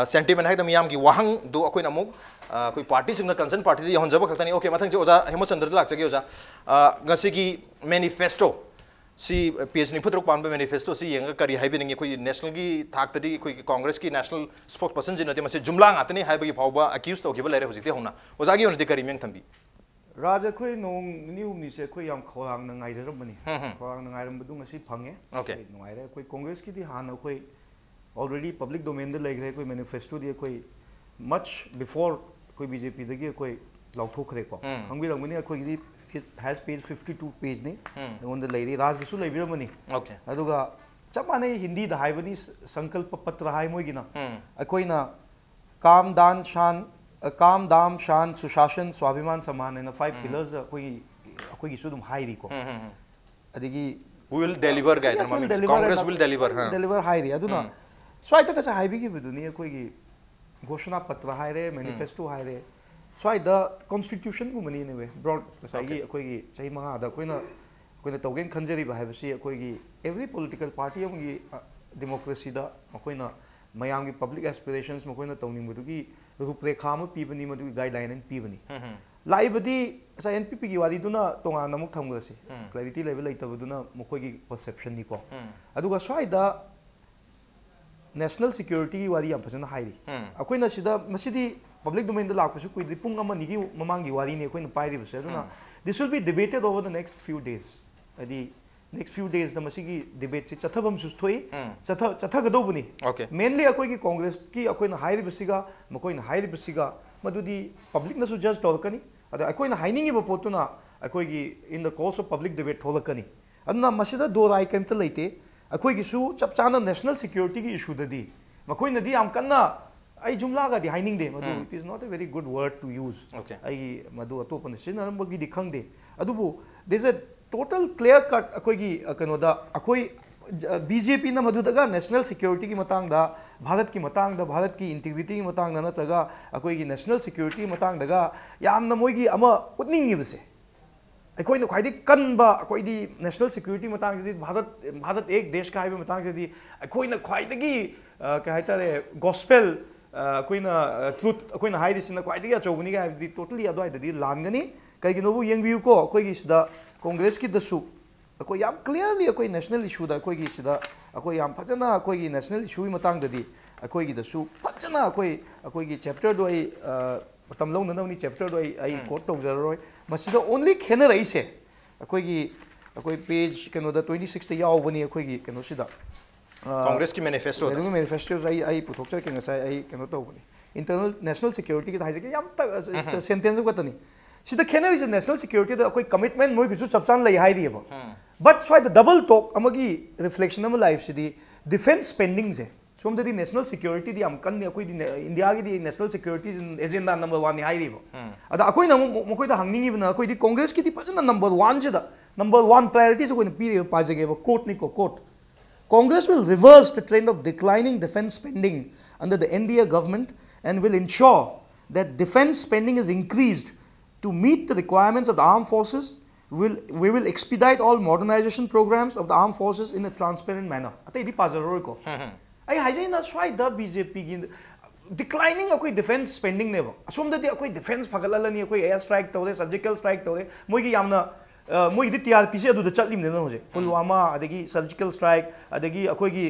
sentiment ꯍꯥꯏꯗ ꯃꯤꯌꯥꯝꯒꯤ ꯋꯥꯍꯪꯗꯨ ꯑꯩꯈꯣꯏꯅ ꯑꯃꯨꯛ ꯑꯩꯈꯣꯏ party ꯁꯤꯡꯅ, concern party ꯗ ꯌꯧꯍꯟꯖꯕ ꯈꯛꯇꯅꯤ꯫ Okay, ꯃꯊꯪꯁꯦ ꯑꯣꯖꯥ ꯍꯦꯃꯆꯟꯗ꯭ꯔꯗ ꯂꯥꯛꯆꯒꯦ꯫ ꯑꯣꯖꯥ, ꯉꯁꯤꯒꯤ manifesto ꯁꯤ, page ꯅꯤꯐꯨ ꯇꯔꯨꯛ ꯄꯥꯟꯕ manifesto ꯁꯤ ꯌꯦꯡꯉꯒ ꯀꯔꯤ ꯍꯥꯏꯕꯤꯅꯤꯡꯉꯤ? ꯑꯩꯈꯣꯏꯒꯤ national ꯒꯤ ꯊꯥꯛꯇꯗꯤ ꯑꯩꯈꯣꯏꯒꯤ Congress ꯀꯤ national spokesperson ꯁꯤꯅꯗꯤ ꯃꯁꯤ ꯖꯨꯝꯂꯥ ꯉꯥꯛꯇꯅꯤ ꯍꯥꯏꯕꯒꯤ ꯐꯥꯎꯕ accuse ꯇꯧꯈꯤꯕ ꯂꯩꯔꯦ ꯍꯧꯖꯤꯛꯇꯤ ꯍꯧꯅ꯫ ꯑꯣꯖꯥꯒꯤ ꯑꯣꯏꯅꯗꯤ ꯀꯔꯤ ꯃꯤꯠꯌꯦꯡ ꯊꯝꯕꯤ? ꯔꯥꯖ, ꯑꯩꯈꯣꯏ ꯅꯣꯡ ꯅꯤꯅꯤ ꯍꯨꯝꯅꯤꯁꯦ ꯑꯩꯈꯣꯏ ꯌꯥꯝ ꯈꯧꯔꯥꯡꯅ ꯉꯥꯏꯖꯔꯝꯕꯅꯤ꯫ ꯈꯧꯔꯥꯡꯅ ꯉꯥꯏꯔꯝꯕꯗꯨ ꯉꯁꯤ ꯐꯪꯉꯦ꯫ Okay. ꯑꯩꯈꯣꯏ ꯅꯨꯡꯉꯥꯏꯔꯦ꯫ ꯑꯩꯈꯣꯏ Congress ꯀꯤꯗꯤ ꯍꯥꯟꯅ ꯑꯩꯈꯣꯏ already public domain ꯗ ꯂꯩꯈ꯭ꯔꯦ꯫ ꯑꯩꯈꯣꯏ manifesto ꯗꯤ ꯑꯩꯈꯣꯏ much before ꯑꯩꯈꯣꯏ B J P ꯗꯒꯤ ꯑꯩꯈꯣꯏ ꯂꯥꯎꯊꯣꯛꯈ꯭ꯔꯦꯀꯣ꯫ ꯈꯪꯕꯤꯔꯝꯒꯅꯤ, ꯑꯩꯈꯣꯏꯒꯤꯗꯤ it has page fifty two page ꯅꯤ꯫ ꯑꯩꯉꯣꯟꯗ ꯂꯩꯔꯤ, ꯔꯥꯖꯀꯤꯁꯨ ꯂꯩꯕꯤꯔꯝꯃꯅꯤ꯫ Okay. ꯑꯗꯨꯒ ꯆꯞ ꯃꯥꯟꯅꯩ, ꯍꯤꯟꯗꯤꯗ ꯍꯥꯏꯕꯅꯤ, ꯁꯪꯀꯜꯄ ꯄꯇ꯭ꯔ ꯍꯥꯏ ꯃꯣꯏꯒꯤꯅ꯫ ꯑꯩꯈꯣꯏꯅ ꯀꯥꯝ, ꯗꯥꯟ, ꯁꯥꯟ, ꯑ, ꯀꯥꯝ, ꯗꯥꯝ, ꯁꯥꯟ, ꯁꯨꯁꯥꯁꯟ, ꯁ꯭ꯋꯥꯚꯤꯃꯥꯟ, ꯁꯃꯥꯟ ꯍꯥꯏꯅ five pillars ꯑꯩꯈꯣꯏꯒꯤ, ꯑꯩꯈꯣꯏꯒꯤꯁꯨ ꯑꯗꯨꯝ ꯍꯥꯏꯔꯤꯀꯣ꯫ ꯑꯗꯒꯤ We will deliver ꯀꯥꯏꯗꯅ Yes, will ꯃꯃꯤꯡꯁꯦ꯫ deliver Congress ꯍꯥꯏꯅ will deliver, ꯍꯥ꯫ Deliver ꯍꯥꯏꯔꯤ꯫ ꯑꯗꯨꯅ ꯁ꯭ꯋꯥꯏꯗ ꯉꯁꯥꯏ ꯍꯥꯏꯕꯤꯈꯤꯕꯗꯨꯅꯤ, ꯑꯩꯈꯣꯏꯒꯤ ꯘꯣꯁꯅꯥ ꯄꯇ꯭ꯔ ꯍꯥꯏꯔꯦ, manifesto ꯍꯥꯏꯔꯦ, ꯁ꯭ꯋꯥꯏꯗ constitution ꯒꯨꯝꯕꯅꯤ, in a way, broad, ꯉꯁꯥꯏꯒꯤ Okay. ꯑꯩꯈꯣꯏꯒꯤ ꯆꯍꯤ ꯃꯉꯥꯗ ꯑꯩꯈꯣꯏꯅ ꯑꯩꯈꯣꯏꯅ ꯇꯧꯒꯦꯅ ꯈꯟꯖꯔꯤꯕ ꯍꯥꯏꯕꯁꯤ ꯑꯩꯈꯣꯏꯒꯤ every political party ꯑꯃꯒꯤ democracyꯗ ꯃꯈꯣꯏꯅ ꯃꯌꯥꯝꯒꯤ public aspirations, ꯃꯈꯣꯏꯅ ꯇꯧꯅꯤꯡꯕꯗꯨꯒꯤ ꯔꯨꯄꯔꯦꯈꯥ ꯑꯃ ꯄꯤꯕꯅꯤ, ꯃꯗꯨꯒꯤ guideline ꯑꯃ ꯄꯤꯕꯅꯤ꯫ ꯂꯥꯛꯏꯕꯗꯤ ꯉꯁꯥꯏ NPPꯒꯤ ꯋꯥꯔꯤꯗꯨꯅ ꯇꯣꯉꯥꯟꯅ ꯑꯃꯨꯛ ꯊꯝꯈ꯭ꯔꯁꯤ꯫ Clarity ꯂꯩꯕ ꯂꯩꯇꯕꯗꯨꯅ ꯃꯈꯣꯏꯒꯤ perceptionꯅꯤꯀꯣ꯫ ꯑꯗꯨꯒ ꯁ꯭ꯋꯥꯏꯗ national securityꯒꯤ ꯋꯥꯔꯤ ꯌꯥꯝ ꯐꯖꯅ ꯍꯥꯏꯔꯤ꯫ ꯑꯩꯈꯣꯏꯅ ꯁꯤꯗ, ꯃꯁꯤꯗꯤ public domainꯗ ꯂꯥꯛꯄꯁꯨ ꯀꯨꯏꯗ꯭ꯔꯤ, ꯄꯨꯡ ꯑꯃ ꯑꯅꯤꯒꯤ ꯃꯃꯥꯡꯒꯤ ꯋꯥꯔꯤꯅꯤ ꯑꯩꯈꯣꯏꯅ ꯄꯥꯏꯔꯤꯕꯁꯦ꯫ ꯑꯗꯨꯅ this will be debated over the next few days꯫ ꯍꯥꯏꯗꯤ next few daysꯗ ꯃꯁꯤꯒꯤ debateꯁꯤ ꯆꯠꯊꯐꯝꯁꯨ ꯊꯣꯛꯏ꯫ ꯆꯠꯊ-, ꯆꯠꯊꯒꯗꯧꯕꯅꯤ꯫ Okay. Mainly ꯑꯩꯈꯣꯏꯒꯤ Congressꯀꯤ ꯑꯩꯈꯣꯏꯅ ꯍꯥꯏꯔꯤꯕꯁꯤꯒ ꯃꯈꯣꯏꯅ ꯍꯥꯏꯔꯤꯕꯁꯤꯒ ꯃꯗꯨꯗꯤ publicꯅꯁꯨ judge ꯇꯧꯔꯛꯀꯅꯤ꯫ ꯑꯗ ꯑꯩꯈꯣꯏꯅ ꯍꯥꯏꯅꯤꯡꯉꯤꯕ ꯄꯣꯠꯇꯨꯅ ꯑꯩꯈꯣꯏꯒꯤ in the course of public debate ꯊꯣꯛꯂꯛꯀꯅꯤ꯫ ꯑꯗꯨꯅ ꯃꯁꯤꯗ ꯗꯣ ꯔꯥꯏ ꯀꯔꯤꯝꯇ ꯂꯩꯇꯦ꯫ ꯑꯩꯈꯣꯏꯒꯤꯁꯨ ꯆꯞ ꯆꯥꯅ national securityꯒꯤ issueꯗꯗꯤ ꯃꯈꯣꯏꯅꯗꯤ ꯌꯥꯝ ꯀꯟꯅ, ꯑꯩ ꯖꯨꯝꯂꯥꯒꯗꯤ ꯍꯥꯏꯅꯤꯡꯗꯦ, ꯃꯗꯨ it is not a very good word to use꯫ Okay. ꯑꯩꯒꯤ ꯃꯗꯨ ꯑꯇꯣꯞꯄꯅ ꯁꯤꯖꯤꯟꯅꯔꯝꯕꯒꯤꯗꯤ ꯈꯪꯗꯦ꯫ ꯑꯗꯨꯕꯨ there's a total clear cut ꯑꯩꯈꯣꯏꯒꯤ, ꯑ, ꯀꯩꯅꯣꯗ ꯑꯩꯈꯣꯏ, ꯑ, BJPꯅ ꯃꯗꯨꯗꯒ national securityꯒꯤ ꯃꯇꯥꯡꯗ, ꯚꯥꯔꯠꯀꯤ ꯃꯇꯥꯡꯗ, ꯚꯥꯔꯠꯀꯤ integrityꯒꯤ ꯃꯇꯥꯡꯗ ꯅꯠꯇ꯭ꯔꯒ ꯑꯩꯈꯣꯏꯒꯤ national securityꯒꯤ ꯃꯇꯥꯡꯗꯒ ꯌꯥꯝꯅ ꯃꯣꯏꯒꯤ ꯑꯃ ꯎꯠꯅꯤꯡꯉꯤꯕꯁꯦ, ꯑꯩꯈꯣꯏꯅ ꯈ꯭ꯋꯥꯏꯗꯒꯤ ꯀꯟꯕ, ꯑꯩꯈꯣꯏꯗꯤ national security ꯃꯇꯥꯡꯁꯤꯗꯤ ꯚꯥꯔꯠ, ꯚꯥꯔꯠ ꯑꯦꯛ ꯗꯦꯁ ꯀ ꯍꯥꯏꯕ ꯃꯇꯥꯡꯁꯤꯗꯤ ꯑꯩꯈꯣꯏꯅ ꯈ꯭ꯋꯥꯏꯗꯒꯤ, ꯑ, ꯀꯩ ꯍꯥꯏꯇꯥꯔꯦ, gospel, ꯑ, ꯑꯩꯈꯣꯏꯅ, ꯑ, truth ꯑꯩꯈꯣꯏꯅ ꯍꯥꯏꯔꯤꯁꯤꯅ ꯈ꯭ꯋꯥꯏꯗꯒꯤ ꯑꯆꯧꯕꯅꯤ ꯀꯥꯏ ꯍꯥꯏꯕꯗꯤ totally ꯑꯗꯨꯋꯥꯏꯗꯗꯤ ꯂꯥꯟꯒꯅꯤ꯫ ꯀꯩꯒꯤꯅꯣꯕꯨ ꯌꯦꯡꯕꯤꯌꯨꯀꯣ, ꯑꯩꯈꯣꯏꯒꯤ ꯁꯤꯗ Congressꯀꯤꯗꯁꯨ ꯑꯩꯈꯣꯏ ꯌꯥꯝ clearly ꯑꯩꯈꯣꯏ national issueꯗ ꯑꯩꯈꯣꯏꯒꯤ ꯁꯤꯗ ꯑꯩꯈꯣꯏ ꯌꯥꯝ ꯐꯖꯅ ꯑꯩꯈꯣꯏꯒꯤ national issueꯒꯤ ꯃꯇꯥꯡꯗꯗꯤ ꯑꯩꯈꯣꯏꯒꯤꯗꯁꯨ ꯐꯖꯅ ꯑꯩꯈꯣꯏ, ꯑꯩꯈꯣꯏꯒꯤ chapterꯗꯣ ꯑꯩ, ꯑ, ꯃꯇꯝ ꯂꯧꯅꯅꯕꯅꯤ, chapterꯗꯣ ꯑꯩ, ꯑꯩ quote ꯇꯧꯖꯔꯔꯣꯏ꯫ ꯃꯁꯤꯗ only ꯈꯦꯠꯅꯔꯛꯏꯁꯦ ꯑꯩꯈꯣꯏꯒꯤ, ꯑꯩꯈꯣꯏ page ꯀꯩꯅꯣꯗ twenty sixꯇ ꯌꯥꯎꯕꯅꯤ ꯑꯩꯈꯣꯏꯒꯤ ꯀꯩꯅꯣꯁꯤꯗ, ꯑ, Congressꯀꯤ manifestoꯗ꯫ ꯀꯩꯅꯣꯒꯤ manifestoꯁꯦ ꯑꯩ, ꯑꯩ ꯄꯨꯊꯣꯛꯆꯔꯛꯀꯦ, ꯉꯁꯥꯏ ꯑꯩ ꯀꯩꯅꯣ ꯇꯧꯕꯅꯤ, internal national securityꯒꯤꯗ ꯍꯥꯏꯖꯒꯦ, ꯌꯥꯝ ꯇ-, sentence ꯑꯃꯈꯛꯇꯅꯤ꯫ ꯁꯤꯗ ꯈꯦꯠꯅꯔꯤꯁꯦ national securityꯗ ꯑꯩꯈꯣꯏ commitment ꯃꯣꯏꯒꯤꯁꯨ ꯆꯞ ꯆꯥꯅ ꯂꯩ ꯍꯥꯏꯔꯤꯑꯕ꯫ But ꯁ꯭ꯋꯥꯏꯗ double talk ꯑꯃꯒꯤ reflection ꯑꯃ ꯂꯥꯛꯏꯕꯁꯤꯗꯤ defence spendingꯁꯦ꯫ ꯁꯣꯝꯗꯗꯤ national securityꯗꯤ ꯌꯥꯝ ꯀꯟꯅꯤ, ꯑꯩꯈꯣꯏꯗꯤ ꯅꯦ-, ꯏꯟꯗꯤꯌꯥꯒꯤꯗꯤ national security agenda number oneꯅꯤ ꯍꯥꯏꯔꯤꯕ꯫ ꯑꯗ ꯑꯩꯈꯣꯏꯅ ꯑꯃꯨꯛ ꯃꯈꯣꯏꯗ ꯍꯪꯅꯤꯡꯉꯤꯕꯅ, ꯑꯩꯈꯣꯏꯗꯤ Congressꯀꯤꯗꯤ ꯐꯖꯅ number oneꯁꯤꯗ, number one priorityꯁꯦ ꯑꯩꯈꯣꯏꯅ ꯄꯤꯔꯤꯕ, ꯄꯥꯖꯒꯦꯕ, quoteꯅꯤꯀꯣ, quote: "Congress will reverse the trend of declining defence spending under the NDA government and will ensure that defence spending is increased to meet the requirements of the armed forces Will, we will expedite all modernization programs of the armed forces in a transparent manner. ꯑꯇꯩꯗꯤ ꯄꯥꯖꯔꯔꯣꯏꯀꯣ꯫ ꯑꯩ ꯍꯥꯏꯖꯩꯅ ꯁ꯭ꯋꯥꯏꯗ B J ꯄꯤꯒꯤ ꯗꯤꯀ꯭ꯂꯥꯏꯅꯤꯡ ꯑꯩꯈꯣꯏ defence ꯁ꯭ꯄꯦꯟꯗꯤꯡꯅꯦꯕ꯫ ꯑꯁꯣꯝꯗꯗꯤ ꯑꯩꯈꯣꯏ defence ꯐꯒꯠꯍꯜꯂꯅꯤ, ꯑꯩꯈꯣꯏ air strike ꯇꯧꯔꯦ, surgical strike ꯇꯧꯔꯦ, ꯃꯣꯏꯒꯤ ꯌꯥꯝꯅ ꯑ, ꯃꯣꯏꯒꯤꯗꯤ ꯇꯤ ꯑꯥꯔ ꯄꯤꯁꯦ ꯑꯗꯨꯗ ꯆꯠꯂꯤꯕꯅꯤꯅ ꯍꯧꯖꯤꯛ ꯄꯨꯜꯋꯥꯃꯥ, ꯑꯗꯒꯤ ꯁꯔꯖꯤꯀꯦꯜ ꯁ꯭ꯇ꯭ꯔꯥꯏꯛ, ꯑꯗꯒꯤ ꯑꯩꯈꯣꯏꯒꯤ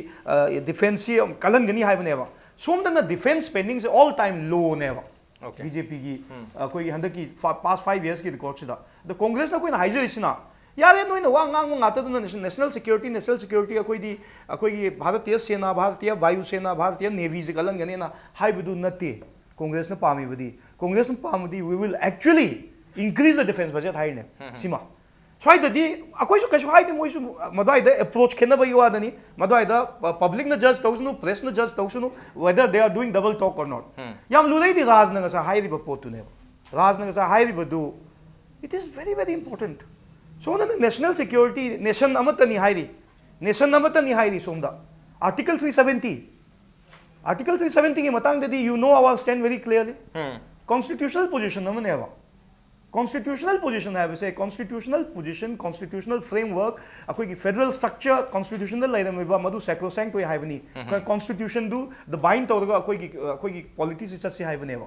ꯗꯤꯐꯦꯟꯁꯁꯤ ꯀꯜꯍꯟꯒꯅꯤ ꯍꯥꯏꯕꯅꯦꯕ꯫ ꯁꯣꯝꯗꯅ ꯗꯤꯐꯦꯟꯁ ꯁ꯭ꯄꯦꯟꯗꯤꯡꯁꯦ ꯑꯣꯜ ꯇꯥꯏꯝ ꯂꯣꯅꯦꯕ꯫ Okay. ꯕꯤ ꯖꯦ ꯄꯤꯒꯤ ꯑꯩꯈꯣꯏꯒꯤ ꯍꯟꯗꯛꯀꯤ ꯄꯥꯁ ꯐꯥꯏꯚ ꯌꯔꯁꯀꯤ ꯔꯦꯀꯣꯔꯗꯁꯤꯗ꯫ ꯑꯗꯣ ꯀꯣꯡꯒ꯭ꯔꯦꯁꯅ ꯑꯩꯈꯣꯏꯅ ꯍꯥꯏꯖꯔꯤꯁꯤꯅ, ꯌꯥꯔꯦ, ꯅꯣꯏꯅ ꯋꯥ ꯉꯥꯡꯕ ꯉꯥꯛꯇꯗꯨꯅ ꯅꯦꯁꯅꯦꯜ ꯁꯦꯀ꯭ꯌꯨꯔꯤꯇꯤ, ꯅꯦꯁꯅꯦꯜ ꯁꯦꯀ꯭ꯌꯨꯔꯤꯇꯤ, ꯑꯩꯈꯣꯏꯗꯤ, ꯑꯩꯈꯣꯏꯒꯤ ꯚꯥꯔꯇꯤꯌ ꯁꯦꯅꯥ, ꯚꯥꯔꯇꯤꯌ ꯚꯥꯌꯨ ꯁꯦꯅꯥ, ꯚꯥꯔꯇꯤꯌ ꯅꯦꯚꯤꯁꯦ ꯀꯜꯍꯟꯒꯅꯤꯅ ꯍꯥꯏꯕꯗꯨ ꯅꯠꯇꯦ ꯀꯣꯡꯒ꯭ꯔꯦꯁꯅ ꯄꯥꯝꯃꯤꯕꯗꯤ꯫ ꯀꯣꯡꯒ꯭ꯔꯦꯁꯅ ꯄꯥꯝꯕꯗꯤ we will actually increase the defense budget ꯍꯥꯏꯔꯤꯅꯦ꯫ ꯁꯤꯃ ꯁ꯭ꯋꯥꯏꯗꯗꯤ ꯑꯩꯈꯣꯏꯁꯨ ꯀꯩꯁꯨ ꯍꯥꯏꯗꯦ, ꯃꯣꯏꯁꯨ ꯃꯗꯨꯋꯥꯏꯗ approach ꯈꯦꯠꯅꯕꯒꯤ ꯋꯥꯗꯅꯤ꯫ ꯃꯗꯨꯋꯥꯏꯗ ꯄꯕ꯭ꯂꯤꯛꯅ ꯖꯖ ꯇꯧꯁꯅꯨ, ꯄ꯭ꯔꯦꯁꯅ ꯖꯖ ꯇꯧꯁꯅꯨ, whether they are doing double talk or not꯫ ꯌꯥꯝ ꯂꯨꯔꯩꯗꯤ ꯔꯥꯖꯅ ꯉꯁꯥꯏ ꯍꯥꯏꯔꯤꯕ ꯄꯣꯠꯇꯨꯅꯦꯕ꯫ ꯔꯥꯖꯅ ꯉꯁꯥꯏ ꯍꯥꯏꯔꯤꯕꯗꯨ, it is very very important꯫ ꯁꯣꯝꯗꯅ ꯅꯦꯁꯅꯦꯜ ꯁꯦꯀ꯭ꯌꯨꯔꯤꯇꯤ, ꯅꯦꯁꯟ ꯑꯃꯠꯇꯅꯤ ꯍꯥꯏꯔꯤ, ꯅꯦꯁꯟ ꯑꯃꯠꯇꯅꯤ ꯍꯥꯏꯔꯤ ꯁꯣꯝꯗ꯫ Article three seventy, Article three seventy ꯒꯤ ꯃꯇꯥꯡꯗꯗꯤ you know our stand very clearly꯫ Constitutional position ꯑꯃꯅꯦꯕ꯫ Constitutional position ꯍꯥꯏꯕꯁꯦ, constitutional position, constitutional framework, ꯑꯩꯈꯣꯏꯒꯤ federal structure, constitution ꯗ ꯂꯩꯔꯝꯃꯤꯕ ꯃꯗꯨ sacrosanct ꯑꯣꯏ ꯍꯥꯏꯕꯅꯤ꯫ Constitution ꯗꯨ ꯗ ꯕꯥꯏꯟ ꯇꯧꯔꯒ ꯑꯩꯈꯣꯏꯒꯤ, ꯑꯩꯈꯣꯏꯒꯤ ꯄꯣꯂꯤꯇꯤꯁꯤ ꯆꯠꯁꯤ ꯍꯥꯏꯕꯅꯦꯕ꯫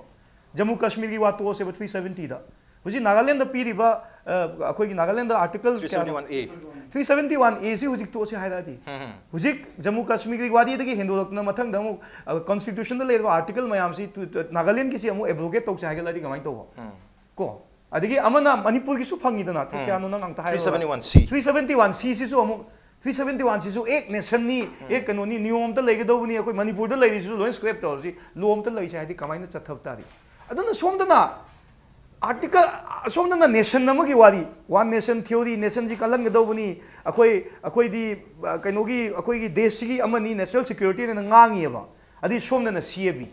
ꯖꯝꯃꯨ ꯀꯥꯁꯃꯤꯔꯒꯤ ꯋꯥ ꯇꯣꯛꯑꯁꯦꯕ, three seventy ꯗ꯫ ꯍꯧꯖꯤꯛ ꯅꯥꯒꯥꯂꯦꯟꯗ ꯄꯤꯔꯤꯕ, ꯑ, ꯑꯩꯈꯣꯏꯒꯤ ꯅꯥꯒꯥꯂꯦꯟꯗ Article ꯀꯌꯥꯅꯣ? three seventy-one A꯫ Three seventy-one A ꯁꯤ ꯍꯧꯖꯤꯛ ꯇꯣꯛꯑꯁꯤ ꯍꯥꯏꯔꯛꯑꯗꯤ꯫ ꯍꯧꯖꯤꯛ ꯖꯝꯃꯨ ꯀꯥꯁꯃꯤꯔꯒꯤ ꯋꯥꯔꯤꯗꯒꯤ ꯍꯦꯟꯗꯣꯔꯛꯇꯅ ꯃꯊꯪꯗ ꯑꯃꯨꯛ, ꯑ, constitution ꯗ ꯂꯩꯔꯤꯕ article ꯃꯌꯥꯝꯁꯤ ꯇꯨ-, ꯇꯨ-, ꯅꯥꯒꯥꯂꯦꯟꯒꯤꯁꯤ ꯑꯃꯨꯛ abrogate ꯇꯧꯁꯤ ꯍꯥꯏꯒꯠꯂꯛꯑꯗꯤ ꯀꯃꯥꯏꯅ ꯇꯧꯕ? ꯀꯣ? ꯑꯗꯒꯤ ꯑꯃꯅ ꯃꯅꯤꯄꯨꯔꯒꯤꯁꯨ ꯐꯪꯉꯤꯗꯅ, ꯀꯌꯥꯅꯣ ꯅꯪ ꯑꯝꯇ ꯍꯥꯏꯔꯣ? Three seventy-one C꯫ Three seventy-one C ꯁꯤꯁꯨ ꯑꯃꯨꯛ, three seventy-one C ꯁꯨ ꯑꯦꯛ ꯅꯦꯁꯟꯅꯤ, ꯑꯦꯛ ꯀꯩꯅꯣꯅꯤ, ꯅꯤꯌꯣꯝ ꯑꯝꯇ ꯂꯩꯒꯗꯧꯕꯅꯤ, ꯑꯩꯈꯣꯏ ꯃꯅꯤꯄꯨꯔꯗ ꯂꯩꯔꯤꯁꯤꯁꯨ ꯂꯣꯏ scrap ꯇꯧꯔꯁꯤ, ꯂꯣ ꯑꯝꯇ ꯂꯩꯁꯦ ꯍꯥꯏꯗꯤ ꯀꯃꯥꯏꯅ ꯆꯠꯊꯕ ꯇꯥꯔꯤ? ꯑꯗꯨꯅ ꯁꯣꯝꯗꯅ article, ꯁꯣꯝꯗꯅ ꯅꯦꯁꯟ ꯑꯃꯒꯤ ꯋꯥꯔꯤ, one nation theory, ꯅꯦꯁꯟꯁꯤ ꯀꯜꯍꯟꯒꯗꯧꯕꯅꯤ, ꯑꯩꯈꯣꯏ, ꯑꯩꯈꯣꯏꯗꯤ, ꯑ, ꯀꯩꯅꯣꯒꯤ, ꯑꯩꯈꯣꯏꯒꯤ ꯗꯦꯁꯁꯤꯒꯤ ꯑꯃꯅꯤ, ꯅꯦꯁꯅꯦꯜ ꯁꯦꯀ꯭ꯌꯨꯔꯤꯇꯤꯅ ꯉꯥꯡꯉꯤꯑꯕ꯫ ꯑꯗꯩ ꯁꯣꯝꯗꯅ C A B,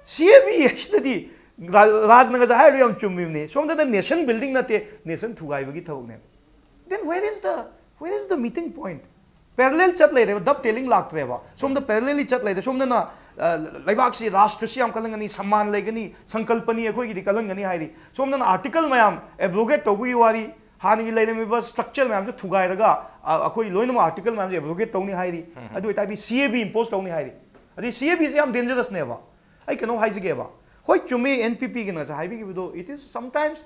C A B ꯑꯁꯤꯗꯗꯤ ꯔꯥ-, ꯔꯥꯖꯅ ꯉꯁꯥꯏ ꯍꯥꯏꯔꯤꯗꯣ ꯌꯥꯝ ꯆꯨꯝꯃꯤꯕꯅꯤ꯫ ꯁꯣꯝꯗꯅ ꯅꯦꯁꯟ ꯕꯤꯜꯗꯤꯡ ꯅꯠꯇꯦ, nation ꯊꯨꯒꯥꯏꯕꯒꯤ ꯊꯕꯛꯅꯦꯕ꯫ Then where is the, where is the meeting point? Parallel ꯆꯠ ꯂꯩꯔꯦꯕ, dovetail ꯂꯥꯛꯇ꯭ꯔꯦꯕ꯫ ꯁꯣꯝꯗ parallel ꯂꯤ ꯆꯠ ꯂꯩꯔꯦ꯫ ꯁꯣꯝꯗꯅ, ꯑ, ꯂꯩꯕꯥꯛꯁꯤ, ꯔꯥꯁꯇ꯭ꯔꯁꯤ ꯌꯥꯝ ꯀꯜꯍꯟꯒꯅꯤ, ꯁꯝꯃꯥꯟ ꯂꯩꯒꯅꯤ, ꯁꯪꯀꯜꯄꯅꯤ ꯑꯩꯈꯣꯏꯒꯤꯗꯤ ꯀꯜꯍꯟꯒꯅꯤ ꯍꯥꯏꯔꯤ꯫ ꯁꯣꯝꯗꯅ article ꯃꯌꯥꯝ abrogate ꯇꯧꯕꯒꯤ ꯋꯥꯔꯤ, ꯍꯥꯟꯅꯒꯤ ꯂꯩꯔꯝꯃꯤꯕ ꯁ꯭ꯇ꯭ꯔꯛꯆꯔ ꯃꯌꯥꯝꯁꯦ ꯊꯨꯒꯥꯏꯔꯒ ꯑ, ꯑꯩꯈꯣꯏ ꯂꯣꯏꯅꯃꯛ ꯑꯥꯔꯇꯤꯀꯜ ꯃꯌꯥꯝꯁꯦ ꯑꯦꯕ꯭ꯔꯣꯒꯦꯠ ꯇꯧꯅꯤ ꯍꯥꯏꯔꯤ꯫ ꯑꯗꯨ ꯑꯣꯏꯇꯥꯔꯗꯤ ꯁꯤ ꯑꯦ ꯕꯤ ꯏꯝꯄꯣꯁ ꯇꯧꯅꯤ ꯍꯥꯏꯔꯤ꯫ ꯑꯗꯩ ꯁꯤ ꯑꯦ ꯕꯤꯁꯦ ꯌꯥꯝ ꯗꯦꯟꯖꯔꯁꯅꯦꯕ꯫ ꯑꯩ ꯀꯩꯅꯣꯝ ꯍꯥꯏꯖꯒꯦꯕ꯫ ꯍꯣꯏ, ꯆꯨꯝꯃꯤ, ꯑꯦꯟ ꯄꯤ ꯄꯤꯒꯤ ꯉꯁꯥꯏ ꯍꯥꯏꯕꯤꯈꯤꯕꯗꯣ, it is sometimes,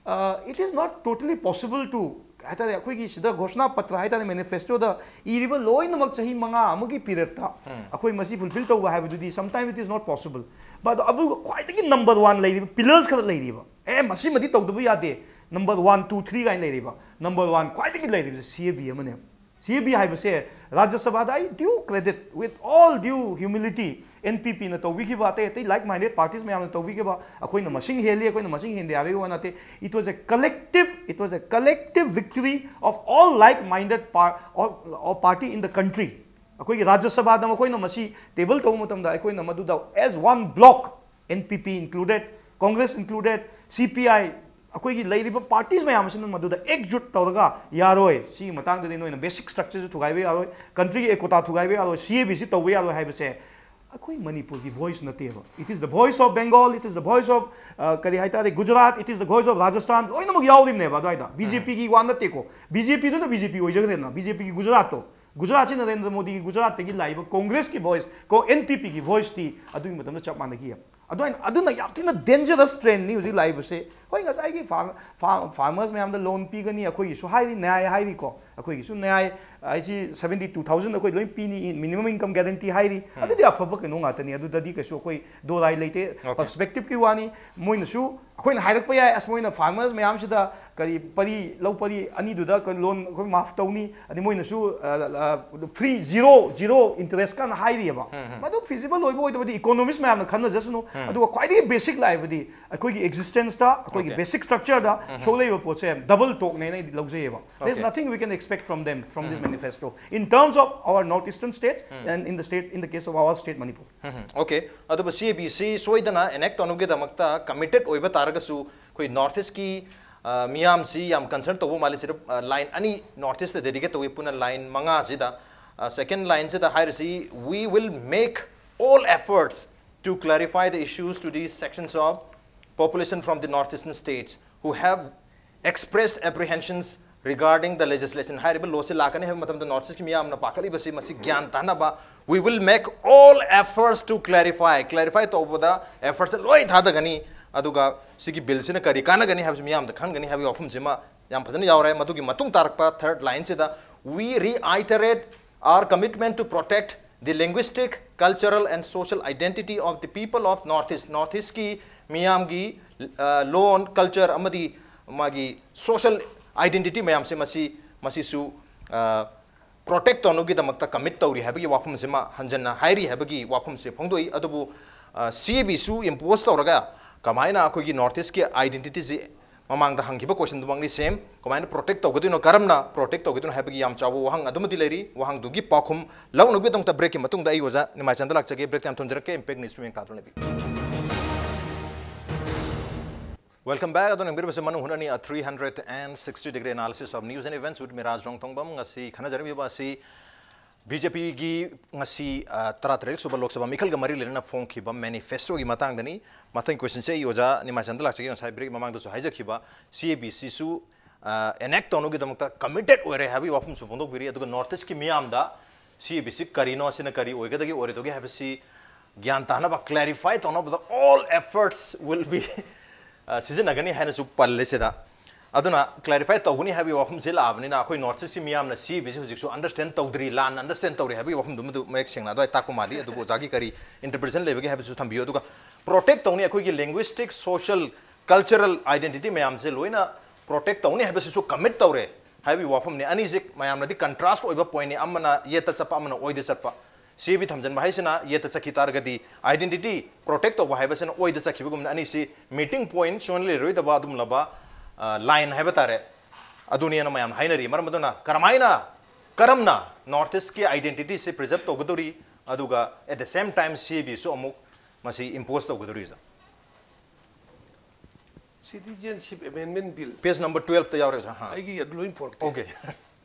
uh, it is not totally possible to, ꯍꯥꯏꯇꯥꯔꯦ, ꯑꯩꯈꯣꯏꯒꯤ ꯁꯤꯗ ꯘꯣꯁꯅꯥ ꯄꯇ꯭ꯔ ꯍꯥꯏꯇꯥꯔꯦ, ꯃꯦꯅꯤꯐꯦꯁꯇꯣꯗ ꯏꯔꯤꯕ ꯂꯣꯏꯅꯃꯛ ꯆꯍꯤ ꯃꯉꯥ ꯑꯃꯒꯤ ꯄꯤꯔꯤꯌꯗꯇ ꯑꯩꯈꯣꯏ ꯃꯁꯤ ꯐꯨꯜꯐꯤꯜ ꯇꯧꯕ ꯍꯥꯏꯕꯗꯨꯗꯤ sometimes it is not possible꯫ But ꯑꯗꯨ ꯈ꯭ꯋꯥꯏꯗꯒꯤ ꯅꯝꯕꯔ ꯋꯥꯟ ꯂꯩꯔꯤꯕ ꯄꯤꯂꯔꯁ ꯈꯔ ꯂꯩꯔꯤꯕ, ꯑꯦ, ꯃꯁꯤꯃꯗꯤ ꯇꯧꯗꯕ ꯌꯥꯗꯦ, ꯅꯝꯕꯔ ꯋꯥꯟ, ꯇꯨ, ꯊ꯭ꯔꯤ ꯀꯥꯏꯅ ꯂꯩꯔꯤꯕ, ꯅꯝꯕꯔ ꯋꯥꯟ ꯈ꯭ꯋꯥꯏꯗꯒꯤ ꯂꯩꯔꯤꯕꯁꯦ ꯁꯤ ꯑꯦ ꯕꯤ ꯑꯃꯅꯦ꯫ ꯁꯤ ꯑꯦ ꯕꯤ ꯍꯥꯏꯕꯁꯦ ꯔꯥꯖ꯭ꯌ ꯁꯚꯥꯗ, I due credit, with all due humility, N P ꯄꯤꯅ ꯇꯧꯕꯤꯈꯤꯕ, ꯑꯇꯩ ꯑꯇꯩ like minded parties ꯃꯌꯥꯝꯅ ꯇꯧꯕꯤꯈꯤꯕ, ꯑꯩꯈꯣꯏꯅ ꯃꯁꯤꯡ ꯍꯦꯜꯂꯤ, ꯑꯩꯈꯣꯏꯅ ꯃꯁꯤꯡ ꯍꯦꯟꯗꯦ ꯍꯥꯏꯕꯒꯤ ꯋꯥ ꯅꯠꯇꯦ꯫ It was a collective, it was a collective victory of all like minded par-, all, all party in the country꯫ ꯑꯩꯈꯣꯏꯒꯤ ꯔꯥꯖ꯭ꯌ ꯁꯚꯥꯗ ꯃꯈꯣꯏꯅ ꯃꯁꯤ ꯇꯦꯕꯜ ꯇꯧꯕ ꯃꯇꯝꯗ ꯑꯩꯈꯣꯏꯅ ꯃꯗꯨꯗ as one block, N P P included, Congress included, ꯁꯤ ꯄꯤ ꯑꯥꯏ, ꯑꯩꯈꯣꯏꯒꯤ ꯂꯩꯔꯤꯕ ꯄꯥꯔꯇꯤꯁ ꯃꯌꯥꯝ ꯑꯁꯤꯅ ꯃꯗꯨꯗ ꯑꯦꯛꯖꯨꯠ ꯇꯧꯔꯒ, "ꯌꯥꯔꯣꯏ, ꯁꯤꯒꯤ ꯃꯇꯥꯡꯗꯗꯤ ꯅꯣꯏꯅ ꯕꯦꯁꯤꯛ ꯁ꯭ꯇ꯭ꯔꯛꯆꯔꯁꯨ ꯊꯨꯒꯥꯏꯕ ꯌꯥꯔꯣꯏ, ꯀꯟꯇ꯭ꯔꯤꯒꯤ ꯑꯦꯀꯣꯇꯥ ꯊꯨꯒꯥꯏꯕ ꯌꯥꯔꯣꯏ, ꯁꯤ ꯑꯦ ꯕꯤꯁꯤ ꯇꯧꯕ ꯌꯥꯔꯣꯏ" ꯍꯥꯏꯕꯁꯦ ꯑꯩꯈꯣꯏ ꯃꯅꯤꯄꯨꯔꯒꯤ ꯚꯣꯏꯁ ꯅꯠꯇꯦꯕ꯫ It is the voice of Bengal, it is the voice of, uh, ꯀꯔꯤ ꯍꯥꯏꯇꯥꯔꯦ, Gujarat, it is the voice of Rajasthan, ꯂꯣꯏꯅꯃꯛ ꯌꯥꯎꯔꯤꯕꯅꯦꯕ ꯑꯗꯨꯋꯥꯏꯗ꯫ ꯕꯤ ꯖꯦ ꯄꯤꯒꯤ ꯋꯥ ꯅꯠꯇꯦꯀꯣ, ꯕꯤ ꯖꯦ ꯄꯤꯗꯨꯅ ꯕꯤ ꯖꯦ ꯄꯤ ꯑꯣꯏꯖꯈ꯭ꯔꯦꯗꯅ, ꯕꯤ ꯖꯦ ꯄꯤꯒꯤ ꯒꯨꯖꯔꯥꯠꯇꯣ, ꯒꯨꯖꯔꯥꯠꯁꯤ ꯅꯔꯦꯟꯗ꯭ꯔ ꯃꯣꯗꯤꯒꯤ ꯒꯨꯖꯔꯥꯠꯇꯒꯤ ꯂꯥꯛꯏꯕ ꯀꯣꯡꯒ꯭ꯔꯦꯁꯀꯤ ꯚꯣꯏꯁ, ꯀꯣ, ꯑꯦꯟ ꯄꯤ ꯄꯤꯒꯤ ꯚꯣꯏꯁꯇꯤ ꯑꯗꯨꯒꯤ ꯃꯇꯝꯗ ꯆꯞ ꯃꯥꯟꯅꯈꯤ꯫ ꯑꯗꯨꯃꯥꯏꯅ, ꯑꯗꯨꯅ ꯌꯥꯝ ꯊꯤꯅ ꯗꯦꯟꯖꯔꯁ ꯇ꯭ꯔꯦꯟꯅꯤ ꯍꯧꯖꯤꯛ ꯂꯥꯛꯏꯕꯁꯦ꯫ ꯍꯣꯏ, ꯉꯁꯥꯏꯒꯤ ꯐꯥꯔ-, ꯐꯥꯔ-, ꯐꯥꯔꯃꯔꯁ ꯃꯌꯥꯝꯗ ꯂꯣꯟ ꯄꯤꯒꯅꯤ, ꯑꯩꯈꯣꯏꯒꯤꯁꯨ ꯍꯥꯏꯔꯤ, ꯅ꯭ꯌꯥꯏ ꯍꯥꯏꯔꯤꯀꯣ, ꯑꯩꯈꯣꯏꯒꯤꯁꯨ ꯅ꯭ꯌꯥꯏ ꯍꯥꯏꯁꯤ seventy two thousand ꯑꯩꯈꯣꯏ ꯂꯣꯏ ꯄꯤꯅꯤ, ꯃꯤꯅꯤꯃꯝ ꯏꯟꯀꯝ ꯒꯦꯔꯦꯟꯇꯤ ꯍꯥꯏꯔꯤ꯫ ꯑꯗꯨꯗꯤ ꯑꯐꯕ ꯀꯩꯅꯣ ꯉꯥꯛꯇꯅꯤ, ꯑꯗꯨꯗꯗꯤ ꯀꯩꯁꯨ ꯑꯩꯈꯣꯏ ꯗꯣ ꯔꯥꯏ ꯂꯩꯇꯦ꯫ Okay. ꯄꯔꯁꯄꯦꯛꯇꯤꯞꯀꯤ ꯋꯥꯅꯤ꯫ ꯃꯣꯏꯅꯁꯨ, ꯑꯩꯈꯣꯏꯅ ꯍꯥꯏꯔꯛꯄ ꯌꯥꯏ, "ꯑꯁ, ꯃꯣꯏꯅ ꯐꯥꯔꯃꯔꯁ ꯃꯌꯥꯝꯁꯤꯗ ꯀꯔꯤ ꯄꯔꯤ, ꯂꯧ ꯄꯔꯤ ꯑꯅꯤꯗꯨꯗ ꯀ-, ꯂꯣꯟ ꯑꯩꯈꯣꯏ ꯃꯥꯐ ꯇꯧꯅꯤ", ꯑꯗꯩ ꯃꯣꯏꯅꯁꯨ, ꯑ, ꯑ, ꯐ꯭ꯔꯤ, ꯖꯤꯔꯣ, ꯖꯤꯔꯣ ꯏꯟꯇꯔꯦꯁ ꯀꯥꯟꯅ ꯍꯥꯏꯔꯤꯑꯕ꯫ ꯃꯗꯨ ꯐꯤꯖꯤꯕꯜ ꯑꯣꯏꯕ ꯑꯣꯏꯗꯕꯗꯤ ꯏꯀꯣꯅꯣꯃꯤꯁ ꯃꯌꯥꯝꯅ ꯈꯟꯅꯖꯁꯅꯨ꯫ ꯑꯗꯨꯒ ꯈ꯭ꯋꯥꯏꯗꯒꯤ ꯕꯦꯁꯤꯛ ꯂꯥꯛꯏꯕꯗꯤ ꯑꯩꯈꯣꯏꯒꯤ ꯑꯦꯛꯖꯤꯁꯇꯦꯟꯁꯇ, ꯑꯩꯈꯣꯏꯒꯤ Okay. ꯕꯦꯁꯤꯛ ꯁ꯭ꯇ꯭ꯔꯛꯆꯔꯗ ꯁꯣꯛꯂꯛꯏꯕ ꯄꯣꯠꯁꯦ ꯗꯕꯜ ꯇꯣꯛꯅꯦꯅ ꯑꯩꯗꯤ ꯂꯧꯖꯩꯑꯕ꯫ There's Okay. nothing we can expect from them, from this manifesto, in terms of our North Eastern states and in the state, in the case of our state, Manipur. Um, okay. ꯑꯗꯨꯕꯨ ꯁꯤ ꯑꯦ ꯕꯤꯁꯤ ꯁꯣꯏꯗꯅ ꯑꯦꯅꯦꯛ ꯇꯧꯅꯕꯒꯤꯗꯃꯛꯇ commit ꯑꯣꯏꯕ ꯇꯥꯔꯒꯁꯨ, ꯑꯩꯈꯣꯏ north ꯏꯁꯀꯤ, ꯑ, ꯃꯤꯌꯥꯝꯁꯤ ꯌꯥꯝ ꯀꯟꯁꯔꯟ ꯇꯧꯕ ꯃꯥꯜꯂꯤ꯫ ꯁꯤꯗ, ꯑ, ꯂꯥꯏꯟ ꯑꯅꯤ ꯅꯣꯔꯠ ꯏꯁꯇ ꯗꯦꯗꯤꯀꯦꯠ ꯇꯧꯏ, ꯄꯨꯟꯅ ꯂꯥꯏꯟ ꯃꯉꯥꯁꯤꯗ꯫ ꯑ, ꯁꯦꯀꯦꯟ ꯂꯥꯏꯟꯁꯤꯗ ꯍꯥꯏꯔꯤꯁꯤ, "We will make all efforts to clarify the issues to the sections of population from the northeastern states who have Expressed apprehensions regarding the legislation. ꯍꯥꯏꯔꯤꯕ ꯂꯣꯁꯤ ꯂꯥꯛꯀꯅꯤ ꯍꯥꯏꯕ ꯃꯇꯝꯗ ꯅꯣꯔꯠ ꯏꯁꯀꯤ ꯃꯤꯌꯥꯝꯅ ꯄꯥꯈꯠꯂꯤꯕꯁꯤ ꯃꯁꯤ ꯒ꯭ꯌꯥꯟ ꯇꯥꯅꯕ, we will make all efforts to clarify. Clarify ꯇꯧꯕꯗ effortꯁꯦ ꯂꯣꯏ ꯊꯥꯗꯒꯅꯤ꯫ ꯑꯗꯨꯒ ꯁꯤꯒꯤ ꯕꯤꯜꯁꯤꯅ ꯀꯔꯤ ꯀꯥꯟꯅꯒꯅꯤ ꯍꯥꯏꯕꯁꯤ ꯃꯤꯌꯥꯝꯗ ꯈꯪꯒꯅꯤ ꯍꯥꯏꯕꯒꯤ ꯋꯥꯐꯝꯁꯤꯃ ꯌꯥꯝ ꯐꯖꯅ ꯌꯥꯎꯔꯦ꯫ ꯃꯗꯨꯒꯤ ꯃꯇꯨꯡ ꯇꯥꯔꯛꯄ third lineꯁꯤꯗ, we reiterate our commitment to protect the linguistic, cultural and social identity of the people of North East. North Eastꯀꯤ ꯃꯤꯌꯥꯝꯒꯤ ꯂꯣꯟ, ꯀꯜꯆꯔ ꯑꯃꯗꯤ ꯃꯥꯒꯤ social identity ꯃꯌꯥꯝꯁꯦ ꯃꯁꯤ ꯃꯁꯤꯁꯨ protect ꯇꯧꯅꯕꯒꯤꯗꯃꯛꯇ commit ꯇꯧꯔꯤ ꯍꯥꯏꯕꯒꯤ ꯋꯥꯐꯝꯁꯤꯃ ꯍꯟꯖꯟꯅ ꯍꯥꯏꯔꯤ ꯍꯥꯏꯕꯒꯤ ꯋꯥꯐꯝꯁꯦ ꯐꯣꯡꯗꯣꯛꯏ꯫ ꯑꯗꯨꯕꯨ CABꯁꯨ impose ꯇꯧꯔꯒ ꯀꯃꯥꯏꯅ ꯑꯩꯈꯣꯏꯒꯤ ꯅꯣꯔꯠ ꯏꯁꯀꯤ identityꯁꯤ ꯃꯃꯥꯡꯗ ꯍꯪꯈꯤꯕ questionꯗꯨꯃꯛꯅꯤ, same, ꯀꯃꯥꯏꯅ protect ꯇꯧꯒꯗꯣꯏꯅꯣ, ꯀꯔꯝꯅ protect ꯇꯧꯒꯗꯣꯏꯅꯣ ꯍꯥꯏꯕꯒꯤ ꯌꯥꯝ ꯆꯥꯎꯕ ꯋꯥꯍꯪ ꯑꯗꯨꯃꯗꯤ ꯂꯩꯔꯤ꯫ ꯋꯥꯍꯪꯗꯨꯒꯤ ꯄꯥꯎꯈꯨꯝ ꯂꯧꯅꯕꯒꯤꯗꯃꯛꯇ breakꯀꯤ ꯃꯇꯨꯡꯗ ꯑꯩ ꯑꯣꯖꯥ ꯅꯤꯃꯥꯏꯆꯥꯟꯗ ꯂꯥꯛꯆꯒꯦ꯫ Breakꯇ ꯌꯥꯝ ꯊꯨꯅ ꯍꯟꯖꯔꯛꯀꯦ꯫ Impact News ꯌꯦꯡ ꯇꯥꯗꯨꯅ ꯂꯩꯕꯤꯌꯨ꯫ Welcome back꯫ ꯑꯗꯣ ꯌꯦꯡꯕꯤꯔꯤꯕꯁꯤ ꯃꯅꯨꯡ ꯍꯨꯠꯅꯅꯤ, a three hundred and sixty degree analysis of news and events with Miraj Rongthongbam꯫ ꯉꯁꯤ ꯈꯟꯅꯖꯔꯝꯂꯤꯕ ꯑꯁꯤ BJPꯒꯤ ꯉꯁꯤ ꯇꯔꯥꯇꯔꯦꯠ ꯁꯨꯕ ꯂꯣꯛ ꯁꯚꯥ ꯃꯤꯈꯜꯒ ꯃꯔꯤ ꯂꯩꯅꯅ ꯐꯣꯡꯈꯤꯕ manifestoꯒꯤ ꯃꯇꯥꯡꯗꯅꯤ꯫ ꯃꯊꯪꯒꯤ questionꯁꯦ ꯑꯩ ꯑꯣꯖꯥ ꯅꯤꯃꯥꯏꯆꯥꯟꯗ ꯂꯥꯛꯆꯒꯦ꯫ ꯉꯁꯥꯏ break ꯃꯃꯥꯡꯗꯁꯨ ꯍꯥꯏꯖꯈꯤꯕ, CABCꯁꯨ enact ꯇꯧꯅꯕꯒꯤꯗꯃꯛꯇ committed ꯑꯣꯏꯔꯦ ꯍꯥꯏꯕꯒꯤ ꯋꯥꯐꯝꯁꯨ ꯐꯣꯡꯗꯣꯛꯄꯤꯔꯤ꯫ ꯑꯗꯨꯒ ꯅꯣꯔꯠ ꯏꯁꯀꯤ ꯃꯤꯌꯥꯝꯗ CABC ꯀꯔꯤꯅꯣ, ꯁꯤꯅ ꯀꯔꯤ ꯑꯣꯏꯒꯗꯒꯦ ꯑꯣꯏꯔꯣꯏꯗꯒꯦ ꯍꯥꯏꯕꯁꯤ ꯒ꯭ꯌꯥꯟ ꯇꯥꯅꯕ, clarify ꯇꯧꯅꯕꯗ all efforts will be ꯁꯤꯖꯤꯟꯅꯒꯅꯤ ꯍꯥꯏꯅꯁꯨ ꯄꯜꯂꯦ ꯁꯤꯗ꯫ ꯑꯗꯨꯅ clarify ꯇꯧꯒꯅꯤ ꯍꯥꯏꯕꯒꯤ ꯋꯥꯐꯝꯁꯦ ꯂꯥꯛꯑꯕꯅꯤꯅ ꯑꯩꯈꯣꯏ ꯅꯣꯔꯠ ꯏꯁꯀꯤ ꯃꯤꯌꯥꯝꯅ CABC ꯍꯧꯖꯤꯛꯁꯨ understand ꯇꯧꯗ꯭ꯔꯤ, ꯂꯥꯟꯅ understand ꯇꯧꯔꯤ ꯍꯥꯏꯕꯒꯤ ꯋꯥꯐꯝꯗꯨꯃꯗꯨ ꯃꯌꯦꯛ ꯁꯦꯡꯅ ꯑꯗꯨꯋꯥꯏ ꯇꯥꯛꯄ ꯃꯥꯜꯂꯤ꯫ ꯑꯗꯨꯕꯨ ꯑꯣꯖꯥꯒꯤ ꯀꯔꯤ interpretation ꯂꯩꯕꯒꯦ ꯍꯥꯏꯕꯁꯨ ꯊꯝꯕꯤꯌꯨ꯫ ꯑꯗꯨꯒ protect ꯇꯧꯅꯤ, ꯑꯩꯈꯣꯏꯒꯤ linguistic, social, cultural identity ꯃꯌꯥꯝꯁꯦ ꯂꯣꯏꯅ protect ꯇꯧꯅꯤ ꯍꯥꯏꯕꯁꯤꯁꯨ commit ꯇꯧꯔꯦ ꯍꯥꯏꯕꯒꯤ ꯋꯥꯐꯝꯅꯤ꯫ ꯑꯅꯤꯁꯦ ꯃꯌꯥꯝꯅꯗꯤ contrast ꯑꯣꯏꯕ pointꯅꯤ, ꯑꯃꯅ ꯌꯦꯠꯇ ꯆꯠꯄ, ꯑꯃꯅ ꯑꯣꯏꯗ ꯆꯠꯄ꯫ CAB ꯊꯝꯖꯤꯟꯕ ꯍꯥꯏꯁꯤꯅ ꯌꯦꯠꯇ ꯆꯠꯈꯤ ꯇꯥꯔꯒꯗꯤ identity protect ꯇꯧꯕ ꯍꯥꯏꯕꯁꯤꯅ ꯑꯣꯏꯗ ꯆꯠꯈꯤꯕꯒꯨꯝꯅ ꯑꯅꯤꯁꯤ meeting point ꯁꯨꯡꯂꯩ ꯂꯩꯔꯣꯏꯗꯕ ꯑꯗꯨꯒꯨꯝꯂꯕ line ꯍꯥꯏꯕ ꯇꯥꯔꯦ꯫ ꯑꯗꯨꯅꯦꯅ ꯃꯌꯥꯝꯅ ꯍꯥꯏꯅꯔꯤ꯫ ꯃꯔꯝ ꯑꯗꯨꯅ ꯀꯔꯝꯍꯥꯏꯅ, ꯀꯔꯝꯅ ꯅꯣꯔꯠ ꯏꯁꯀꯤ identityꯁꯤ preserve ꯇꯧꯒꯗꯧꯔꯤ, ꯑꯗꯨꯒ at the same time CABꯁꯨ ꯑꯃꯨꯛ ꯃꯁꯤ impose ꯇꯧꯒꯗꯧꯔꯤ ꯑꯣꯖꯥ? Citizenship Amendment Bill꯫ Page number twelveꯇ ꯌꯥꯎꯔꯦ ꯑꯣꯖꯥ꯫ ꯍꯥ꯫ ꯑꯩꯒꯤ ꯑꯗꯨ ꯂꯣꯏ ꯄꯨꯔꯛꯇꯦ꯫ Okay꯫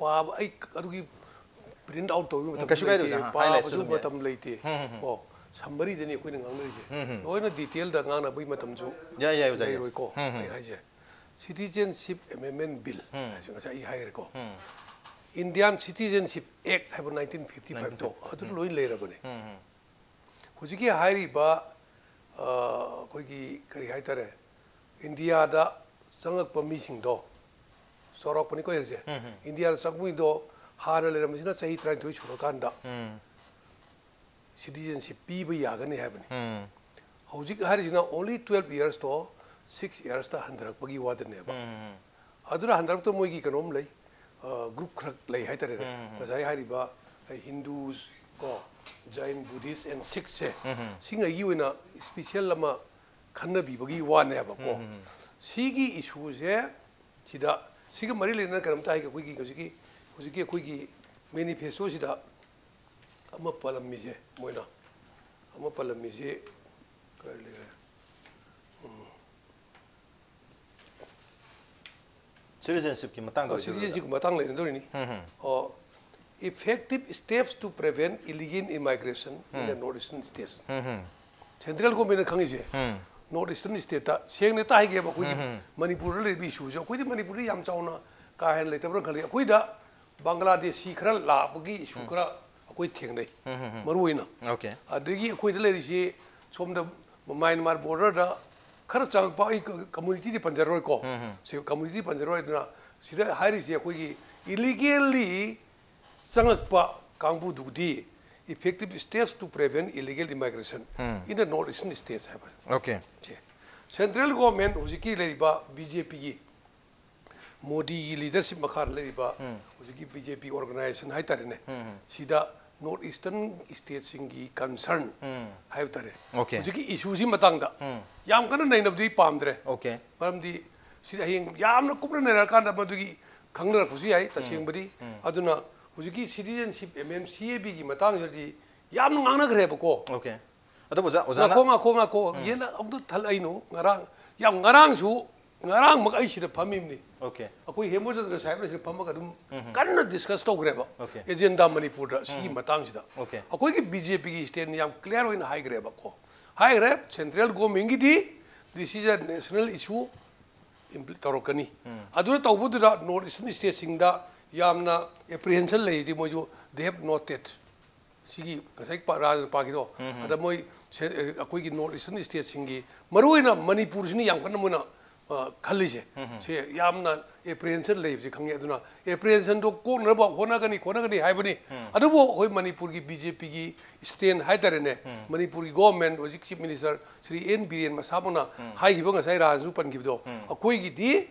ꯄꯥꯕ ꯑꯩ ꯑꯗꯨꯒꯤ print out ꯇꯧꯕꯒꯤ ꯃꯇꯝ ꯀꯩꯁꯨ ꯀꯥꯏꯗꯦ ꯂꯩꯇꯦ, ꯑꯣꯖꯥ, highlightꯁꯨ ꯄꯥꯕꯁꯨ ꯑꯗꯨꯝ ꯃꯇꯝ ꯂꯩꯇꯦ꯫ ꯀꯣ summary ꯗꯅꯤ ꯑꯩꯈꯣꯏꯅ ꯉꯥꯡꯅꯔꯤꯁꯦ꯫ ꯂꯣꯏꯅ detailꯗ ꯉꯥꯡꯅꯕꯒꯤ ꯃꯇꯝꯁꯨ ꯌꯥꯏ, ꯌꯥꯏ, ꯑꯣꯖꯥ, ꯌꯥꯏ꯫ ꯂꯩꯔꯣꯏꯀꯣ꯫ ꯑꯩ ꯍꯥꯏꯁꯦ Citizenship Amendment Bill ꯍꯥꯏꯁꯦ ꯉꯁꯥꯏ ꯑꯩ ꯍꯥꯏꯈ꯭ꯔꯦꯀꯣ꯫ Indian Citizenship Act ꯍꯥꯏꯕ nineteen fifty five ꯇꯣ ꯑꯗꯨ ꯂꯣꯏ ꯂꯩꯔꯕꯅꯦ꯫ ꯍꯧꯖꯤꯛꯀꯤ ꯍꯥꯏꯔꯤꯕ ꯑ, ꯑꯩꯈꯣꯏꯒꯤ ꯀꯔꯤ ꯍꯥꯏꯇꯥꯔꯦ, ꯏꯟꯗꯤꯌꯥꯗ ꯆꯪꯉꯛꯄ ꯃꯤꯁꯤꯡꯗꯣ, ꯆꯥꯎꯔꯥꯛꯄꯅꯤꯀꯣ ꯍꯥꯏꯔꯤꯁꯦ, ꯏꯟꯗꯤꯌꯥꯗ ꯆꯪꯉꯛꯄ ꯃꯤꯗꯣ ꯍꯥꯟꯅ ꯂꯩꯔꯝꯕꯁꯤꯅ ꯆꯍꯤ ꯇꯔꯥꯅꯤꯊꯣꯏ ꯁꯨꯔꯀꯥꯟꯗ citizenship ꯄꯤꯕ ꯌꯥꯒꯅꯤ ꯍꯥꯏꯕꯅꯤ꯫ ꯍꯧꯖꯤꯛ ꯍꯥꯏꯔꯤꯁꯤꯅ only twelve years ꯇꯣ six years ꯇ ꯍꯟꯊꯔꯛꯄꯒꯤ ꯋꯥꯗꯅꯦꯕ꯫ ꯑꯗꯨꯅ ꯍꯟꯗꯛꯇ ꯃꯣꯏꯒꯤ ꯀꯩꯅꯣꯝ ꯂꯩ, ꯒ꯭ꯔꯨꯞ ꯈꯔ ꯂꯩ ꯍꯥꯏꯇꯥꯔꯦꯅꯦ꯫ ꯉꯁꯥꯏ ꯍꯥꯏꯔꯤꯕ ꯍꯤꯟꯗꯨꯁ ꯀꯣ, ꯖꯩꯟ, ꯕꯨꯙꯤꯁ ꯑꯦꯟ ꯁꯤꯈꯁꯦ, ꯁꯤꯉꯩꯒꯤ ꯑꯣꯏꯅ ꯏꯁꯄꯤꯁꯦꯜ ꯑꯃ ꯈꯟꯅꯕꯤꯕꯒꯤ ꯋꯥꯅꯦꯕꯀꯣ꯫ ꯁꯤꯒꯤ ꯏꯁꯨꯁꯦ ꯁꯤꯗ, ꯁꯤꯒ ꯃꯔꯤ ꯂꯩꯅꯅ ꯀꯩꯅꯣꯝꯇ ꯍꯥꯏꯒꯦ꯫ ꯑꯩꯈꯣꯏꯒꯤ ꯍꯧꯖꯤꯛꯀꯤ, ꯍꯧꯖꯤꯛꯀꯤ ꯑꯩꯈꯣꯏꯒꯤ ꯃꯦꯅꯤꯐꯦꯁꯇꯣꯁꯤꯗ ꯑꯃ ꯄꯜꯂꯝꯃꯤꯁꯦ, ꯃꯣꯏꯅ ꯑꯃ ꯄꯜꯂꯝꯃꯤꯁꯦ ꯀꯔꯤ ꯂꯩꯔꯦ? Citizenship ꯀꯤ ꯃꯇꯥꯡꯗ ꯑꯣꯏꯗꯣꯏꯔꯣ? Citizenship ꯀꯤ ꯃꯇꯥꯡ ꯂꯩꯅꯗꯣꯔꯤꯅꯤ꯫ ꯑꯣ, effective steps to prevent illegal immigration in the North Eastern states꯫ Central government ꯅ ꯈꯪꯉꯤꯁꯦ North Eastern state ꯇ, ꯁꯦꯡꯅ ꯍꯦꯛꯇ ꯍꯥꯏꯒꯦꯕ, ꯑꯩꯈꯣꯏꯒꯤ ꯃꯅꯤꯄꯨꯔꯗ ꯂꯩꯔꯤꯕ ꯏꯁꯨꯁꯦ, ꯑꯩꯈꯣꯏꯗꯤ ꯃꯅꯤꯄꯨꯔꯗ ꯌꯥꯝ ꯆꯥꯎꯅ ꯀꯥ ꯍꯦꯟꯅ ꯂꯩꯇꯕ꯭ꯔꯥ ꯈꯜꯂꯤ꯫ ꯑꯩꯈꯣꯏꯗ ꯕꯪꯒ꯭ꯂꯥꯗꯦꯁꯤ ꯈꯔ ꯂꯥꯛꯄꯒꯤ ꯏꯁꯨ ꯈꯔ ꯑꯩꯈꯣꯏ ꯊꯦꯡꯅꯩ, ꯃꯔꯨ ꯑꯣꯏꯅ꯫ Okay. ꯑꯗꯒꯤ ꯑꯩꯈꯣꯏꯗ ꯂꯩꯔꯤꯁꯤ ꯁꯣꯝꯗ ꯃ꯭ꯌꯥꯟꯃꯥꯔ border ꯗ ꯈꯔ ꯆꯪꯉꯛꯄ, ꯑꯩ community ꯗꯤ ꯄꯟꯖꯔꯣꯏꯀꯣ, ꯁꯤ community ꯗꯤ ꯄꯟꯖꯔꯣꯏ꯫ ꯑꯗꯨꯅ ꯁꯤꯗ ꯍꯥꯏꯔꯤꯁꯤ ꯑꯩꯈꯣꯏꯒꯤ illegally ꯆꯪꯉꯛꯄ ꯀꯥꯡꯕꯨꯗꯨꯗꯤ effective steps to prevent illegal immigration in the North Eastern states ꯍꯥꯏꯕ꯫ Okay. ꯁꯦ, central government ꯍꯧꯖꯤꯛꯀꯤ ꯂꯩꯔꯤꯕ ꯕꯤ ꯖꯦ ꯄꯤꯒꯤ, ꯃꯣꯗꯤꯒꯤ leadership ꯃꯈꯥꯗ ꯂꯩꯔꯤꯕ ꯍꯧꯖꯤꯛꯀꯤ ꯕꯤ ꯖꯦ ꯄꯤ organization ꯍꯥꯏꯇꯥꯔꯦꯅꯦ, ꯁꯤꯗ North Eastern state ꯁꯤꯡꯒꯤ concern ꯍꯥꯏꯕ ꯇꯥꯔꯦ, Okay. ꯍꯧꯖꯤꯛꯀꯤ ꯏꯁꯨꯁꯤ ꯃꯇꯥꯡꯗ ꯌꯥꯝ ꯀꯟꯅ ꯅꯩꯅꯕꯗꯤ ꯑꯩ ꯄꯥꯝꯗ꯭ꯔꯦ꯫ Okay. ꯃꯔꯝꯗꯤ ꯁꯤꯗ ꯍꯌꯦꯡ ꯌꯥꯝꯅ ꯀꯨꯞꯅ ꯅꯩꯅꯔꯀꯥꯟꯗ ꯃꯗꯨꯒꯤ ꯈꯪꯅꯔꯛꯄꯁꯨ ꯌꯥꯏ ꯇꯁꯦꯡꯕꯗꯤ꯫ ꯑꯗꯨꯅ ꯍꯧꯖꯤꯛꯀꯤ citizenship amendment, C A B ꯒꯤ ꯃꯇꯥꯡꯁꯤꯗꯗꯤ ꯌꯥꯝꯅ ꯉꯥꯡꯅꯈ꯭ꯔꯦꯕꯀꯣ꯫ Okay. ꯑꯗꯨꯕꯨ ꯑꯣꯖꯥ, ꯑꯣꯖꯥꯅ ꯉꯥꯈꯣ, ꯉꯥꯈꯣ, ꯉꯥꯈꯣ꯫ ꯌꯦꯅ ꯑꯝꯇ ꯊꯜꯂꯛꯏꯅꯣ꯫ ꯉꯔꯥꯡ, ꯌꯥꯝ ꯉꯔꯥꯡꯁꯨ, ꯉꯔꯥꯡꯃꯛ ꯑꯩ ꯁꯤꯗ ꯐꯝꯃꯤꯕꯅꯤ꯫ Okay. ꯑꯩꯈꯣꯏ ꯍꯦꯃꯆꯟꯗ꯭ꯔ ꯁꯥꯍꯦꯕꯅ ꯁꯤꯗ ꯐꯝꯃꯒ ꯑꯗꯨꯝ ꯀꯟꯅ discuss ꯇꯧꯈ꯭ꯔꯦꯕ꯫ Okay. Agenda ꯃꯅꯤꯄꯨꯔꯗ ꯁꯤꯒꯤ ꯃꯇꯥꯡꯁꯤꯗ꯫ Okay. ꯑꯩꯈꯣꯏꯒꯤ ꯕꯤ ꯖꯦ ꯄꯤꯒꯤ stand ꯌꯥꯝ clear ꯑꯣꯏꯅ ꯍꯥꯏꯈ꯭ꯔꯦꯕꯀꯣ꯫ ꯍꯥꯏꯈ꯭ꯔꯦ, central government ꯒꯤꯗꯤ this is a national issue, ꯇꯧꯔꯛꯀꯅꯤ꯫ ꯑꯗꯨꯅ ꯇꯧꯕꯗꯨꯗ North Eastern stateꯁꯤꯡꯗ ꯌꯥꯝꯅ apprehension ꯂꯩꯔꯤꯗꯤ ꯃꯣꯏꯁꯨ they have noted꯫ ꯁꯤꯒꯤ ꯉꯁꯥꯏ ꯄꯥ-, ꯔꯥꯖꯅ ꯄꯥꯈꯤꯗꯣ, ꯑꯗ ꯃꯣꯏ ꯁꯦ-, ꯑꯩꯈꯣꯏꯒꯤ North Eastern stateꯁꯤꯡꯒꯤ, ꯃꯔꯨꯑꯣꯏꯅ ꯃꯅꯤꯄꯨꯔꯁꯤꯅ ꯌꯥꯝ ꯀꯟꯅ ꯃꯣꯏꯅ, ꯑ, ꯈꯜꯂꯤꯁꯦ꯫ ꯁꯦ ꯌꯥꯝꯅ apprehension ꯂꯩꯕꯁꯦ ꯈꯪꯉꯦ꯫ ꯑꯗꯨꯅ apprehensionꯗꯣ ꯀꯣꯛꯅꯅꯕ ꯍꯣꯠꯅꯒꯅꯤ, ꯈꯣꯠꯅꯒꯅꯤ ꯍꯥꯏꯕꯅꯤ꯫ ꯑꯗꯨꯕꯨ ꯑꯩꯈꯣꯏ ꯃꯅꯤꯄꯨꯔꯒꯤ BJPꯒꯤ stand ꯍꯥꯏꯇꯥꯔꯦꯅꯦ, ꯃꯅꯤꯄꯨꯔꯒꯤ government, ꯍꯧꯖꯤꯛ Chief Minister Shri N Biren ꯃꯁꯥꯃꯛꯅ ꯍꯥꯏꯈꯤꯕ, ꯉꯁꯥꯏ ꯔꯥꯖꯅꯁꯨ ꯄꯟꯈꯤꯕꯗꯣ, ꯑꯩꯈꯣꯏꯒꯤꯗꯤ,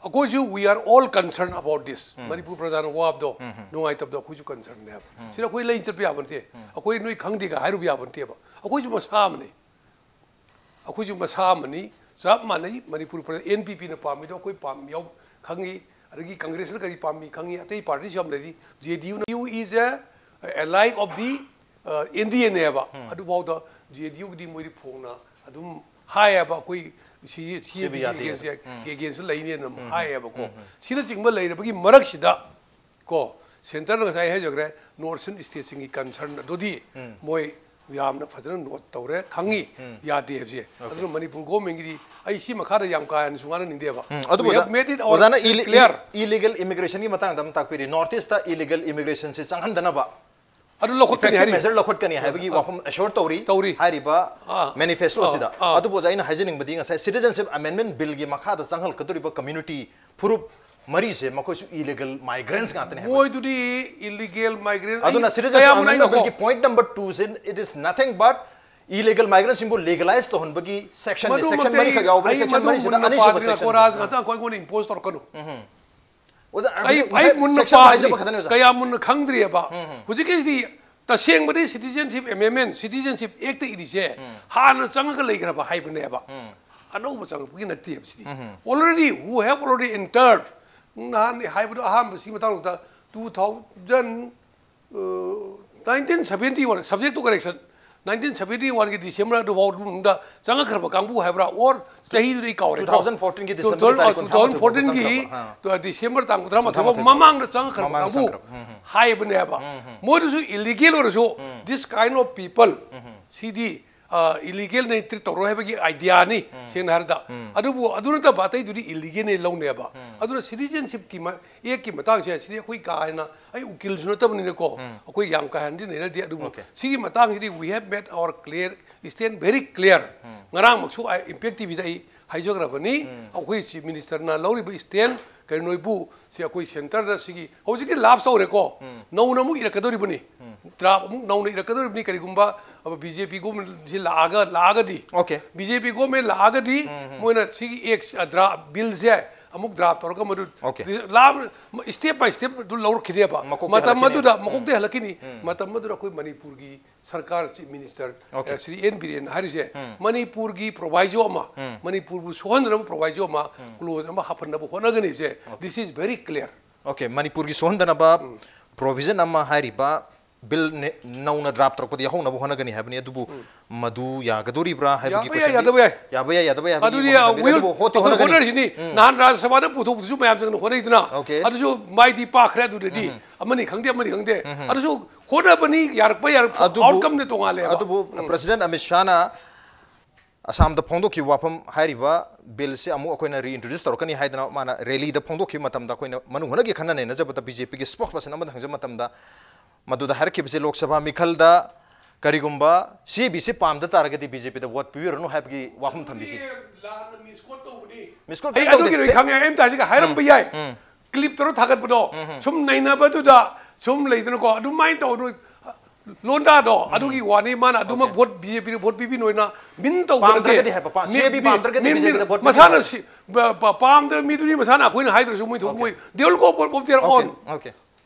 ꯑꯩꯈꯣꯏꯁꯨ we are all concerned about this꯫ Manipur ꯄ꯭ꯔꯖꯥꯅ ꯋꯥꯕꯗꯣ, ꯅꯨꯡꯉꯥꯏꯇꯕꯗꯣ ꯑꯩꯈꯣꯏꯁꯨ concernꯅꯦꯕ꯫ ꯁꯤꯗ ꯑꯩꯈꯣꯏ ꯂꯩ ꯆꯠꯄ ꯌꯥꯕ ꯅꯠꯇꯦ꯫ ꯑꯩꯈꯣꯏ ꯅꯣꯏ ꯈꯪꯗꯦꯒ ꯍꯥꯏꯔꯨꯕ ꯌꯥꯕ ꯅꯠꯇꯦꯕ꯫ ꯑꯩꯈꯣꯏꯁꯨ ꯃꯁꯥ ꯑꯃꯅꯤ꯫ ꯑꯩꯈꯣꯏꯁꯨ ꯃꯁꯥ ꯑꯃꯅꯤ, ꯆꯞ ꯃꯥꯟꯅꯩ꯫ ꯃꯅꯤꯄꯨꯔ ꯄ꯭ꯔꯖꯥ, NPPꯅ ꯄꯥꯝꯃꯤꯗꯣ ꯑꯩꯈꯣꯏ ꯄꯥꯝꯃꯤ ꯌꯥꯎ-, ꯈꯪꯉꯤ, ꯑꯗꯒꯤ Congressꯅ ꯀꯔꯤ ꯄꯥꯝꯃꯤ ꯈꯪꯉꯤ, ꯑꯇꯩ partyꯁꯨ ꯌꯥꯝ ꯂꯩꯔꯤ꯫ JDUꯅ, U is a ally of the, ꯑ, NDAꯅꯦꯕ꯫ ꯑꯗꯨꯐꯥꯎꯗ JDUꯒꯤꯗꯤ ꯃꯣꯏꯗꯤ ꯐꯣꯡꯅ ꯑꯗꯨꯝ ꯍꯥꯏꯌꯦꯕ, ꯑꯩꯈꯣꯏ ꯁꯤ, ꯁꯤ ꯁꯤꯕꯤ ꯌꯥꯗꯦ꯫ Against, against ꯂꯩꯅꯦꯅ ꯑꯗꯨꯝ ꯍꯥꯏꯌꯦꯕꯀꯣ꯫ ꯁꯤꯅꯆꯤꯡꯕ ꯂꯩꯔꯕꯒꯤ ꯃꯔꯛꯁꯤꯗ ꯀꯣ, centreꯅ ꯉꯁꯥꯏ ꯍꯥꯏꯖꯈ꯭ꯔꯦ, North Eastern stateꯁꯤꯡꯒꯤ concern ꯑꯗꯨꯗꯤ ꯃꯣꯏ ꯌꯥꯝꯅ ꯐꯖꯅ note ꯇꯧꯔꯦ, ꯈꯪꯉꯤ, ꯌꯥꯗꯦ ꯍꯥꯏꯕꯁꯦ꯫ ꯑꯗꯨꯅ ꯃꯅꯤꯄꯨꯔ governmentꯒꯤꯗꯤ ꯑꯩ ꯁꯤ ꯃꯈꯥꯗ ꯌꯥꯝ ꯀꯥ ꯍꯦꯟꯅꯁꯨ ꯉꯥꯡꯅꯅꯤꯡꯗꯦꯕ꯫ ꯑꯗꯨꯕꯨ We have made it ꯑꯣꯖꯥꯅ ourselves ille-, clear꯫ Illegal immigrationꯒꯤ ꯃꯇꯥꯡꯗ ꯑꯃ ꯇꯥꯛꯄꯤꯔꯤ꯫ North Eastꯇ illegal immigrationꯁꯤ ꯆꯪꯍꯟꯗꯅꯕ ꯑꯗꯨ ꯂꯧꯈꯠꯀꯅꯤ effective ꯍꯥꯏꯔꯤ꯫ Measure ꯂꯧꯈꯠꯀꯅꯤ ꯍꯥꯏꯕꯒꯤ ꯋꯥꯐꯝ assure ꯇꯧꯔꯤ꯫ ꯇꯧꯔꯤ꯫ ꯍꯥꯏꯔꯤꯕ ꯑꯥ, manifestoꯁꯤꯗ꯫ ꯑꯥ, ꯑꯥ꯫ ꯑꯗꯨꯕꯨ ꯑꯣꯖꯥ, ꯑꯩꯅ ꯍꯥꯏꯖꯅꯤꯡꯕꯗꯤ ꯉꯁꯥꯏ Citizenship Amendment Billꯒꯤ ꯃꯈꯥꯗ ꯆꯪꯍꯜꯂꯛꯀꯗꯧꯔꯤꯕ community ꯐꯨꯔꯨꯞ ꯃꯔꯤꯁꯦ ꯃꯈꯣꯏꯁꯨ illegal migrants ꯉꯥꯛꯇꯅꯦ ꯍꯥꯏꯕ꯫ ꯃꯣꯏꯗꯨꯗꯤ illegal migrant, ꯑꯗꯨꯅ Citizenship ꯀꯌꯥꯃꯨꯛ Amendment ꯂꯩꯅꯣꯀꯣ? Billꯒꯤ point number twoꯁꯦ, it is nothing but illegal migrantꯁꯤꯡꯕꯨ legalize ꯇꯧꯍꯟꯕꯒꯤ sectionꯅꯤ꯫ Section ꯃꯗꯨꯃꯛꯇꯤ ꯃꯔꯤꯈꯛ ꯌꯥꯎꯕꯅꯤ꯫ ꯑꯩ Section ꯃꯗꯨ ꯃꯔꯤꯁꯤꯗ ꯃꯨꯟꯅ ꯑꯅꯤꯁꯨꯕ ꯄꯥꯗ꯭ꯔꯤ, ꯉꯥꯏꯈꯣ, sectionꯁꯤꯅꯤ꯫ ꯔꯥꯖ ꯉꯥꯛꯇ ꯑꯩꯈꯣꯏ ꯑꯩꯉꯣꯟꯗ impose ꯇꯧꯔꯛꯀꯅꯨ꯫ ꯑꯣꯖꯥ, ꯑꯩ, ꯍꯧꯖꯤꯛ ꯑꯩ ꯃꯨꯟꯅ section ꯄꯥꯗ꯭ꯔꯤ, ꯍꯥꯏꯖꯕ ꯈꯛꯇꯅꯦ, ꯑꯣꯖꯥ꯫ ꯀꯌꯥ ꯃꯨꯟꯅ ꯈꯪꯗ꯭ꯔꯤꯑꯕ꯫ ꯍꯧꯖꯤꯛꯀꯤꯁꯤꯗꯤ ꯇꯁꯦꯡꯕꯗꯤ Citizenship Amendment, Citizenship Actꯇ ꯏꯔꯤꯁꯦ ꯍꯥꯟꯅ ꯆꯪꯉꯒ ꯂꯩꯈ꯭ꯔꯕ ꯍꯥꯏꯕꯅꯦꯕ꯫ ꯑꯅꯧꯕ ꯆꯪꯉꯛꯄꯒꯤ ꯅꯠꯇꯦꯕ ꯁꯤꯗꯤ꯫ Already, who have already entered, ꯅꯍꯥꯟ ꯍꯥꯏꯕꯗꯣ ꯑꯍꯥꯟꯕ ꯁꯤ ꯃꯇꯥꯡꯗ two thousand, ꯑ, nineteen seventy one, subject to correction, nineteen seventy oneꯒꯤ December ꯑꯗꯨꯐꯥꯎ ꯃꯅꯨꯡꯗ ꯆꯪꯉꯛꯈ꯭ꯔꯕ ꯀꯥꯡꯕꯨ ꯍꯥꯏꯕ꯭ꯔꯥ, or ꯆꯍꯤꯗꯨꯗꯤ ꯑꯩ ꯀꯥꯎꯔꯦꯀꯣ꯫ Two thousand fourteenꯒꯤ December ꯇꯥꯔꯤꯛ ꯀꯨꯟꯊ꯭ꯔꯥ ꯃꯥꯊꯣꯏ ꯐꯥꯎꯕ ꯆꯪꯈ꯭ꯔꯕ꯫ Two thousand fourteenꯒꯤ ꯑꯥ꯫ December ꯇꯥꯡ ꯀꯨꯟꯊ꯭ꯔꯥ ꯃꯥꯊꯣꯏ ꯐꯥꯎ ꯀꯨꯟꯊ꯭ꯔꯥ ꯃꯥꯊꯣꯏ ꯐꯥꯎ꯫ ꯃꯃꯥꯡꯗ ꯆꯪꯉꯛꯈ꯭ꯔꯕ ꯃꯃꯥꯡꯗ ꯀꯥꯡꯕꯨ ꯆꯪꯈ꯭ꯔꯕ꯫ ꯍꯥꯏꯕꯅꯦꯕ꯫ ꯃꯣꯏꯗꯨꯁꯨ illegal ꯑꯣꯏꯔꯁꯨ, this kind of people, ꯁꯤꯗꯤ ꯏꯂꯤꯒꯦꯜꯅ ꯇ꯭ꯔꯤꯠ ꯇꯧꯔꯣꯏ ꯍꯥꯏꯕꯒꯤ ꯑꯥꯏꯗꯤꯌꯥꯅꯤ, ꯁꯦꯡꯅ ꯍꯥꯏꯔꯕꯗ꯫ ꯑꯗꯨꯕꯨ ꯑꯗꯨ ꯅꯠꯇꯕ ꯑꯇꯩꯗꯨꯗꯤ ꯏꯂꯤꯒꯦꯜꯅ ꯂꯧꯅꯦꯕ꯫ ꯑꯗꯨꯅ ꯁꯤꯇꯤꯖꯦꯟꯁꯤꯞꯀꯤ ꯑꯦꯛꯀꯤ ꯃꯇꯥꯡꯁꯦ ꯁꯤꯗꯤ ꯑꯩꯈꯣꯏ ꯀꯥ ꯍꯦꯟꯅ, ꯑꯩ ꯎꯀꯤꯜꯁꯨ ꯅꯠꯇꯕꯅꯤꯅꯀꯣ, ꯑꯩꯈꯣꯏ ꯌꯥꯝ ꯀꯥ ꯍꯦꯟꯅꯗꯤ ꯅꯩꯅꯗꯦ꯫ ꯑꯗꯨꯕꯨ Okay. ꯁꯤꯒꯤ ꯃꯇꯥꯡꯁꯤꯗꯤ we have made our clear, stand very clear. ꯉꯔꯥꯡꯃꯛꯁꯨ ꯏꯝꯄꯦꯛ ꯇꯤꯚꯤꯗ ꯑꯩ ꯍꯥꯏꯖꯈ꯭ꯔꯕꯅꯤ, ꯑꯩꯈꯣꯏ ꯆꯤꯐ ꯃꯤꯅꯤꯁꯇꯔꯅ ꯂꯧꯔꯤꯕ ꯁ꯭ꯇꯦꯟ ꯀꯩꯅꯣ ꯅꯣꯏꯕꯨ ꯁꯤ ꯑꯩꯈꯣꯏ ꯁꯦꯟꯇꯔꯗ ꯁꯤꯒꯤ ꯍꯧꯖꯤꯛꯇꯤ ꯂꯥꯞꯁ ꯇꯧꯔꯦꯀꯣ꯫ ꯅꯧꯅ ꯑꯃꯨꯛ ꯏꯔꯛꯀꯗꯧꯔꯤꯕꯅꯤ, ꯗ꯭ꯔꯥꯐ ꯑꯃꯨꯛ ꯅꯧꯅ ꯏꯔꯛꯀꯗꯧꯔꯤꯕꯅꯤ꯫ ꯀꯔꯤꯒꯨꯝꯕ ꯕꯤ ꯖꯦ ꯄꯤꯒꯨꯝꯕꯁꯤ ꯂꯥꯛꯑꯒ ꯂꯥꯛꯑꯒꯗꯤ Okay. ꯕꯤ ꯖꯦ ꯄꯤꯒꯨꯝꯕ ꯂꯥꯛꯑꯒꯗꯤ ꯃꯣꯏꯅ ꯁꯤꯒꯤ ꯑꯦꯛ ꯗ꯭ꯔꯥꯐ ꯕꯤꯜꯁꯦ ꯑꯃꯨꯛ ꯗ꯭ꯔꯥꯐ ꯇꯧꯔꯒ ꯃꯗꯨ Okay. ꯂꯥꯞ ꯁ꯭ꯇꯦꯞ ꯕꯥꯏ ꯁ꯭ꯇꯦꯞ ꯑꯗꯨ ꯂꯧꯔꯛꯈꯤꯅꯦꯕ꯫ ꯃꯀꯣꯛꯇꯩ ꯃꯇꯝ ꯍꯜꯂꯛꯈꯤꯅꯦꯕ꯫ ꯑꯗꯨꯗ ꯃꯀꯣꯛꯇꯩ ꯍꯜꯂꯛꯈꯤꯅꯤ꯫ ꯃꯇꯝ ꯑꯗꯨꯗ ꯑꯩꯈꯣꯏ ꯃꯅꯤꯄꯨꯔꯒꯤ ꯁꯔꯀꯥꯔ chief minister Okay. Shri N Biren ꯍꯥꯏꯔꯤꯁꯦ ꯎꯝ. ꯃꯅꯤꯄꯨꯔꯒꯤ ꯄ꯭ꯔꯣꯚꯥꯏꯖꯣ ꯑꯃ, ꯎꯝ. ꯃꯅꯤꯄꯨꯔꯕꯨ ꯁꯣꯛꯍꯟꯗꯅꯕ ꯄ꯭ꯔꯣꯚꯥꯏꯖꯣ ꯑꯃ ꯀ꯭ꯂꯣꯖ ꯑꯃ ꯍꯥꯞꯍꯟꯅꯕ ꯍꯣꯠꯅꯒꯅꯤꯁꯦ꯫ This is very clear. Okay, ꯃꯅꯤꯄꯨꯔꯒꯤ ꯁꯣꯛꯍꯟꯗꯅꯕ ꯄ꯭ꯔꯣꯚꯤꯖꯟ ꯑꯃ ꯍꯥꯏꯔꯤꯕ ꯕꯤꯜ ꯅꯦ-, ꯅꯧꯅ ꯗ꯭ꯔꯥꯐ ꯇꯧꯔꯛꯄꯗ ꯌꯥꯎꯍꯧꯅꯕ ꯍꯣꯠꯅꯒꯅꯤ ꯍꯥꯏꯕꯅꯤ꯫ ꯑꯗꯨꯕꯨ ꯃꯗꯨ ꯌꯥꯒꯗꯣꯔꯤꯕ꯭ꯔꯥ ꯍꯥꯏꯕꯒꯤ ꯌꯥꯕ ꯌꯥꯏ, question ꯗꯤ ꯌꯥꯗꯕ ꯌꯥꯏ꯫ ꯌꯥꯕ ꯌꯥꯏ, ꯌꯥꯗꯕ ꯌꯥꯏ ꯍꯥꯏꯕꯒꯤ ꯑꯗꯨꯗꯤ ꯋꯥꯐꯝ ꯊꯝꯕꯤꯔꯦ꯫ will ꯑꯗꯨꯕꯨ ꯍꯣꯠꯇꯤ ꯑꯩꯈꯣꯏ ꯍꯣꯠꯅꯒꯅꯤ꯫ ꯍꯣꯠꯅꯔꯤꯁꯤꯅꯤ꯫ ꯎꯝ. ꯅꯍꯥꯟ ꯔꯥꯖ꯭ꯌ ꯁꯚꯥꯗ ꯄꯨꯊꯣꯛꯄꯗꯨꯁꯨ ꯃꯌꯥꯝ ꯆꯪꯅ ꯍꯣꯠꯅꯩꯗꯅ꯫ Okay. ꯑꯗꯨꯁꯨ ꯃꯥꯏꯗꯤ ꯄꯥꯛꯈ꯭ꯔꯦ꯫ ꯑꯗꯨꯗꯗꯤ ꯑꯃꯅꯤ ꯈꯪꯗꯦ, ꯑꯃꯅꯤ ꯈꯪꯗꯦ꯫ ꯑꯗꯨꯁꯨ ꯍꯣꯠꯅꯕꯅꯤ, ꯌꯥꯔꯛꯄ ꯌꯥꯔꯛꯄ ꯑꯗꯨꯕꯨ ꯑꯥꯎꯠꯀꯝꯗꯤ ꯇꯣꯉꯥꯜꯂꯦꯕ꯫ ꯑꯗꯨꯕꯨ ꯄ꯭ꯔꯁꯤꯗꯦꯟꯠ ꯑꯃꯤꯠ ꯁꯥꯍꯅ ꯑꯁꯥꯝꯗ ꯐꯣꯡꯗꯣꯛꯈꯤꯕ ꯋꯥꯐꯝ ꯍꯥꯏꯔꯤꯕ ꯕꯤꯜꯁꯦ ꯑꯃꯨꯛ ꯑꯩꯈꯣꯏꯅ reintroduce ꯇꯧꯔꯛꯀꯅꯤ ꯍꯥꯏꯗꯅ ꯃꯥꯅ ꯔꯦꯂꯤꯗ ꯐꯣꯡꯗꯣꯛꯈꯤꯕ ꯃꯇꯝꯗ ꯑꯩꯈꯣꯏꯅ ꯃꯅꯨꯡ ꯍꯨꯠꯅꯒꯤ ꯈꯟꯅ ꯅꯩꯅꯖꯕꯗ ꯕꯤ ꯖꯦ ꯄꯤꯒꯤ spokesperson ꯑꯃꯗ ꯍꯪꯖꯕ ꯃꯇꯝꯗ ꯃꯗꯨꯗ ꯍꯥꯏꯔꯛꯈꯤꯕꯁꯦ ꯂꯣꯛ ꯁꯚꯥ ꯃꯤꯈꯜꯗ ꯀꯔꯤꯒꯨꯝꯕ ꯁꯤ ꯑꯦ ꯕꯤꯁꯦ ꯄꯥꯝꯗ ꯇꯥꯔꯒꯗꯤ ꯕꯤ ꯖꯦ ꯄꯤꯗ ꯚꯣꯠ ꯄꯤꯕꯤꯔꯨꯔꯅꯨ ꯍꯥꯏꯕꯒꯤ ꯋꯥꯐꯝ ꯊꯝꯕꯤꯈꯤ꯫ ꯂꯥꯟꯅ ꯃꯤꯁꯀꯣꯠ ꯇꯧꯕꯅꯤ꯫ ꯃꯤꯁꯀꯣꯠ ꯑꯩ ꯀꯩꯝ ꯑꯗꯨꯒꯤ ꯇꯧꯗꯦ꯫ ꯂꯣꯏ ꯈꯪꯉꯦ꯫ ꯑꯩ ꯑꯝꯇ ꯍꯥꯏꯖꯒꯦ, ꯍꯥꯏꯔꯝꯕ ꯌꯥꯏ꯫ ꯀ꯭ꯂꯤꯞ ꯇꯧꯔ ꯊꯥꯒꯠꯄꯗꯣ ꯁꯨꯝ ꯅꯩꯅꯕꯗꯨꯗ ꯁꯨꯝ ꯂꯩꯗꯅꯀꯣ, ꯑꯗꯨꯃꯥꯏꯅ ꯇꯧꯗꯣꯏ ꯂꯣꯟꯗꯥꯗꯣ ꯑꯗꯨꯒꯤ ꯋꯥꯅꯤ꯫ ꯃꯥꯅ ꯑꯗꯨꯃꯛ ꯚꯣꯠ ꯕꯤ ꯖꯦ ꯄꯤꯗ ꯚꯣꯠ ꯄꯤꯕꯤꯅꯣꯏꯅ ꯃꯤꯟ ꯇꯧꯕ ꯅꯠꯇꯦ꯫ ꯄꯥꯝꯗ꯭ꯔꯒꯗꯤ ꯍꯥꯏꯕ, ꯄꯥ-, ꯁꯤ ꯑꯦ ꯕꯤ ꯄꯥꯝꯗ꯭ꯔꯒꯗꯤ ꯕꯤ ꯖꯦ ꯄꯤꯗ ꯚꯣꯠ ꯄꯤꯕꯤꯅꯣ ꯃꯁꯥꯅ ꯍꯥꯏꯕ꯫ ꯁꯤ-, ꯄ-, ꯄ-, ꯄꯥꯝꯗꯕ ꯃꯤꯗꯨꯅꯤ ꯃꯁꯥꯅ ꯑꯩꯈꯣꯏꯅ ꯍꯥꯏꯗ꯭ꯔꯁꯨ ꯃꯣꯏ ꯊꯣꯛꯄ ꯃꯣꯏ they will go for, of their own꯫ Okay.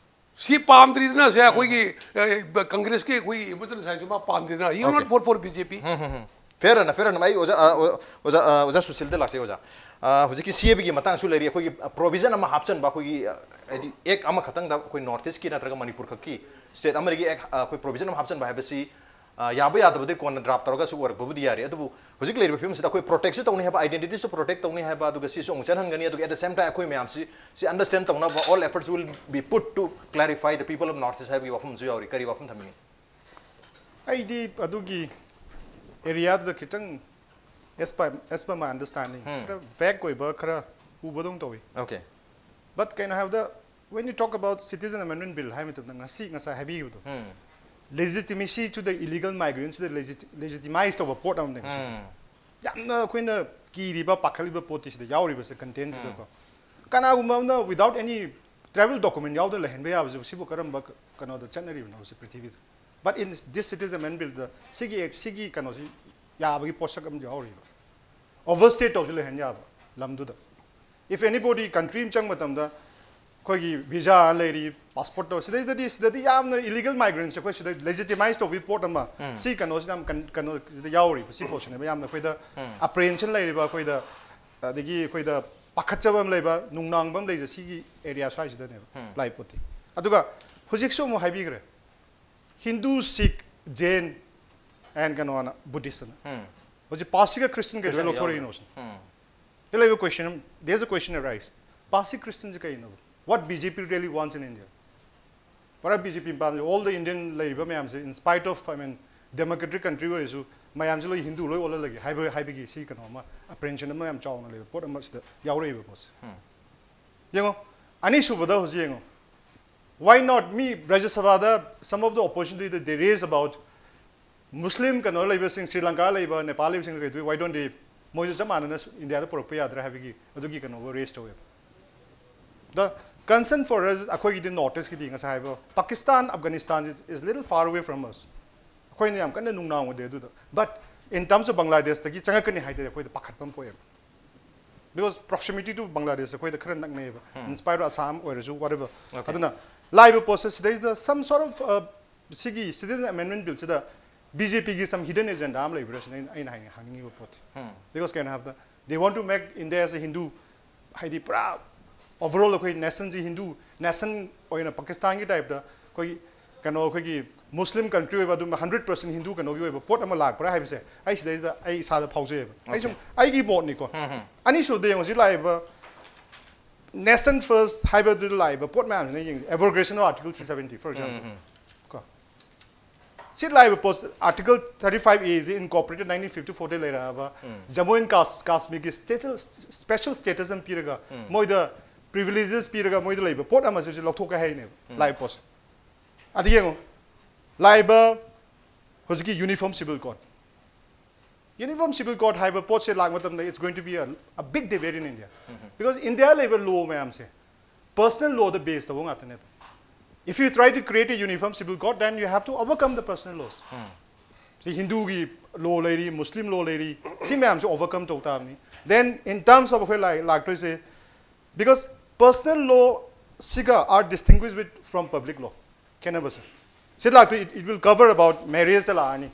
ꯁꯤ ꯄꯥꯝꯗ꯭ꯔꯤꯗꯅ ꯁꯦ ꯑꯩꯈꯣꯏꯒꯤ, ꯑ, ꯀꯪꯒ꯭ꯔꯦꯁꯀꯤ ꯑꯩꯈꯣꯏ ꯏꯕꯣꯆꯟ ꯁꯥꯏꯁꯨ ꯃꯥ ꯄꯥꯝꯗꯦꯗꯅ꯫ He will not Okay. vote for B J P꯫ Um, um, um. Fair enough, fair enough꯫ ꯑꯩ ꯑꯣꯖꯥ, ꯑ, ꯑꯣ-, ꯑꯣꯖꯥ, ꯑ, ꯑꯣꯖꯥ ꯁꯨꯁꯤꯜꯗ ꯂꯥꯛꯆꯩ, ꯑꯣꯖꯥ꯫ ꯑ, ꯍꯧꯖꯤꯛꯀꯤ ꯁꯤ ꯑꯦ ꯕꯤꯒꯤ ꯃꯇꯥꯡꯁꯨ ꯂꯩꯔꯤ꯫ ꯑꯩꯈꯣꯏꯒꯤ, ꯑ, ꯄ꯭ꯔꯣꯚꯤꯖꯟ ꯑꯃ ꯍꯥꯞꯆꯟꯕ, ꯑꯩꯈꯣꯏꯒꯤ, ꯑ, ꯍꯥꯏꯗꯤ ꯑꯦꯛ ꯑꯃꯈꯛꯇꯪꯗ ꯑꯩꯈꯣꯏ ꯅꯣꯔꯠ ꯏꯁꯀꯤ ꯅꯠꯇ꯭ꯔꯒ ꯃꯅꯤꯄꯨꯔ ꯈꯛꯀꯤ ꯁ꯭ꯇꯦꯠ ꯑꯃꯗꯒꯤ ꯑꯦꯛ, ꯑ, ꯑꯩꯈꯣꯏ ꯄ꯭ꯔꯣꯚꯤꯖꯟ ꯑꯃ ꯍꯥꯞꯆꯟꯕ ꯍꯥꯏꯕꯁꯤ, ꯑ, ꯌꯥꯕ ꯌꯥꯗꯕꯗꯤ ꯀꯣꯟꯅ ꯗ꯭ꯔꯥꯐ ꯇꯧꯔꯒꯁꯨ ꯑꯣꯏꯔꯛꯄꯕꯨꯗꯤ ꯌꯥꯔꯤ꯫ ꯑꯗꯨꯕꯨ ꯍꯧꯖꯤꯛ ꯂꯩꯔꯤꯕ ꯐꯤꯕꯝꯁꯤꯗ ꯑꯩꯈꯣꯏ ꯄ꯭ꯔꯣꯇꯦꯛꯁꯨ ꯇꯧꯅꯤ ꯍꯥꯏꯕ, ꯑꯥꯏꯗꯦꯟꯇꯤꯇꯤꯁꯨ ꯄ꯭ꯔꯣꯇꯦꯛ ꯇꯧꯅꯤ ꯍꯥꯏꯕ, ꯑꯗꯨꯒ ꯁꯤꯁꯨ ꯑꯃꯨꯛ ꯆꯦꯟꯍꯟꯒꯅꯤ, ꯑꯗꯨꯒ at the same time ꯑꯩꯈꯣꯏ ꯃꯌꯥꯝꯁꯤ ꯁꯤ understand ꯇꯧꯅꯕ all efforts will be put to clarify the people of North East ꯍꯥꯏꯕꯒꯤ ꯋꯥꯐꯝꯁꯨ ꯌꯥꯎꯔꯤ꯫ ꯀꯔꯤ ꯋꯥꯐꯝ ꯊꯝꯕꯤꯅꯤ? ꯑꯩꯗꯤ ꯑꯗꯨꯒꯤ ꯑꯦꯔꯤꯌꯥꯗꯨꯗ ꯈꯤꯇꯪ, as per, as per my understanding, Hmm. ꯈꯔ ꯚꯦꯒ ꯑꯣꯏꯕ ꯈꯔ ꯎꯕꯗꯧꯅ ꯇꯧꯋꯤ꯫ Okay. But ꯀꯩꯅꯣ ꯍꯥꯏꯕꯗ, when you talk about citizen amendment bill ꯍꯥꯏ ꯃꯇꯝꯗ, ꯉꯁꯤ ꯉꯁꯥꯏ ꯍꯥꯏꯕꯤꯈꯤꯕꯗꯣ, Hmm. legitimacy to the illegal migrants the legitimize ꯇꯧꯕ ꯄꯣꯠ ꯑꯃꯅꯦ ꯉꯁꯤ꯫ Hmm. ꯌꯥꯝꯅ ꯑꯩꯈꯣꯏꯅ ꯀꯤꯔꯤꯕ, ꯄꯥꯈꯠꯂꯤꯕ ꯄꯣꯠꯇꯤ ꯁꯤꯗ ꯌꯥꯎꯔꯤꯕꯁꯦ, ꯀꯟꯇꯦꯟꯁꯤꯗꯀꯣ꯫ ꯀꯅꯥꯒꯨꯝꯕ ꯑꯃꯅ without any travel document ꯌꯥꯎꯗꯅ ꯂꯩꯍꯟꯕ ꯌꯥꯕꯁꯤꯕꯨ, ꯁꯤꯕꯨ ꯀꯔꯝꯕ ꯀꯩꯅꯣꯗ ꯆꯠꯅꯔꯤꯕꯅꯣ ꯁꯤ ꯄ꯭ꯔꯤꯊꯤꯕꯤꯗ? But in this citizen amendment bill ꯗ ꯁꯤꯒꯤ, ꯁꯤꯒꯤ ꯀꯩꯅꯣꯁꯤ ꯌꯥꯕꯒꯤ ꯄꯣꯠꯁꯛ ꯑꯃ ꯌꯥꯎꯔꯤꯕ꯫ Overstay ꯇꯧꯁꯨ ꯂꯩꯍꯟ ꯌꯥꯕ ꯂꯝꯗꯨꯗ꯫ If anybody country ꯑꯃ ꯆꯪꯕ ꯃꯇꯝꯗ ꯑꯩꯈꯣꯏꯒꯤ visa ꯂꯩꯔꯤ, passport ꯇꯧ, ꯁꯤꯗꯩꯗꯗꯤ, ꯁꯤꯗꯗꯤ ꯌꯥꯝꯅ illegal migrants ꯑꯩꯈꯣꯏ ꯁꯤꯗ legitimize ꯇꯧꯕꯒꯤ ꯄꯣꯠ ꯑꯃ, ꯎꯝ. ꯁꯤ ꯀꯩꯅꯣꯁꯤꯗ ꯌꯥꯝ ꯀꯟ-, ꯀꯩꯅꯣꯁꯤꯗ ꯌꯥꯎꯔꯤꯕ, ꯁꯤ ꯄꯣꯠꯁꯤꯅꯦꯕ ꯌꯥꯝꯅ ꯑꯩꯈꯣꯏꯗ ꯎꯝ. apprehension ꯂꯩꯔꯤꯕ, ꯑꯩꯈꯣꯏꯗ, ꯑꯗꯒꯤ ꯑꯩꯈꯣꯏꯗ ꯄꯥꯈꯠꯆꯕ ꯑꯃ ꯂꯩꯕ, ꯅꯨꯡꯅꯥꯡꯕ ꯑꯃ ꯂꯩꯖ ꯁꯤꯒꯤ ꯑꯦꯔꯤꯌꯥ ꯁ꯭ꯋꯥꯏꯁꯤꯗꯅꯦꯕ ꯎꯝ. ꯂꯥꯛꯏ ꯄꯣꯠꯇꯤ꯫ ꯑꯗꯨꯒ ꯍꯧꯖꯤꯛꯁꯨ ꯑꯃꯨꯛ ꯍꯥꯏꯕꯤꯈ꯭ꯔꯦ, Hindu, Sikh, Jain and ꯀꯩꯅꯣꯅ Buddhist ꯑꯅ꯫ ꯎꯝ. ꯍꯧꯖꯤꯛ ꯄꯥꯔꯁꯤꯒ ꯈ꯭ꯔꯤꯁꯇꯟ ꯀꯩꯗꯧꯕꯩ ꯈ꯭ꯔꯤꯁꯇꯟ ꯂꯧꯊꯣꯔꯛꯏꯅꯣ ꯌꯥꯎꯗꯕ꯫ ꯁꯤꯅꯤ꯫ ꯎꯝ. ꯁꯤ ꯂꯩꯕ question, there's a question arise. Parsi ꯈ꯭ꯔꯤꯁꯇꯟꯁꯦ ꯀꯩꯅꯣ? What B J P really wants in India? What are B J P ꯄꯥꯝꯃꯤꯁꯦ? All the Indian ꯂꯩꯔꯤꯕ ꯃꯌꯥꯝꯁꯦ, in spite of, I mean, democratic country ꯑꯣꯏꯔꯁꯨ, ꯃꯌꯥꯝꯁꯦ ꯂꯣꯏ ꯍꯤꯟꯗꯨ ꯂꯣꯏ ꯑꯣꯜꯍꯜꯂꯒꯦ ꯍꯥꯏꯕ, ꯍꯥꯏꯕꯒꯤ ꯁꯤ ꯀꯩꯅꯣ ꯑꯃ, apprehension ꯑꯃ ꯌꯥꯝ ꯆꯥꯎꯅ ꯂꯩꯕ ꯄꯣꯠ ꯑꯃ ꯁꯤꯗ ꯌꯥꯎꯔꯛꯏꯕ ꯄꯣꯠꯁꯦ꯫ ꯎꯝ. ꯌꯦꯡꯉꯣ, ꯑꯅꯤꯁꯨꯕꯗ ꯍꯧꯖꯤꯛ ꯌꯦꯡꯉꯣ, why not? ꯃꯤ ꯔꯥꯖ꯭ꯌ ꯁꯚꯥꯗ some of the opportunity that they raise about Muslim ꯀꯩꯅꯣ ꯂꯩꯕꯁꯤꯡ, ꯁ꯭ꯔꯤ ꯂꯪꯀꯥ ꯂꯩꯕ, ꯅꯦꯄꯥꯜ ꯂꯩꯕꯁꯤꯡ ꯀꯩꯗꯧꯏ, why don't they, ꯃꯣꯏꯁꯨ ꯆꯞ ꯃꯥꯟꯅꯅ ꯏꯟꯗꯤꯌꯥꯗ ꯄꯨꯔꯛꯄ ꯌꯥꯗ꯭ꯔꯥ ꯍꯥꯏꯕꯒꯤ ꯑꯗꯨꯒꯤ ꯀꯩꯅꯣꯕꯨ raise ꯇꯧꯋꯦꯕ꯫ The concern for us, ꯑꯩꯈꯣꯏꯒꯤꯗꯤ North East ꯀꯤꯗꯤ ꯉꯁꯥꯏ ꯍꯥꯏꯕ, Pakistan, Afghanistan is little far away from us. ꯑꯩꯈꯣꯏꯅ ꯌꯥꯝ ꯀꯟꯅ ꯅꯨꯡꯅꯥꯡ ꯑꯣꯏꯗꯦ ꯑꯗꯨꯗ, but in terms of ꯕꯪꯒ꯭ꯂꯥꯗꯦꯁꯇꯒꯤ ꯆꯪꯉꯛꯀꯅꯤ ꯍꯥꯏꯗꯤ ꯑꯩꯈꯣꯏꯗ ꯄꯥꯈꯠꯄ ꯑꯃ ꯄꯣꯛꯑꯦꯕ, because proximity to ꯕꯪꯒ꯭ꯂꯥꯗꯦꯁ ꯑꯩꯈꯣꯏꯗ ꯈꯔ ꯅꯛꯅꯩꯌꯦꯕ, ꯎꯝ. In spite of Assam ꯑꯣꯏꯔꯁꯨ, whatever. Okay. ꯑꯗꯨꯅ ꯂꯥꯛꯏꯕ ꯄꯣꯠꯁꯦ ꯁꯤꯗꯩꯁꯤꯗ some sort of, uh, ꯁꯤꯒꯤ Citizen Amendment Bill ꯁꯤꯗ B J P ꯒꯤ some hidden agenda ꯑꯃ ꯂꯩꯕ꯭ꯔꯥ ꯁꯤꯅ ꯑꯩꯅ, ꯑꯩꯅ ꯍꯥꯏꯅꯤꯡ-, ꯍꯪꯅꯤꯡꯉꯤꯕ ꯄꯣꯠꯇꯤ꯫ ꯎꯝ. Because ꯀꯩꯅꯣ ꯍꯥꯏꯕꯗ, they want to make India as a Hindu, ꯍꯥꯏꯗꯤ ꯄꯨꯔꯥ overall ꯑꯩꯈꯣꯏ nationꯁꯤ Hindu nation ꯑꯣꯏꯅ ꯄꯥꯀꯤꯁꯇꯥꯟꯒꯤ typeꯇ ꯑꯩꯈꯣꯏꯒꯤ ꯀꯩꯅꯣ, ꯑꯩꯈꯣꯏꯒꯤ Muslim country ꯑꯣꯏꯕ, ꯑꯗꯨꯝ hundred percent Hindu ꯀꯩꯅꯣꯒꯤ ꯑꯣꯏꯕ ꯄꯣꯠ ꯑꯃ ꯂꯥꯛꯄ꯭ꯔꯥ ꯍꯥꯏꯕꯁꯦ ꯑꯩ ꯁꯤꯗꯩꯁꯤꯗ ꯑꯩ ꯏꯁꯥꯗ ꯐꯥꯎꯖꯩꯌꯦꯕ꯫ ꯑꯩ ꯁꯨꯝ Okay. ꯑꯩꯒꯤ ꯃꯣꯠꯅꯤꯀꯣ꯫ ꯎꯝ, ꯎꯝ. ꯑꯅꯤꯁꯨꯕꯗ ꯌꯦꯡꯉꯣ, ꯍꯧꯖꯤꯛ ꯂꯥꯛꯏꯕ Nation First ꯍꯥꯏꯕꯗꯨꯗ ꯂꯥꯛꯏꯕ ꯄꯣꯠ ꯃꯌꯥꯝꯁꯤꯅ ꯌꯦꯡꯁꯦ, abrogation of Article three seventy, for example꯫ ꯎꯝ, ꯎꯝ. ꯀꯣ, ꯁꯤ ꯂꯥꯛꯏꯕ ꯄꯣꯠ, Article thirty five A ꯁꯤ incorporated nineteen fifty four the ꯂꯩꯔꯛꯑꯕ Jammu and Kas- Kashmir ꯒꯤ special status ꯑꯃ ꯄꯤꯔꯒ ꯃꯣꯏꯗ privileges ꯄꯤꯔꯒ ꯃꯣꯏꯗ ꯂꯩꯕ ꯄꯣꯠ ꯑꯃꯁꯨ ꯁꯤ ꯂꯧꯊꯣꯛꯀꯦ ꯍꯥꯏꯅꯦꯕ ꯂꯥꯛꯏꯕ ꯄꯣꯠꯁꯦ꯫ ꯑꯗ ꯌꯦꯡꯉꯣ, ꯂꯥꯛꯏꯕ ꯍꯧꯖꯤꯛꯀꯤ Uniform Civil Code, Uniform Civil Code ꯍꯥꯏꯕ ꯄꯣꯠꯁꯦ ꯂꯥꯛꯄ ꯃꯇꯝꯗ it's going to be a, a big debate in India. Because India ꯂꯩꯕ law ꯃꯌꯥꯝꯁꯦ personal law ꯗ base ꯇꯧꯕ ꯉꯥꯛꯇꯅꯦꯕ. If you try to create a uniform civil code, then you have to overcome the personal laws. ꯁꯤ ꯍꯤꯟꯗꯨꯒꯤ law ꯂꯩꯔꯤ, ꯃꯨꯁꯂꯤꯝ law ꯂꯩꯔꯤ, ꯁꯤ ꯃꯌꯥꯝꯁꯦ overcome ꯇꯧ ꯇꯥꯕꯅꯤ꯫ Then in terms of ꯑꯩꯈꯣꯏ ꯂꯥꯛ- ꯂꯥꯛꯇꯣꯏꯁꯦ, because personal law ꯁꯤꯒ are distinguished with from public law. ꯈꯦꯠꯅꯕꯁꯦ ꯁꯤ ꯂꯥꯛꯇꯣꯏ, it, it will cover about marriage ꯇ ꯂꯥꯛꯑꯅꯤ,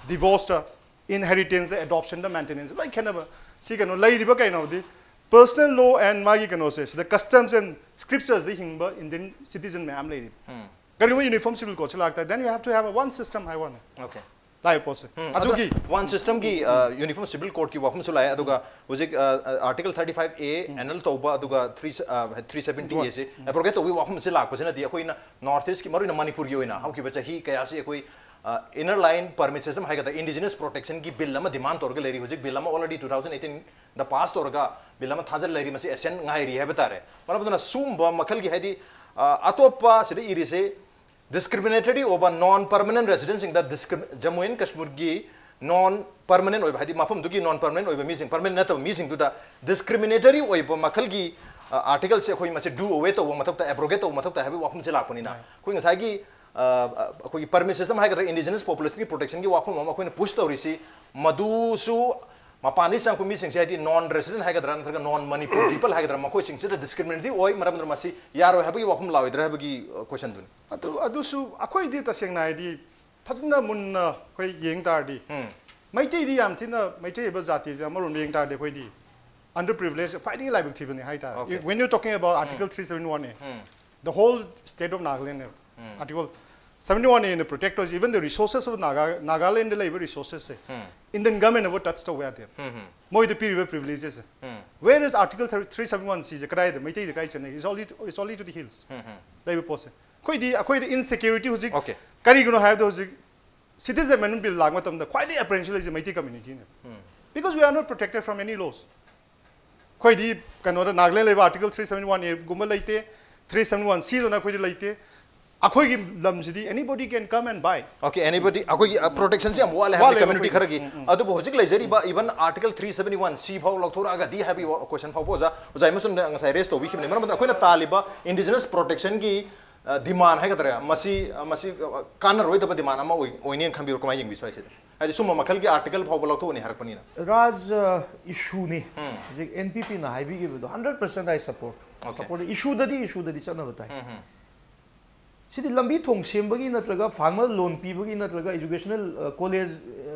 divorce ꯇ, inheritance ꯇ, adoption ꯗ, maintenance ꯂꯣꯏ ꯈꯦꯠꯅꯕ꯫ ꯁꯤ ꯀꯩꯅꯣ ꯂꯩꯔꯤꯕ ꯀꯩꯅꯣꯗꯤ personal law and ꯃꯥꯒꯤ ꯀꯩꯅꯣꯁꯦ ꯁꯤꯗ customs and scriptures ꯗ ꯍꯤꯡꯕ Indian citizen ꯃꯌꯥꯝ ꯂꯩꯔꯤꯕ꯫ ꯀꯔꯤꯒꯨꯝꯕ Uniform Civil Code ꯁꯤ ꯂꯥꯛꯇꯥꯔꯗꯤ then you have to have a one system ꯍꯥꯏ ꯋꯥꯅꯤ꯫ Okay. ꯂꯥꯛꯏꯕ ꯄꯣꯠꯁꯦ꯫ ꯑꯗꯨꯒꯤ ꯑꯗꯨꯒꯤ one system ꯒꯤ Uniform Civil Code ꯀꯤ ꯋꯥꯐꯝꯁꯨ ꯂꯥꯛꯑꯦ꯫ ꯑꯗꯨꯒ ꯍꯧꯖꯤꯛ Article thirty five A annul ꯇꯧꯕ, ꯑꯗꯨꯒ three three seventy A say abrogate ꯇꯧꯕꯒꯤ ꯋꯥꯐꯝꯁꯦ ꯂꯥꯛꯄꯁꯤꯅꯗꯤ ꯑꯩꯈꯣꯏꯅ North East ꯀꯤ, ꯃꯔꯨꯑꯣꯏꯅ ꯃꯅꯤꯄꯨꯔꯒꯤ ꯑꯣꯏꯅ ꯍꯧꯈꯤꯕ ꯆꯍꯤ ꯀꯌꯥꯁꯤ ꯑꯩꯈꯣꯏ inner line permit system ꯍꯥꯏꯒꯗ꯭ꯔꯥ, indigenous protection ꯒꯤ bill ꯑꯃ demand ꯇꯧꯔꯒ ꯂꯩꯔꯤ꯫ ꯍꯧꯖꯤꯛ bill ꯑꯃ already two thousand eighteen ꯗ pass ꯇꯧꯔꯒ bill ꯑꯃ ꯊꯥꯖꯤꯜ ꯂꯩꯔꯤ, ꯃꯁꯤ assent ꯉꯥꯏꯔꯤ ꯍꯥꯏꯕ ꯇꯥꯔꯦ꯫ ꯃꯔꯝ ꯑꯗꯨꯅ ꯁꯨꯝꯕ ꯃꯈꯜꯒꯤ, ꯍꯥꯏꯗꯤ ꯑꯇꯣꯞꯄ ꯁꯤꯗ ꯏꯔꯤꯁꯦ discriminatory ꯑꯣꯏꯕ non permanent resident ꯁꯤꯡꯗ, Jammu and Kashmir ꯒꯤ non permanent ꯑꯣꯏꯕ, ꯍꯥꯏꯗꯤ ꯃꯐꯝꯗꯨꯒꯤ non permanent ꯑꯣꯏꯕ ꯃꯤꯁꯤꯡ, permanent ꯅꯠꯇꯕ ꯃꯤꯁꯤꯡꯗꯨꯗ discriminatory ꯑꯣꯏꯕ ꯃꯈꯜꯒꯤ article ꯁꯦ ꯑꯩꯈꯣꯏ ꯃꯁꯤ do away ꯇꯧꯕ ꯃꯊꯧ ꯇꯥꯏ, abrogate ꯇꯧꯕ ꯃꯊꯧ ꯇꯥꯏ ꯍꯥꯏꯕꯒꯤ ꯋꯥꯐꯝꯁꯦ ꯂꯥꯛꯄꯅꯤꯅ, ꯑꯩꯈꯣꯏ ꯉꯁꯥꯏꯒꯤ ꯑꯩꯈꯣꯏꯒꯤ permit system ꯍꯥꯏꯒꯗ꯭ꯔꯥ, indigenous population ꯒꯤ protection ꯒꯤ ꯋꯥꯐꯝ ꯑꯃ ꯑꯩꯈꯣꯏꯅ push ꯇꯧꯔꯤꯁꯤ, ꯃꯗꯨꯁꯨ ꯃꯄꯥꯟꯗꯒꯤ ꯆꯪꯉꯛꯄ ꯃꯤꯁꯤꯡꯁꯦ, ꯍꯥꯏꯗꯤ non resident ꯍꯥꯏꯒꯗ꯭ꯔꯥ ꯅꯠꯇ꯭ꯔꯒ non Manipur people ꯍꯥꯏꯒꯗ꯭ꯔꯥ, ꯃꯈꯣꯏꯁꯤꯡꯁꯤꯗ discriminatory ꯑꯣꯏ, ꯃꯔꯝ ꯑꯗꯨꯅ ꯃꯁꯤ ꯌꯥꯔꯣꯏ ꯍꯥꯏꯕꯒꯤ ꯋꯥꯐꯝ ꯂꯥꯛꯑꯣꯏꯗ꯭ꯔꯥ ꯍꯥꯏꯕꯒꯤ question ꯗꯨꯅꯤ꯫ ꯑꯗꯨ ꯑꯗꯨꯁꯨ ꯑꯩꯈꯣꯏꯗꯤ ꯇꯁꯦꯡꯅ ꯍꯥꯏꯗꯤ ꯐꯖꯅ ꯃꯨꯟꯅ ꯑꯩꯈꯣꯏ ꯌꯦꯡ ꯇꯥꯔꯗꯤ ꯃꯩꯇꯩꯗꯤ ꯌꯥꯝ ꯊꯤꯅ, ꯃꯩꯇꯩ ꯍꯥꯏꯕ ꯖꯥꯇꯤꯁꯦ ꯑꯃꯔꯣꯝꯗ ꯌꯦꯡ ꯇꯥꯔꯗꯤ ꯑꯩꯈꯣꯏꯗꯤ under privilege, ꯈ꯭ꯋꯥꯏꯗꯒꯤ ꯂꯥꯏꯕꯛ ꯊꯤꯕꯅꯤ ꯍꯥꯏ ꯇꯥꯔꯦ꯫ Okay. When you talking about Article three seventy one A, the whole state of Nagaland ꯅꯦꯕ꯫ Article seventy one A ꯅ protect ꯇꯧꯔꯤꯁꯦ, even the resources of Naga, Nagaland ꯗ ꯂꯩꯕ resources ꯁꯦ Indian government ꯅꯕꯨ touch ꯇꯧꯕ ꯌꯥꯗꯦꯕ꯫ ꯃꯣꯏꯗ ꯄꯤꯔꯤꯕ privileges say. Where is Article three seventy one C ꯁꯦ? ꯀꯗꯥꯏꯗ, ꯃꯩꯇꯩꯗ ꯀꯗꯥꯏ ꯆꯠꯅꯩ? It's only, it's only to the hills꯫ ꯂꯩꯕ ꯄꯣꯠꯁꯦ꯫ ꯑꯩꯈꯣꯏꯗꯤ, ꯑꯩꯈꯣꯏꯗ insecurity ꯍꯧꯖꯤꯛ Okay. ꯀꯔꯤꯒꯤꯅꯣ ꯍꯥꯏꯕꯗ ꯍꯧꯖꯤꯛ Citizen Amendment Bill ꯂꯥꯛꯄ ꯃꯇꯝꯗ ꯈ꯭ꯋꯥꯏꯗꯒꯤ apprehension ꯂꯩꯁꯦ Meitei communityꯅꯦ꯫ Because we are not protected from any laws. ꯑꯩꯈꯣꯏꯗꯤ ꯀꯩꯅꯣꯗ ꯅꯥꯒꯥꯂꯦꯟ ꯂꯩꯕ Article three seventy one A ꯒꯨꯝꯕ ꯂꯩꯇꯦ, three seventy one C ꯗꯨꯅ ꯑꯩꯈꯣꯏꯗꯤ ꯂꯩꯇꯦ꯫ ꯑꯩꯈꯣꯏꯒꯤ ꯂꯝꯁꯤꯗꯤ anybody can come and buy. Okay, anybody, ꯑꯩꯈꯣꯏꯒꯤ protectionꯁꯦ ꯌꯥꯝ ꯋꯥꯠꯂꯦ ꯍꯥꯏꯕꯗꯤ ꯋꯥꯠꯂꯦꯕ community ꯑꯩꯈꯣꯏꯒꯤ꯫ ꯈꯔꯒꯤ꯫ ꯑꯗꯨꯕꯨ ꯍꯧꯖꯤꯛ ꯂꯩꯖꯔꯤꯕ even Article three seventy one C ꯐꯥꯎ ꯂꯧꯊꯣꯔꯛꯑꯒꯗꯤ ꯍꯥꯏꯕꯒꯤ ꯋꯥ- question ꯐꯥꯎꯕ ꯑꯣꯖꯥ ꯑꯣꯖꯥ ꯏꯃꯁꯨꯝꯅ ꯉꯁꯥꯏ raise ꯇꯧꯕꯤꯈꯤꯕꯅꯤ꯫ ꯃꯔꯝ ꯑꯗꯨꯅ ꯑꯩꯈꯣꯏꯅ ꯇꯥꯜꯂꯤꯕ indigenous protectionꯒꯤ demand ꯍꯥꯏꯒꯗ꯭ꯔꯥ, ꯃꯁꯤ ꯃꯁꯤ ꯀꯥꯟꯅꯔꯣꯏꯗꯕ demand ꯑꯃ ꯑꯣꯏ ꯑꯣꯏꯅꯦꯅ ꯈꯟꯕꯤꯔꯣ? ꯀꯃꯥꯏꯅ ꯌꯦꯡꯕꯤ ꯁ꯭ꯋꯥꯏꯁꯤꯗ? ꯍꯥꯏꯗꯤ ꯁꯨꯝꯕ ꯃꯈꯜꯒꯤ article ꯐꯥꯎꯕ ꯂꯧꯊꯣꯛꯑꯅꯤ ꯍꯥꯏꯔꯛꯄꯅꯤꯅ꯫ ꯔꯥꯖ, ꯏꯁꯨꯅꯤ꯫ ꯍꯧꯖꯤꯛ NPPꯅ ꯍꯥꯏꯕꯤꯈꯤꯕꯗꯣ hundred percent I support. Okay. Support. Issueꯗꯗꯤ issueꯗꯗꯤ ꯆꯠꯅꯕ ꯇꯥꯏ꯫ ꯁꯤꯗꯤ ꯂꯝꯕꯤ ꯊꯣꯡ ꯁꯦꯝꯕꯒꯤ ꯅꯠꯇ꯭ꯔꯒ farmer loan ꯄꯤꯕꯒꯤ ꯅꯠꯇ꯭ꯔꯒ educational college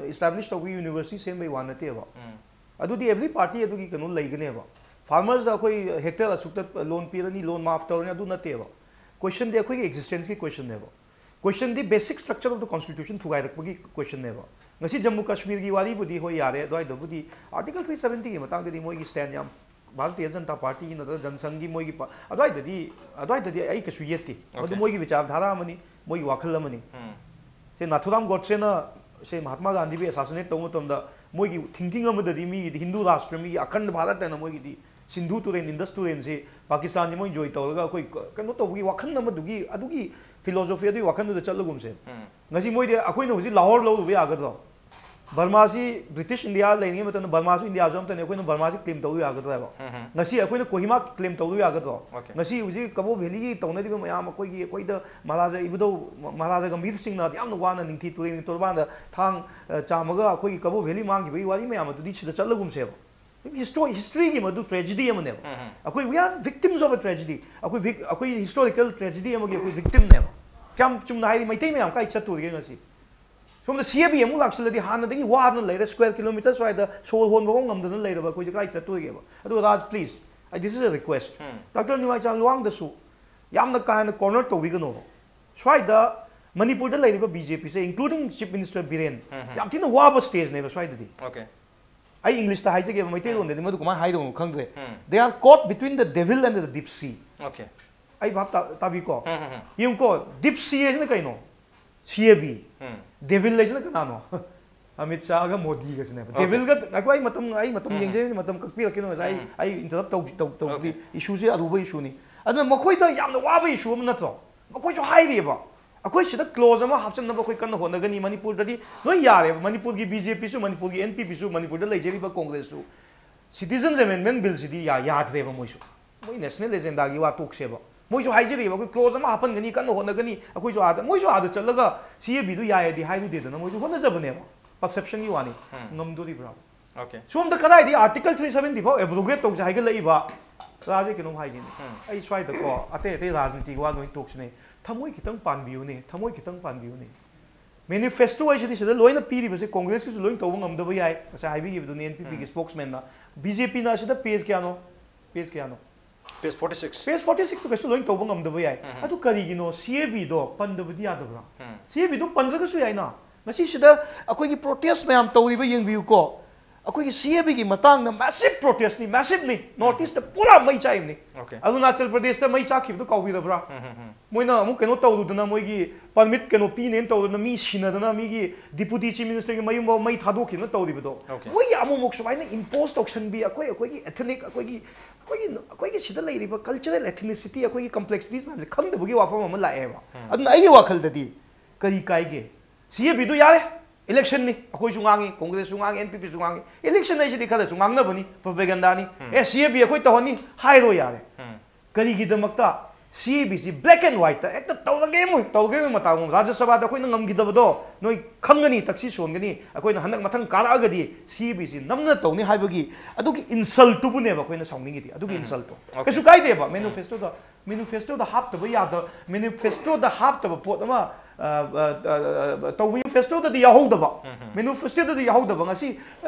establish ꯇꯧꯕꯒꯤ university ꯁꯦꯝꯕꯒꯤ ꯋꯥ ꯅꯠꯇꯦꯕ꯫ ꯑꯗꯨꯗꯤ every party ꯑꯗꯨꯒꯤ ꯀꯩꯅꯣ ꯂꯩꯒꯅꯦꯕ꯫ Farmersꯗ ꯑꯩꯈꯣꯏ hectare ꯑꯁꯨꯛꯇ loan ꯄꯤꯔꯅꯤ, loan maaf ꯇꯧꯔꯅꯤ, ꯑꯗꯨ ꯅꯠꯇꯦꯕ꯫ Questionꯗꯤ ꯑꯩꯈꯣꯏꯒꯤ existenceꯀꯤ questionꯅꯦꯕ꯫ Questionꯗꯤ basic structure of the constitution ꯊꯨꯒꯥꯏꯔꯛꯄꯒꯤ questionꯅꯦꯕ꯫ ꯉꯁꯤ ꯖꯝꯃꯨ ꯀꯥꯁꯃꯤꯔꯒꯤ ꯋꯥꯔꯤꯕꯨꯗꯤ ꯍꯣꯏ ꯌꯥꯔꯦ, ꯑꯗꯨꯋꯥꯏꯗꯕꯨꯗꯤ Article three seventyꯒꯤ ꯃꯇꯥꯡꯗꯗꯤ ꯃꯣꯏꯒꯤ stand ꯌꯥꯝ ꯚꯥꯔꯇꯤꯌ ꯖꯅꯇꯥ ꯄꯥꯔꯇꯤꯒꯤ ꯅꯠꯇ꯭ꯔꯒ ꯖꯟꯁꯪꯒꯤ ꯃꯣꯏꯒꯤ ꯄ- ꯑꯗꯨꯋꯥꯏꯗꯗꯤ ꯑꯗꯨꯋꯥꯏꯗꯗꯤ ꯑꯩ ꯀꯩꯁꯨ ꯌꯦꯠꯇꯦ꯫ ꯃꯗꯨ Okay. ꯃꯣꯏꯒꯤ ꯕꯤꯆꯥꯔ ꯙꯥꯔꯥ ꯑꯃꯅꯤ, ꯃꯣꯏꯒꯤ ꯋꯥꯈꯜ ꯑꯃꯅꯤ꯫ ꯁꯦ ꯅꯥꯊꯨꯔꯥꯝ ꯒꯣꯗꯁꯦꯅ ꯁꯦ ꯃꯍꯥꯇꯃꯥ ꯒꯥꯟꯙꯤꯕꯨ assassinate ꯇꯧꯕ ꯃꯇꯝꯗ ꯃꯣꯏꯒꯤ thinking ꯑꯃꯗꯗꯤ ꯃꯤꯒꯤꯗꯤ ꯍꯤꯟꯗꯨ ꯔꯥꯁꯇ꯭ꯔ, ꯃꯤꯒꯤ ꯑꯈꯟꯗ ꯚꯥꯔꯠ ꯍꯥꯏꯅ ꯃꯣꯏꯒꯤꯗꯤ ꯁꯤꯟꯙꯨ ꯇꯨꯔꯦꯜ, ꯏꯟꯗꯁ ꯇꯨꯔꯦꯜꯁꯤ ꯄꯥꯀꯤꯁꯇꯥꯟꯁꯤ ꯃꯣꯏ enjoy ꯇꯧꯔꯒ ꯑꯩꯈꯣꯏ ꯀ- ꯀꯩꯅꯣ ꯇꯧꯕꯒꯤ ꯋꯥꯈꯜ ꯑꯃꯗꯨꯒꯤ ꯑꯗꯨꯒꯤ philosophy, ꯑꯗꯨꯒꯤ ꯋꯥꯈꯜꯗꯨꯗ ꯆꯠꯂꯒꯨꯝꯁꯦ꯫ ꯉꯁꯤ ꯃꯣꯏꯗꯤ ꯑꯩꯈꯣꯏꯅ ꯍꯧꯖꯤꯛ ꯂꯥꯍꯣꯔ ꯂꯧꯔꯨꯕ ꯌꯥꯒꯗ꯭ꯔꯣ? ꯕꯔꯃꯥꯁꯤ ꯕ꯭ꯔꯤꯇꯤꯁ ꯏꯟꯗꯤꯌꯥ ꯂꯩꯔꯤꯉꯩ ꯃꯇꯝꯗ ꯕꯔꯃꯥꯁꯨ ꯏꯟꯗꯤꯌꯥꯁꯨ ꯑꯃꯇꯅꯤ, ꯑꯩꯈꯣꯏꯅ ꯕꯔꯃꯥꯁꯤ claim ꯇꯧꯕ ꯌꯥꯒꯗ꯭ꯔꯥ ꯍꯥꯏꯕ? ꯉꯁꯤ ꯑꯩꯈꯣꯏꯅ ꯀꯣꯍꯤꯃꯥ claim ꯇꯧꯕ ꯌꯥꯒꯗ꯭ꯔꯣ? Okay. ꯉꯁꯤ ꯍꯧꯖꯤꯛ ꯀꯕꯣ ꯚꯦꯂꯤꯒꯤ ꯇꯧꯅꯔꯤꯕ ꯃꯌꯥꯝ, ꯑꯩꯈꯣꯏꯒꯤ ꯑꯩꯈꯣꯏꯗ ꯃꯍꯥꯔꯥꯖꯥ ꯏꯕꯨꯙꯧ ꯃꯍꯥꯔꯥꯖꯥ ꯒꯝꯚꯤꯔ ꯁꯤꯡꯅ ꯌꯥꯝꯅ ꯋꯥꯅ ꯅꯤꯡꯊꯤ ꯇꯨꯔꯦꯜꯒꯤ ꯇꯣꯔꯕꯥꯟꯗ ꯊꯥꯡ ꯑ, ꯆꯥꯝꯃꯒ ꯑꯩꯈꯣꯏꯒꯤ ꯀꯕꯣ ꯚꯦꯂꯤ ꯃꯥꯡꯈꯤꯕꯒꯤ ꯋꯥꯔꯤ ꯃꯌꯥꯝ ꯑꯗꯨꯗꯤ ꯁꯤꯗ ꯆꯠꯂꯒꯨꯝꯁꯦꯕ꯫ History, historyꯒꯤ ꯃꯗꯨ tragedy ꯑꯃꯅꯦꯕ꯫ ꯑꯩꯈꯣꯏ we are victims of a tragedy. ꯑꯩꯈꯣꯏ vic- ꯑꯩꯈꯣꯏ historical tragedy ꯑꯃꯒꯤ ꯑꯩꯈꯣꯏ victimꯅꯦꯕ꯫ ꯀꯌꯥꯝ ꯆꯨꯝꯅ ꯍꯥꯏꯗꯤ ꯃꯩꯇꯩ ꯃꯌꯥꯝ ꯀꯥꯏ ꯆꯠꯇꯣꯔꯤꯒꯦ ꯉꯁꯤ? ꯁꯣꯝꯗ CAB ꯑꯃꯨꯛ ꯂꯥꯛꯁꯤꯜꯂꯗꯤ ꯍꯥꯟꯅꯗꯒꯤ ꯋꯥꯗꯅ ꯂꯩꯔꯦ, square kilometre ꯁ꯭ꯋꯥꯏꯗ ꯁꯣꯔ ꯍꯣꯟꯕꯐꯥꯎ ꯉꯝꯗꯅ ꯂꯩꯔꯕ ꯑꯩꯈꯣꯏꯁꯦ ꯀꯥꯏ ꯆꯠꯇꯣꯔꯤꯒꯦꯕ? ꯑꯗꯨꯒ ꯔꯥꯖ, please, I, this is a request. Doctor ꯅꯤꯋꯥꯏꯆꯥ ꯂꯨꯋꯥꯡꯗꯁꯨ ꯌꯥꯝꯅ ꯀꯥ ꯍꯦꯟꯅ corner ꯇꯧꯕꯤꯒꯅꯣꯕ꯫ ꯁ꯭ꯋꯥꯏꯗ ꯃꯅꯤꯄꯨꯔꯗ ꯂꯩꯔꯤꯕ BJPꯁꯦ, including Chief Minister ꯕꯤꯔꯦꯟ, ꯌꯥꯝ ꯊꯤꯅ ꯋꯥꯕ stageꯅꯦꯕ ꯁ꯭ꯋꯥꯏꯗꯗꯤ꯫ Okay. ꯑꯩ Englishꯇ ꯍꯥꯏꯖꯒꯦꯕ, ꯃꯩꯇꯩꯂꯣꯟꯗꯗꯤ ꯃꯗꯨ ꯀꯃꯥꯏꯅ ꯍꯥꯏꯗꯧꯅꯣ ꯈꯪꯗ꯭ꯔꯦ꯫ They are caught between the devil and the deep sea. Okay. ꯑꯩ ꯚꯥꯞ ꯇꯥ- ꯇꯥꯕꯤꯀꯣ? ꯌꯦꯡꯉꯨꯀꯣ, deep sea ꯍꯥꯏꯁꯤꯅ ꯀꯩꯅꯣ? ꯁꯤ ꯑꯦ ꯕꯤ, ꯗꯦꯚꯤꯜ ꯍꯥꯏꯁꯤꯅ ꯀꯅꯥꯅꯣ? ꯑꯃꯤꯠ ꯁꯥꯍꯒ ꯃꯣꯗꯤꯒꯁꯤꯅꯦꯕ꯫ ꯗꯦꯚꯤꯜꯒ ꯉꯥꯏꯈꯣ, ꯑꯩ ꯃꯇꯝ, ꯑꯩ ꯃꯇꯝ ꯌꯦꯡꯖꯩ, ꯃꯇꯝ ꯀꯛꯄꯤꯔꯛꯀꯅꯣ꯫ ꯉꯁꯥꯏ ꯑꯩ, ꯑꯩ ꯏꯟꯇꯔꯞ ꯇꯧ, ꯇꯧ, ꯇꯧꯕꯗꯤ꯫ ꯏꯁꯨꯁꯦ ꯑꯔꯨꯕ ꯏꯁꯨꯅꯤ꯫ ꯑꯗꯨꯅ ꯃꯈꯣꯏꯗ ꯌꯥꯝꯅ ꯋꯥꯕ ꯏꯁꯨ ꯑꯃ ꯅꯠꯇ꯭ꯔꯣ? ꯃꯈꯣꯏꯁꯨ ꯍꯥꯏꯔꯤꯑꯕ, ꯑꯩꯈꯣꯏ ꯁꯤꯗ ꯀ꯭ꯂꯣꯖ ꯑꯃ ꯍꯥꯞꯆꯤꯟꯅꯕ ꯑꯩꯈꯣꯏ ꯀꯟꯅ ꯍꯣꯠꯅꯒꯅꯤ꯫ ꯃꯅꯤꯄꯨꯔꯗꯗꯤ ꯂꯣꯏ ꯌꯥꯔꯦꯕ꯫ ꯃꯅꯤꯄꯨꯔꯒꯤ ꯕꯤ ꯖꯦ ꯄꯤꯁꯨ, ꯃꯅꯤꯄꯨꯔꯒꯤ ꯑꯦꯟ ꯄꯤ ꯄꯤꯁꯨ ꯃꯅꯤꯄꯨꯔꯗ ꯂꯩꯖꯔꯤꯕ ꯀꯣꯡꯒ꯭ꯔꯦꯁꯁꯨ ꯁꯤꯇꯤꯖꯟꯁ ꯑꯦꯃꯦꯟꯗꯃꯦꯟ ꯕꯤꯜꯁꯤꯗꯤ ꯌꯥ-, ꯌꯥꯗ꯭ꯔꯦꯕ ꯃꯣꯏꯁꯨ꯫ ꯃꯣꯏ ꯅꯦꯁꯅꯦꯜ ꯑꯦꯖꯦꯟꯗꯥꯒꯤ ꯋꯥ ꯇꯣꯛꯁꯦꯕ꯫ ꯃꯣꯏꯁꯨ ꯍꯥꯏꯖꯔꯤꯕ, ꯑꯩꯈꯣꯏ ꯀ꯭ꯂꯣꯖ ꯑꯃ ꯍꯥꯞꯍꯟꯒꯅꯤ, ꯀꯟꯅ ꯍꯣꯠꯅꯒꯅꯤ꯫ ꯑꯩꯈꯣꯏꯁꯨ ꯑꯥꯗ, ꯃꯣꯏꯁꯨ ꯑꯥꯗ ꯆꯠꯂꯒ ꯁꯤ ꯑꯦ ꯕꯤꯗꯨ ꯌꯥꯏꯌꯦꯗꯤ ꯍꯥꯏꯔꯨꯗꯦꯗꯅ, ꯃꯣꯏꯁꯨ ꯍꯣꯠꯅꯖꯕꯅꯦꯕ꯫ ꯄꯔꯁꯦꯞꯁꯟꯒꯤ ꯋꯥꯅꯤ꯫ ꯉꯝꯗꯣꯔꯤꯕ꯭ꯔꯥ? Okay. ꯁꯣꯝꯗ ꯀꯗꯥꯏꯗꯤ ꯑꯥꯔꯇꯤꯀꯜ ꯊ꯭ꯔꯤ ꯁꯕꯦꯟꯇꯤ ꯐꯥꯎ ꯑꯦꯕ꯭ꯔꯣꯒꯦꯠ ꯇꯧꯁꯦ ꯍꯥꯏꯒꯠꯂꯛꯏꯕ? ꯔꯥꯖꯦ, ꯀꯩꯅꯣꯝ ꯍꯥꯏꯒꯦꯅꯦ꯫ ꯑꯩ ꯁ꯭ꯋꯥꯏꯗꯀꯣ ꯑꯇꯩ ꯑꯇꯩ ꯔꯥꯖꯅꯤꯇꯤꯒꯤ ꯋꯥ ꯂꯣꯏ ꯇꯣꯛꯁꯤꯅꯦ꯫ ꯊꯃꯣꯏ ꯈꯤꯇꯪ ꯄꯥꯟꯕꯤꯌꯨꯅꯦ, ꯊꯃꯣꯏ ꯈꯤꯇꯪ ꯄꯥꯟꯕꯤꯌꯨꯅꯦ꯫ ꯃꯦꯅꯤꯐꯦꯁꯇꯣ ꯍꯥꯏꯁꯤꯗꯤ ꯁꯤꯗ ꯂꯣꯏꯅ ꯄꯤꯔꯤꯕꯁꯦ ꯀꯣꯡꯒ꯭ꯔꯦꯁꯀꯤꯁꯨ ꯂꯣꯏꯅ ꯇꯧꯕ ꯉꯝꯗꯕ ꯌꯥꯏ, ꯉꯁꯥꯏ ꯍꯥꯏꯕꯤꯈꯤꯕꯗꯨꯅꯤ ꯑꯦꯟ ꯄꯤ ꯄꯤꯒꯤ ꯁ꯭ꯄꯣꯛꯁꯃꯦꯟꯅ꯫ ꯕꯤ ꯖꯦ ꯄꯤꯅ ꯑꯁꯤꯗ ꯄꯦꯖ ꯀꯌꯥꯅꯣ? ꯄꯦꯖ ꯀꯌꯥꯅꯣ? Page forty six. Page forty ꯁꯤꯛꯁꯇꯨ ꯀꯩꯁꯨ ꯂꯣꯏꯅ ꯇꯧꯕ ꯉꯝꯗꯕ ꯌꯥꯏ꯫ ꯑꯗꯨ ꯀꯔꯤꯒꯤꯅꯣ ꯁꯤ ꯑꯦ ꯕꯤꯗꯣ ꯄꯟꯗꯕꯗꯤ ꯌꯥꯗꯕ꯭ꯔꯥ? ꯁꯤ ꯑꯦ ꯕꯤꯗꯣ ꯄꯟꯗ꯭ꯔꯒꯁꯨ ꯌꯥꯏꯅ꯫ ꯉꯁꯤꯁꯤꯗ ꯑꯩꯈꯣꯏꯒꯤ ꯄ꯭ꯔꯣꯇꯦꯁ ꯃꯌꯥꯝ ꯇꯧꯔꯤꯕ ꯌꯦꯡꯕꯤꯌꯨꯀꯣ꯫ ꯑꯩꯈꯣꯏꯒꯤ ꯁꯤ ꯑꯦ ꯕꯤꯒꯤ ꯃꯇꯥꯡꯗ ꯃꯦꯁꯤꯞ ꯄ꯭ꯔꯣꯇꯦꯁꯅꯤ, ꯃꯦꯁꯤꯞꯅꯤ꯫ ꯅꯣꯔꯠ ꯏꯁꯇ ꯄꯨꯔꯥ ꯃꯩ ꯆꯥꯛꯏꯕꯅꯤ꯫ Okay. ꯑꯔꯨꯅꯥꯆꯜ ꯄ꯭ꯔꯗꯦꯁꯇ ꯃꯩ ꯆꯥꯛꯈꯤꯕꯗꯨ ꯀꯥꯎꯕꯤꯔꯕ꯭ꯔꯥ? ꯃꯣꯏꯅ ꯑꯃꯨꯛ ꯀꯩꯅꯣ ꯇꯧꯔꯨꯗꯅ, ꯃꯣꯏꯒꯤ ꯄꯔꯃꯤꯠ ꯀꯩꯅꯣ ꯄꯤꯅꯦꯅ ꯇꯧꯗꯅ ꯃꯤ ꯁꯤꯅꯗꯅ, ꯃꯤꯒꯤ ꯗꯤꯄꯨꯇꯤ ꯆꯤꯐ ꯃꯤꯅꯤꯁꯇꯔꯒꯤ ꯃꯌꯨꯝꯐꯥꯎ ꯃꯩ ꯊꯥꯗꯣꯛꯈꯤꯗꯅ ꯇꯧꯔꯤꯕꯗꯣ꯫ Okay. ꯃꯣꯏꯒꯤ ꯑꯃꯨꯛꯃꯨꯛ ꯁꯨꯃꯥꯏꯅ ꯏꯝꯄꯣꯁ ꯇꯧꯁꯟꯕꯤ, ꯑꯩꯈꯣꯏ, ꯑꯩꯈꯣꯏꯒꯤ ꯑꯦꯊꯅꯤꯛ, ꯑꯩꯈꯣꯏꯒꯤ, ꯑꯩꯈꯣꯏꯒꯤ, ꯑꯩꯈꯣꯏꯒꯤ ꯁꯤꯗ ꯂꯩꯔꯤꯕ ꯀꯜꯆꯔꯦꯜ ꯑꯦꯊꯅꯤꯁꯤꯇꯤ, ꯑꯩꯈꯣꯏꯒꯤ ꯀꯝꯄ꯭ꯂꯦꯛꯁꯤꯇꯤꯁ ꯃꯌꯥꯝꯁꯦ ꯈꯪꯗꯕꯒꯤ ꯋꯥꯐꯝ ꯑꯃ ꯂꯥꯛꯑꯦꯕ꯫ ꯑꯗꯨꯅ ꯑꯩꯒꯤ ꯋꯥꯈꯜꯗꯗꯤ ꯀꯔꯤ ꯀꯥꯏꯒꯦ? ꯁꯤ ꯑꯦ ꯕꯤꯗꯨ ꯌꯥꯔꯦ, ꯏꯂꯦꯛꯁꯟꯅꯤ, ꯑꯩꯈꯣꯏꯁꯨ ꯉꯥꯡꯉꯤ, ꯀꯣꯡꯒ꯭ꯔꯦꯁꯁꯨ ꯉꯥꯡꯉꯤ, ꯑꯦꯟ ꯄꯤ ꯄꯤꯁꯨ ꯉꯥꯡꯉꯤ꯫ ꯏꯂꯦꯛꯁꯟ ꯍꯥꯏꯁꯤꯗꯤ ꯈꯔꯁꯨ ꯉꯥꯡꯅꯕꯅꯤ, ꯄ꯭ꯔꯣꯄꯦꯒꯟꯗꯥꯅꯤ꯫ ꯑꯦ, ꯁꯤ ꯑꯦ ꯕꯤ ꯑꯩꯈꯣꯏ ꯇꯧꯍꯟꯅꯤ ꯍꯥꯏꯔꯣ ꯌꯥꯔꯦ꯫ ꯀꯔꯤꯒꯤꯗꯃꯛꯇ ꯁꯤ ꯑꯦ ꯕꯤꯁꯤ black and whiteꯇ ꯍꯦꯛꯇ ꯇꯧꯔꯒꯦ ꯃꯣꯏ, ꯇꯧꯔꯒꯦ ꯃꯣꯏ ꯃꯇꯥꯒꯨꯝ? ꯔꯥꯖ꯭ꯌ ꯁꯚꯥꯗ ꯑꯩꯈꯣꯏꯅ ꯉꯝꯈꯤꯗꯕꯗꯣ ꯅꯣꯏ ꯈꯪꯒꯅꯤ, ꯇꯛꯁꯤ ꯁꯣꯟꯒꯅꯤ꯫ ꯑꯩꯈꯣꯏꯅ ꯍꯟꯗꯛ ꯃꯊꯪ ꯀꯥꯔꯛꯑꯒꯗꯤ ꯁꯤ ꯑꯦ ꯕꯤꯁꯤ ꯅꯝꯅ ꯇꯧꯅꯤ ꯍꯥꯏꯕꯒꯤ ꯑꯗꯨꯒꯤ ꯏꯟꯁꯜꯇꯨꯕꯨꯅꯦꯕ ꯑꯩꯈꯣꯏꯅ ꯁꯥꯎꯅꯤꯡꯉꯤꯗꯤ, ꯑꯗꯨꯒꯤ ꯏꯟꯁꯜꯇꯣ꯫ Okay. ꯀꯩꯁꯨ ꯀꯥꯏꯗꯦꯕ ꯃꯦꯅꯤꯐꯦꯁꯇꯣꯗ, ꯃꯦꯅꯤꯐꯦꯁꯇꯣꯗ ꯍꯥꯞꯇꯕ ꯌꯥꯗꯕ, ꯃꯦꯅꯤꯐꯦꯁꯇꯣꯗ ꯍꯥꯞꯇꯕ ꯄꯣꯠ ꯑꯃ, ꯑ, ꯑ, ꯑ, ꯑ, ꯇꯧꯕ, ꯃꯦꯅꯤꯐꯦꯁꯇꯣꯗꯗꯤ ꯌꯥꯎꯍꯧꯗꯕ, ꯃꯦꯅꯤꯐꯦꯁꯇꯣꯗꯗꯤ ꯌꯥꯎꯍꯧꯗꯕ꯫ ꯉꯁꯤ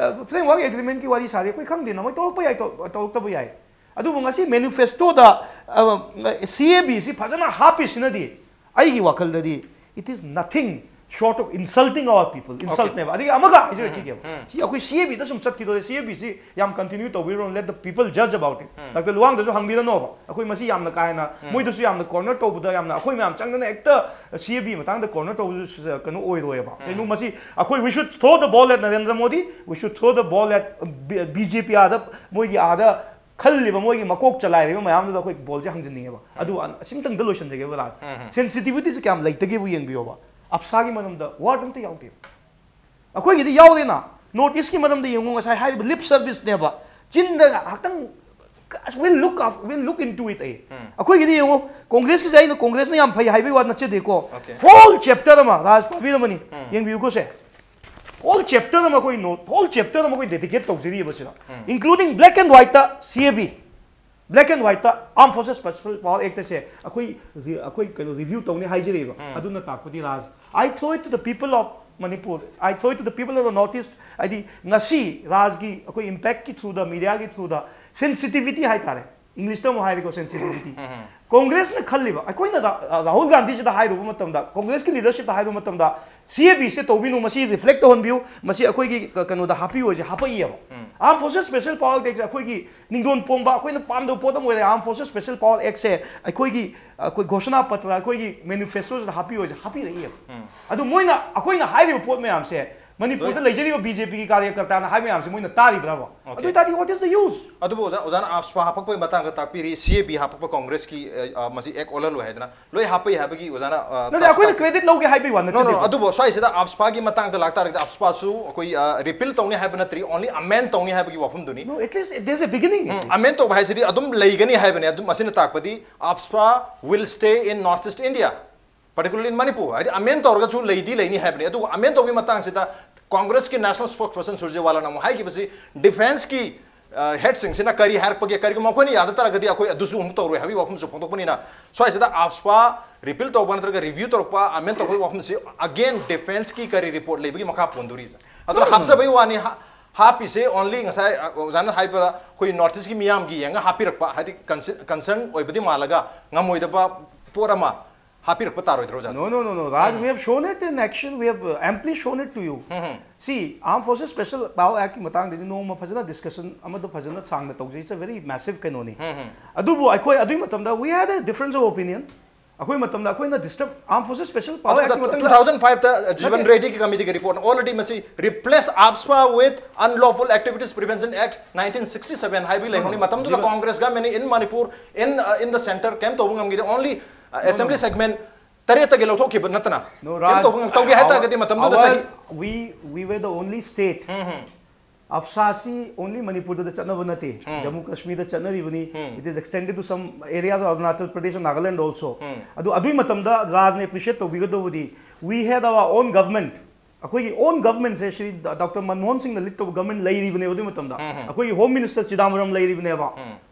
ꯐ꯭ꯔꯦꯝꯋꯥꯔꯛ ꯑꯦꯒ꯭ꯔꯤꯃꯦꯟꯒꯤ ꯋꯥꯔꯤ ꯁꯥꯔꯤ, ꯑꯩꯈꯣꯏ ꯈꯪꯗꯦ, ꯅꯃꯣꯏ ꯇꯧꯔꯛꯄ ꯌꯥꯏ, ꯇꯧ-, ꯇꯧꯔꯛꯇꯕ ꯌꯥꯏ꯫ ꯑꯗꯨꯕꯨ ꯉꯁꯤ ꯃꯦꯅꯤꯐꯦꯁꯇꯣꯗ ꯁꯤ ꯑꯦ ꯕꯤꯁꯤ ꯐꯖꯅ ꯍꯥꯞꯄꯤꯁꯤꯅꯗꯤ ꯑꯩꯒꯤ ꯋꯥꯈꯜꯗꯗꯤ it is nothing short of insulting our people, insultꯅꯦꯕ꯫ ꯑꯗꯒꯤ ꯑꯃꯒ ꯍꯥꯏꯖꯔꯛꯈꯤꯒꯦꯕ, ꯁꯤ ꯑꯩꯈꯣꯏ C A B ꯗ ꯁꯨꯝ ꯆꯠꯈꯤꯗꯣꯏ, C A B ꯁꯤ ꯌꯥꯝ continue ꯇꯧꯕꯤꯔꯣ, let the people judge about it. Doctor ꯂꯨꯋꯥꯡꯗꯁꯨ ꯍꯪꯕꯤꯔꯅꯣꯕ, ꯑꯩꯈꯣꯏ ꯃꯁꯤ ꯌꯥꯝꯅ ꯀꯥ ꯍꯦꯟꯅ ꯃꯣꯏꯗꯁꯨ ꯌꯥꯝꯅ corner ꯇꯧꯕꯗ, ꯌꯥꯝꯅ ꯑꯩꯈꯣꯏ ꯃꯌꯥꯝ ꯆꯪꯗꯅ ꯍꯦꯛꯇ C A B ꯃꯇꯥꯡꯗ corner ꯇꯧꯕꯁꯨ ꯀꯩꯅꯣ ꯑꯣꯏꯔꯣꯏꯕ꯫ ꯀꯩꯅꯣ ꯃꯁꯤ ꯑꯩꯈꯣꯏ, we should throw the ball at Narendra Modi, we should throw the ball at B J P ꯑꯥꯗ, ꯃꯣꯏꯒꯤ ꯑꯥꯗ ꯈꯜꯂꯤꯕ ꯃꯣꯏꯒꯤ ꯃꯀꯣꯛ ꯆꯂꯥꯏꯔꯤꯕ ꯃꯌꯥꯝꯗꯨꯗ ꯑꯩꯈꯣꯏ ꯕꯣꯜꯁꯦ ꯍꯪꯖꯅꯤꯡꯉꯦꯕ꯫ ꯑꯗꯨ ꯑꯁꯤꯝꯇꯪꯗ ꯂꯣꯏꯁꯤꯟꯖꯒꯦꯕ ꯔꯥꯖ꯫ Sensitivityꯁꯦ ꯀꯌꯥꯝ ꯂꯩꯇꯒꯦꯕꯨ ꯌꯦꯡꯕꯤꯌꯣꯕ꯫ ꯑꯞꯁꯥꯒꯤ ꯃꯔꯝꯗ word ꯑꯝꯇ ꯌꯥꯎꯗꯦ꯫ ꯑꯩꯈꯣꯏꯒꯤꯗꯤ ꯌꯥꯎꯗꯦꯅ꯫ North Eastꯀꯤ ꯃꯔꯝꯗ ꯌꯦꯡꯉꯨ, ꯉꯁꯥꯏ ꯍꯥꯏꯔꯤꯕ lip serviceꯅꯦꯕ꯫ ꯆꯤꯟꯗ ꯉꯥꯏꯍꯥꯛꯇꯪ, we'll look up, we'll look into it ꯑꯩ꯫ ꯑꯩꯈꯣꯏꯒꯤꯗꯤ ꯌꯦꯡꯉꯨ, ꯀꯣꯡꯒ꯭ꯔꯦꯁꯀꯤꯁꯦ ꯑꯩꯅ ꯀꯣꯡꯒ꯭ꯔꯦꯁꯅ ꯌꯥꯝ ꯐꯩ ꯍꯥꯏꯕꯒꯤ ꯋꯥ ꯅꯠꯆꯗꯦꯀꯣ꯫ Okay. Whole chapter ꯑꯃ ꯔꯥꯖ ꯄꯥꯕꯤꯔꯝꯃꯅꯤ, ꯌꯦꯡꯕꯤꯌꯨꯀꯣ ꯁꯦ꯫ Whole chapter ꯑꯃ ꯑꯩꯈꯣꯏ ꯅꯣ-, whole chapter ꯑꯃ ꯑꯩꯈꯣꯏ dedicate ꯇꯧꯖꯔꯤꯕ ꯁꯤꯗ, including black and whiteꯇ C A B, black and whiteꯇ Armed Forces Special Power Actꯁꯦ ꯑꯩꯈꯣꯏ ꯔꯤ-, ꯑꯩꯈꯣꯏ ꯀꯩꯅꯣ review ꯇꯧꯅꯤ ꯍꯥꯏꯖꯔꯤꯕ꯫ ꯑꯗꯨꯅ ꯇꯥꯛꯄꯗꯤ ꯔꯥꯖ, I throw it to the people of Manipur, I throw it to the people of the North East. ꯍꯥꯏꯗꯤ ꯉꯁꯤ ꯔꯥꯖꯒꯤ ꯑꯩꯈꯣꯏ impactꯀꯤ throughꯗ, mediaꯒꯤ throughꯗ sensitivity ꯍꯥꯏꯇꯥꯔꯦ, Englishꯇ ꯑꯃꯨꯛ ꯍꯥꯏꯔꯦꯀꯣ, sensitivity꯫ ꯀꯣꯡꯒ꯭ꯔꯦꯁꯅ ꯈꯜꯂꯤꯕ, ꯑꯩꯈꯣꯏꯅ ꯔꯥ-, ꯔꯥꯍꯨꯜ ꯒꯥꯟꯙꯤꯁꯤꯗ ꯍꯥꯏꯔꯨꯕ ꯃꯇꯝꯗ, ꯀꯣꯡꯒ꯭ꯔꯦꯁꯀꯤ leadershipꯇ ꯍꯥꯏꯔꯨꯕ ꯃꯇꯝꯗ, C A Bꯁꯦ ꯇꯧꯕꯤꯅꯨ, ꯃꯁꯤ reflect ꯇꯧꯍꯟꯕꯤꯌꯨ, ꯃꯁꯤ ꯑꯩꯈꯣꯏꯒꯤ ꯀ-, ꯀꯩꯅꯣꯗ ꯍꯥꯞꯄꯤꯌꯨ ꯍꯥꯏꯁꯦ ꯍꯥꯄꯛꯏꯑꯕ꯫ Armed Forces Special Power Actꯁꯦ ꯑꯩꯈꯣꯏꯒꯤ ꯅꯤꯡꯗꯣꯟ ꯄꯣꯝꯕ, ꯑꯩꯈꯣꯏꯅ ꯄꯥꯝꯗꯕ ꯄꯣꯠ ꯑꯃ ꯑꯣꯏꯔꯦ꯫ Armed Forces Special Power Actꯁꯦ ꯑꯩꯈꯣꯏꯒꯤ, ꯑꯩꯈꯣꯏ ꯘꯣꯁꯅꯥ ꯄꯇ꯭ꯔ, ꯑꯩꯈꯣꯏꯒꯤ manifestoꯁꯤꯗ ꯍꯥꯞꯄꯤꯌꯨ ꯍꯥꯏꯁꯦ ꯍꯥꯞꯄꯤꯔꯛꯏꯑꯕ꯫ ꯑꯗꯨ ꯃꯣꯏꯅ, ꯑꯩꯈꯣꯏꯅ ꯍꯥꯏꯔꯤꯕ ꯄꯣꯠ ꯃꯌꯥꯝꯁꯦ ꯃꯅꯤꯄꯨꯔꯗ ꯂꯩꯖꯔꯤꯕ B J Pꯒꯤ ꯀꯥꯔꯌꯀꯔꯇꯥꯅ ꯍꯥꯏꯕ ꯃꯌꯥꯝꯁꯦ ꯃꯣꯏꯅ ꯇꯥꯔꯤꯕ꯭ꯔꯕ? ꯑꯗꯨ ꯑꯣꯏꯇꯥꯔꯗꯤ what is the use? ꯑꯗꯨꯕꯨ ꯑꯣꯖꯥ, ꯑꯣꯖꯥꯅ ꯑꯞꯁꯄꯥ ꯍꯥꯄꯛꯄꯒꯤ ꯃꯇꯥꯡꯗ ꯇꯥꯛꯄꯤꯔꯤ, C A B ꯍꯥꯄꯛꯄ ꯀꯣꯡꯒ꯭ꯔꯦꯁꯀꯤ, ꯑ, ꯑ, ꯃꯁꯤ act ꯑꯣꯜꯍꯜꯂꯣꯏ ꯍꯥꯏꯗꯅ ꯂꯣꯏ ꯍꯥꯞꯄꯛꯏ ꯍꯥꯏꯕꯒꯤ ꯑꯣꯖꯥꯅ, ꯑ, ꯅꯠꯇꯦ, ꯑꯩꯈꯣꯏꯅ ꯇꯥꯛꯄꯤ- credit ꯂꯧꯒꯦ ꯍꯥꯏꯕꯒꯤ ꯋꯥ No, no, no, ꯅꯠꯆꯗꯦꯀꯣ꯫ ꯑꯗꯨꯕꯨ ꯁ꯭ꯋꯥꯏꯁꯤꯗ ꯑꯞꯁꯄꯥꯒꯤ ꯃꯇꯥꯡꯗ ꯂꯥꯛꯇꯥꯔꯒꯗꯤ ꯑꯞꯁꯄꯥꯁꯨ ꯑꯩꯈꯣꯏ, ꯑ, repeal ꯇꯧꯅꯤ ꯍꯥꯏꯕ ꯅꯠꯇ꯭ꯔꯤ, only amend ꯇꯧꯅꯤ ꯍꯥꯏꯕꯒꯤ ꯋꯥꯐꯝꯗꯨꯅꯤ꯫ No, at least there's a beginning. Amend ꯇꯧꯕ ꯍꯥꯏꯁꯤꯗꯤ ꯑꯗꯨꯝ ꯂꯩꯒꯅꯤ ꯍꯥꯏꯕꯅꯤ꯫ ꯑꯗꯨꯝ ꯃꯁꯤꯅ ꯇꯥꯛꯄꯗꯤ AFSPA will stay in North East India, particularly in Manipur꯫ ꯍꯥꯏꯗꯤ amend ꯇꯧꯔꯒꯁꯨ ꯂꯩꯗꯤ ꯂꯩꯅꯤ ꯍꯥꯏꯕꯅꯤ꯫ ꯑꯗꯨꯒ amend ꯇꯧꯕꯒꯤ ꯃꯇꯥꯡꯁꯤꯗ ꯀꯣꯡꯒ꯭ꯔꯦꯁꯀꯤ national spokesperson ꯁꯨꯔꯖꯦꯋꯥꯂꯥꯅ ꯑꯃꯨꯛ ꯍꯥꯏꯈꯤꯕꯁꯤ, defenceꯀꯤ, ꯑ, headꯁꯤꯡꯁꯤꯅ ꯀꯔꯤ ꯍꯥꯏꯔꯛꯄꯒꯦ, ꯀꯔꯤꯒꯨꯝꯕ ꯃꯈꯣꯏꯅ ꯌꯥꯗ ꯇꯥꯔꯒꯗꯤ ꯑꯩꯈꯣꯏ ꯑꯗꯨꯁꯨ ꯑꯃꯨꯛ ꯇꯧꯔꯣꯏ ꯍꯥꯏꯕꯒꯤ ꯋꯥꯐꯝꯁꯨ ꯐꯣꯡꯗꯣꯛꯄꯅꯤꯅ, ꯁ꯭ꯋꯥꯏꯁꯤꯗ AFSPA repeal ꯇꯧꯕ ꯅꯠꯇ꯭ꯔꯒ review ꯇꯧꯔꯛꯄ, amend ꯇꯧꯕꯒꯤ ꯋꯥꯐꯝꯁꯤ again defenceꯀꯤ ꯀꯔꯤ report ꯂꯩꯕꯒꯤ ꯃꯈꯥ ꯄꯣꯟꯗꯣꯔꯤ꯫ ꯑꯗꯨꯅ ꯍꯥꯞꯆꯕꯒꯤ ꯋꯥꯅꯤ, ꯍꯥ-, ꯍꯥꯞꯄꯤꯁꯦ only ꯉꯁꯥꯏ, ꯑ, ꯑꯣꯖꯥꯅ ꯍꯥꯏꯕꯗ ꯑꯩꯈꯣꯏ North Eastꯀꯤ ꯃꯤꯌꯥꯝꯒꯤ ꯌꯦꯡꯉ ꯍꯥꯞꯄꯤꯔꯛꯄ, ꯍꯥꯏꯗꯤ concern, concern ꯑꯣꯏꯕꯗꯤ ꯃꯥꯜꯂꯒ ꯉꯝꯃꯣꯏꯗꯕ ꯄꯣꯠ ꯑꯃ ꯍꯥꯞꯄꯤꯔꯛꯄ ꯇꯥꯔꯣꯏꯗ꯭ꯔꯣ, ꯑꯣꯖꯥ? No, no, no, no, Raj, we have shown it in action. We have uh, amply shown it to you. See, Armed Forces Special Power Act ꯀꯤ ꯃꯇꯥꯡꯗꯗꯤ ꯅꯣꯡꯃ ꯐꯖꯅ discussion ꯑꯃꯗ ꯐꯖꯅ ꯁꯥꯡꯅ ꯇꯧꯖꯩ. It's a very massive ꯀꯩꯅꯣꯅꯤ. ꯑꯗꯨꯕꯨ ꯑꯩꯈꯣꯏ ꯑꯗꯨꯒꯤ ꯃꯇꯝꯗ we had a difference of opinion. ꯑꯩꯈꯣꯏ ꯃꯇꯝꯗ ꯑꯩꯈꯣꯏꯅ disturb Armed Forces Special Power Act ꯀꯤ ꯃꯇꯥꯡꯗ Two thousand five ꯇ Jeevan Reddy ꯒꯤ committee ꯒꯤ report ꯅ already ꯃꯁꯤ replace AFSPA with Unlawful Activities Prevention Act nineteen sixty seven ꯍꯥꯏꯕꯒꯤ ꯂꯩꯍꯧꯅꯤ꯫ ꯃꯇꯝꯗꯨꯗ Congress government in Manipur, in uh, in the centre ꯀꯩꯝ ꯇꯧꯕ ꯉꯝꯈꯤꯗꯦ꯫ Only uh, assembly segment ꯇꯔꯦꯠꯇꯒꯤ ꯂꯧꯊꯣꯛꯈꯤꯕ ꯅꯠꯇꯅ No, ꯀꯩꯝ Raj, ꯇꯧꯕ ꯉꯝ- ꯇꯧꯒꯦ ꯍꯥꯏꯇꯥꯔꯒꯗꯤ ꯃꯇꯝꯗꯨꯗ ꯆꯍꯤ our- we we were the only state. AFSPA ꯁꯤ only ꯃꯅꯤꯄꯨꯔꯗ ꯆꯠꯅꯕ ꯅꯠꯇꯦ, Jammu ꯀꯥꯁꯃꯤꯔꯗ ꯆꯠꯅꯔꯤꯕꯅꯤ. It is extended to some areas of Arunachal Pradesh and Nagaland also. ꯑꯗꯨ ꯑꯗꯨꯒꯤ ꯃꯇꯝꯗ ꯔꯥꯖꯅ appreciate ꯇꯧꯕꯤꯒꯗꯧꯕꯗꯤ, we had our own government. ꯑꯩꯈꯣꯏꯒꯤ own government ꯁꯦ ꯁ꯭ꯔꯤ ꯗꯣꯛꯇꯔ ꯃꯟꯃꯣꯍꯟ ꯁꯤꯡꯅ lead ꯇꯧꯕ government ꯂꯩꯔꯤꯕꯅꯦꯕ ꯑꯗꯨꯒꯤ ꯃꯇꯝꯗ꯫ ꯑꯩꯈꯣꯏꯒꯤ Home Minister ꯆꯤꯗꯥꯝꯕꯔꯝ ꯂꯩꯔꯤꯕꯅꯦꯕ,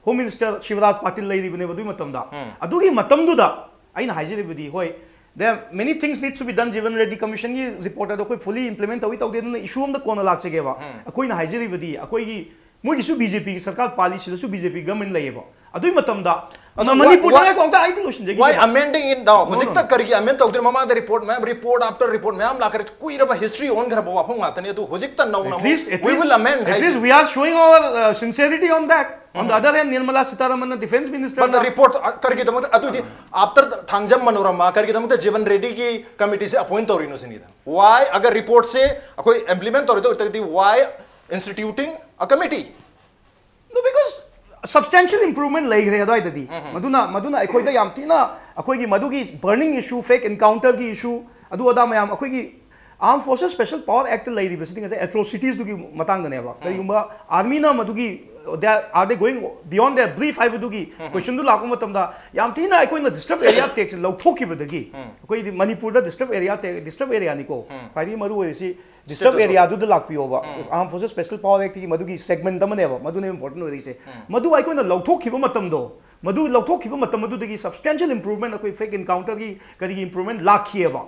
Home Minister Shivraj ꯄꯥꯇꯤꯜ ꯂꯩꯔꯤꯕꯅꯦꯕ ꯑꯗꯨꯒꯤ ꯃꯇꯝꯗ꯫ ꯑꯗꯨꯒꯤ ꯃꯇꯝꯗꯨꯗ ꯑꯩꯅ ꯍꯥꯏꯖꯔꯤꯕꯗꯤ, ꯍꯣꯏ, there are many things need to be done. Jeevan Reddy Commission ꯒꯤ report ꯑꯗꯣ ꯑꯩꯈꯣꯏ fully implement ꯇꯧꯏ ꯇꯧꯗꯦ, ꯑꯗꯨꯅ issue ꯑꯃꯗ ꯀꯣꯟꯅ ꯂꯥꯛꯆꯒꯦꯕ꯫ ꯑꯩꯈꯣꯏꯅ ꯍꯥꯏꯖꯔꯤꯕꯗꯤ, ꯑꯩꯈꯣꯏꯒꯤ ꯃꯣꯏꯒꯤꯁꯨ BJP ꯒꯤ ꯁꯔꯀꯥꯔ ꯄꯥꯜꯂꯤ, ꯁꯤꯗꯁꯨ BJP government ꯂꯩꯌꯦꯕ꯫ ꯑꯗꯨꯒꯤ ꯃꯇꯝꯗ ꯑꯗꯣ ꯃꯅꯤꯄꯨꯔꯗ why- ꯉꯥꯏꯈꯣ, ꯑꯝꯇ ꯑꯩꯗꯤ ꯂꯣꯏꯁꯤꯟꯖꯒꯦ꯫ Why amending it now? ꯍꯧꯖꯤꯛꯇ ꯀꯔꯤꯒꯤ amend ꯇꯧꯗ꯭ꯔꯤ? ꯃꯃꯥꯡꯗ report ꯃꯌꯥꯝ, report after report ꯃꯌꯥꯝ ꯂꯥꯛꯈ꯭ꯔꯦ꯫ ꯀꯨꯏꯔꯕ history ꯑꯣꯟꯈ꯭ꯔꯕ ꯋꯥꯐꯝ ꯉꯥꯛꯇꯅꯤ꯫ ꯑꯗꯨ ꯍꯧꯖꯤꯛꯇ ꯅꯧꯅ At least, at we least- will amend at ꯍꯥꯏꯁꯤ꯫ Least we are showing our uh, sincerity on that. On the other hand, Nirmala Sitharaman, defense minister But the report, uh, ꯀꯔꯤꯒꯤꯗꯃꯛꯇ ꯑꯗꯨꯗꯤ after ꯊꯥꯡꯖꯝ ꯃꯅꯣꯔꯃꯥ ꯀꯔꯤꯒꯤꯗꯃꯛꯇ ꯖꯤꯕꯟ ꯔꯦꯗ꯭ꯗꯤꯒꯤ committee ꯁꯦ appoint ꯇꯧꯔꯤꯅꯣ ꯁꯤꯅꯤꯗ? Why, Sagar report ꯁꯦ ꯑꯩꯈꯣꯏ implement ꯇꯧꯔꯤꯗ ꯑꯣꯏꯇꯥꯔꯒꯗꯤ, why instituting a committee? No, because substantial improvement ꯂꯩꯈ꯭ꯔꯦ ꯑꯗꯨꯋꯥꯏꯗꯗꯤ꯫ ꯃꯗꯨꯅ ꯃꯗꯨꯅ ꯑꯩꯈꯣꯏꯗ ꯌꯥꯝ ꯊꯤꯅ ꯑꯩꯈꯣꯏꯒꯤ ꯃꯗꯨꯒꯤ burning issue, fake encounter ꯒꯤ issue, ꯑꯗꯨ ꯑꯗꯥ ꯃꯌꯥꯝ, ꯑꯩꯈꯣꯏꯒꯤ Armed Forces Special Power Act ꯇ ꯂꯩꯔꯤꯕꯁꯤꯗꯤ ꯉꯁꯥꯏ atrocities ꯗꯨꯒꯤ ꯃꯇꯥꯡꯗꯅꯦꯕ꯫ ꯀꯔꯤꯒꯨꯝꯕ army ꯅ ꯃꯗꯨꯒꯤ, they are, are they going beyond their brief ꯍꯥꯏꯕꯗꯨꯒꯤ question ꯗꯨ ꯂꯥꯛꯄ ꯃꯇꯝꯗ, ꯌꯥꯝ ꯊꯤꯅ ꯑꯩꯈꯣꯏꯅ disturbed area tag ꯁꯦ ꯂꯧꯊꯣꯛꯈꯤꯕꯗꯒꯤ, ꯑꯩꯈꯣꯏꯗꯤ ꯃꯅꯤꯄꯨꯔꯗ disturbed area tag, disturbed area ꯅꯤꯀꯣ ꯈ꯭ꯋꯥꯏꯗꯒꯤ ꯃꯔꯨ ꯑꯣꯏꯔꯤꯁꯤ꯫ Disturbed area ꯗꯨꯗ ꯂꯥꯛꯄꯤꯌꯣꯕ꯫ Armed Forces Special Power Act ꯀꯤ ꯃꯗꯨꯒꯤ segment ꯑꯃꯅꯦꯕ, ꯃꯗꯨꯅꯦ important ꯑꯣꯏꯔꯤꯁꯦ꯫ ꯃꯗꯨ ꯑꯩꯈꯣꯏꯅ ꯂꯧꯊꯣꯛꯈꯤꯕ ꯃꯇꯝꯗꯣ, ꯃꯗꯨ ꯂꯧꯊꯣꯛꯈꯤꯕ ꯃꯇꯝ ꯑꯗꯨꯗꯒꯤ substantial improvement, ꯑꯩꯈꯣꯏ fake encounter ꯒꯤ ꯀꯔꯤꯒꯤ improvement ꯂꯥꯛꯈꯤꯑꯕ꯫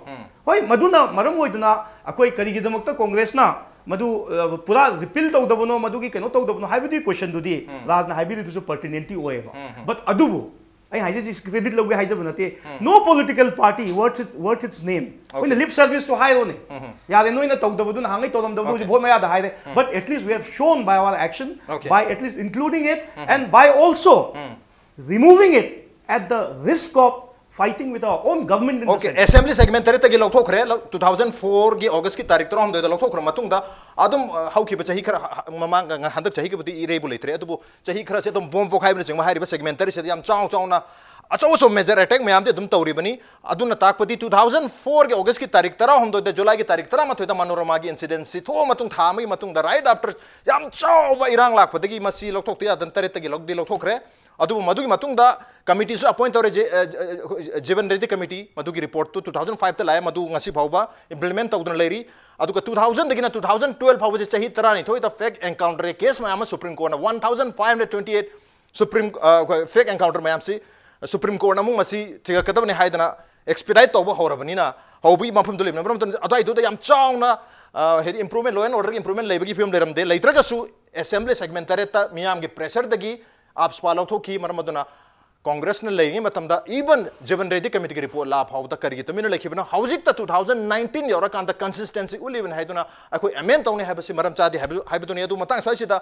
ꯍꯣꯏ, ꯃꯗꯨꯅ ꯃꯔꯝ ꯑꯣꯏꯗꯨꯅ ꯑꯩꯈꯣꯏ ꯀꯔꯤꯒꯤꯗꯃꯛꯇ Congress ꯅ ꯃꯗꯨ, ꯑ, ꯄꯨꯔꯥ repeal ꯇꯧꯗꯕꯅꯣ, ꯃꯗꯨꯒꯤ ꯀꯩꯅꯣ ꯇꯧꯗꯕꯅꯣ ꯍꯥꯏꯕꯗꯨꯒꯤ question ꯗꯨꯗꯤ ꯔꯥꯖꯅ ꯍꯥꯏꯕꯤꯔꯤꯗꯨꯁꯨ pertinent ꯇꯤ ꯑꯣꯏꯌꯦꯕ꯫ But ꯑꯗꯨꯕꯨ ꯑꯩ ꯍꯥꯏꯖꯩꯁꯤ ꯀ꯭ꯔꯦꯗꯤꯠ ꯂꯧꯒꯦ ꯍꯥꯏꯖꯕ ꯅꯠꯇꯦ. No political party worth it, worth its name. ꯑꯩꯈꯣꯏꯅ ꯂꯤꯞ ꯁꯔꯚꯤꯁꯇꯣ ꯍꯥꯏꯔꯣꯅꯦ. ꯌꯥꯔꯦ, ꯅꯣꯏꯅ ꯇꯧꯗꯕꯗꯨꯅ ꯍꯥꯡꯉꯩ ꯇꯧꯔꯝꯗꯕꯗꯨ ꯍꯧꯖꯤꯛ ꯚꯣꯠ ꯃꯌꯥꯗ ꯍꯥꯏꯔꯦ. But at least we have shown by our action, Okay. by at least including it, and by also removing it at the risk of fighting with our own government in the Okay, centre. Assembly segment ꯇꯔꯦꯠꯇꯒꯤ ꯂꯧꯊꯣꯛꯈ꯭ꯔꯦ. ꯂꯧ- two thousand fourꯒꯤ Augustꯀꯤ ꯇꯥꯔꯤꯛ ꯇꯔꯥꯍꯨꯝꯗꯣꯏꯗ ꯂꯧꯊꯣꯛꯈ꯭ꯔ ꯃꯇꯨꯡꯗ ꯑꯗꯨꯝ ꯑ, ꯍꯧꯈꯤꯕ ꯆꯍꯤ ꯈꯔ ꯍ- ꯍ- ꯃꯃꯥꯡ ꯉ- ꯍꯟꯗꯛ ꯆꯍꯤꯒꯤꯕꯨꯗꯤ ꯏꯔꯩꯕꯨ ꯂꯩꯇ꯭ꯔꯦ, ꯑꯗꯨꯕꯨ ꯆꯍꯤ ꯈꯔꯁꯦ ꯑꯗꯨꯝ ꯕꯣꯝ ꯄꯣꯈꯥꯏꯕꯅꯆꯤꯡꯕ ꯍꯥꯏꯔꯤꯕ segment ꯇꯔꯦꯠꯁꯤꯗ ꯌꯥꯝ ꯆꯥꯎ ꯆꯥꯎꯅ ꯑꯆꯧ ꯑꯆꯧꯕ major attack ꯃꯌꯥꯝꯗꯤ ꯑꯗꯨꯝ ꯇꯧꯔꯤꯕꯅꯤ. ꯑꯗꯨꯅ ꯇꯥꯛꯄꯗꯤ two thousand fourꯒꯤ Augustꯀꯤ ꯇꯥꯔꯤꯛ ꯇꯔꯥꯍꯨꯝꯗꯣꯏꯗ, Julyꯒꯤ ꯇꯥꯔꯤꯛ ꯇꯔꯥꯃꯥꯊꯣꯏꯗ Manoramaꯒꯤ incidentsꯁꯤ ꯊꯣꯛꯑ ꯃꯇꯨꯡ, ꯊꯥ ꯑꯃꯒꯤ ꯃꯇꯨꯡꯗ, right after, ꯌꯥꯝ ꯆꯥꯎꯕ ꯏꯔꯥꯡ ꯂꯥꯛꯄꯗꯒꯤ ꯃꯁꯤ ꯂꯧꯊꯣꯛꯇ ꯌꯥꯗꯅ ꯇꯔꯦꯠꯇꯒꯤ ꯂꯧꯗꯤ ꯂꯧꯊꯣꯛꯈ꯭ꯔꯦ. ꯑꯗꯨꯕꯨ ꯃꯗꯨꯒꯤ ꯃꯇꯨꯡꯗ committeeꯁꯨ appoint ꯇꯧꯔꯦ, ꯖꯤ- ꯑ, ꯑ, Jeevan Reddy Committee, ꯃꯗꯨꯒꯤ reportꯇꯨ two thousand fiveꯇ ꯂꯥꯛꯑꯦ, ꯃꯗꯨ ꯉꯁꯤ ꯐꯥꯎꯕ implement ꯇꯧꯗꯨꯅ ꯂꯩꯔꯤ. ꯑꯗꯨꯒ two thousandꯗꯒꯤꯅ two thousand twelve ꯐꯥꯎꯕꯁꯦ ꯆꯍꯤ ꯇꯔꯥꯅꯤꯊꯣꯏꯗ fake encounter case ꯃꯌꯥꯝ ꯑꯃ Supreme Courtꯅ one thousand five hundred twenty eight Supreme, ꯑ, ꯑꯩꯈꯣꯏ fake encounter ꯃꯌꯥꯝꯁꯤ Supreme Courtꯅ ꯑꯃꯨꯛ ꯃꯁꯤ ꯊꯤꯒꯠꯀꯗꯕꯅꯤ ꯍꯥꯏꯗꯅ expedite ꯇꯧꯕ ꯍꯧꯔꯕꯅꯤꯅ, ꯍꯧꯕꯒꯤ ꯃꯐꯝꯗꯨ ꯂꯩꯕꯅ ꯃꯔꯝ ꯑꯗꯨꯅ ꯑꯗꯨꯋꯥꯏꯗꯨꯗ ꯌꯥꯝ ꯆꯥꯎꯅ, ꯑ, ꯍꯥꯏꯗꯤ improvement, law and orderꯒꯤ improvement ꯂꯩꯕꯒꯤ ꯐꯤꯕꯝ ꯂꯩꯔꯝꯗꯦ. ꯂꯩꯇ꯭ꯔꯒꯁꯨ Assembly segment ꯇꯔꯦꯠꯇ ꯃꯤꯌꯥꯝꯒꯤ pressureꯗꯒꯤ AFSPA ꯂꯧꯊꯣꯛꯈꯤ. ꯃꯔꯝ ꯑꯗꯨꯅ Congressꯅ ꯂꯩꯔꯤꯉꯩ ꯃꯇꯝꯗ, even Jeevan Reddy Committeeꯒꯤ report ꯂꯥꯛ ꯐꯥꯎꯕꯗ ꯀꯔꯤꯒꯤ ꯇꯨꯃꯤꯟꯅ ꯂꯩꯈꯤꯕꯅꯣ? ꯍꯧꯖꯤꯛꯇ two thousand nineteen ꯌꯧꯔꯀꯥꯟꯗ consistency ꯎꯠꯂꯤꯕꯅꯤ ꯍꯥꯏꯗꯨꯅ ꯑꯩꯈꯣꯏ amend ꯇꯧꯅꯤ ꯍꯥꯏꯕꯁꯤ ꯃꯔꯝ ꯆꯥꯗꯦ ꯍꯥꯏꯕ, ꯍꯥꯏꯕꯗꯨꯅꯤ꯫ ꯑꯗꯨ ꯃꯇꯥꯡ ꯁ꯭ꯋꯥꯏꯁꯤꯗ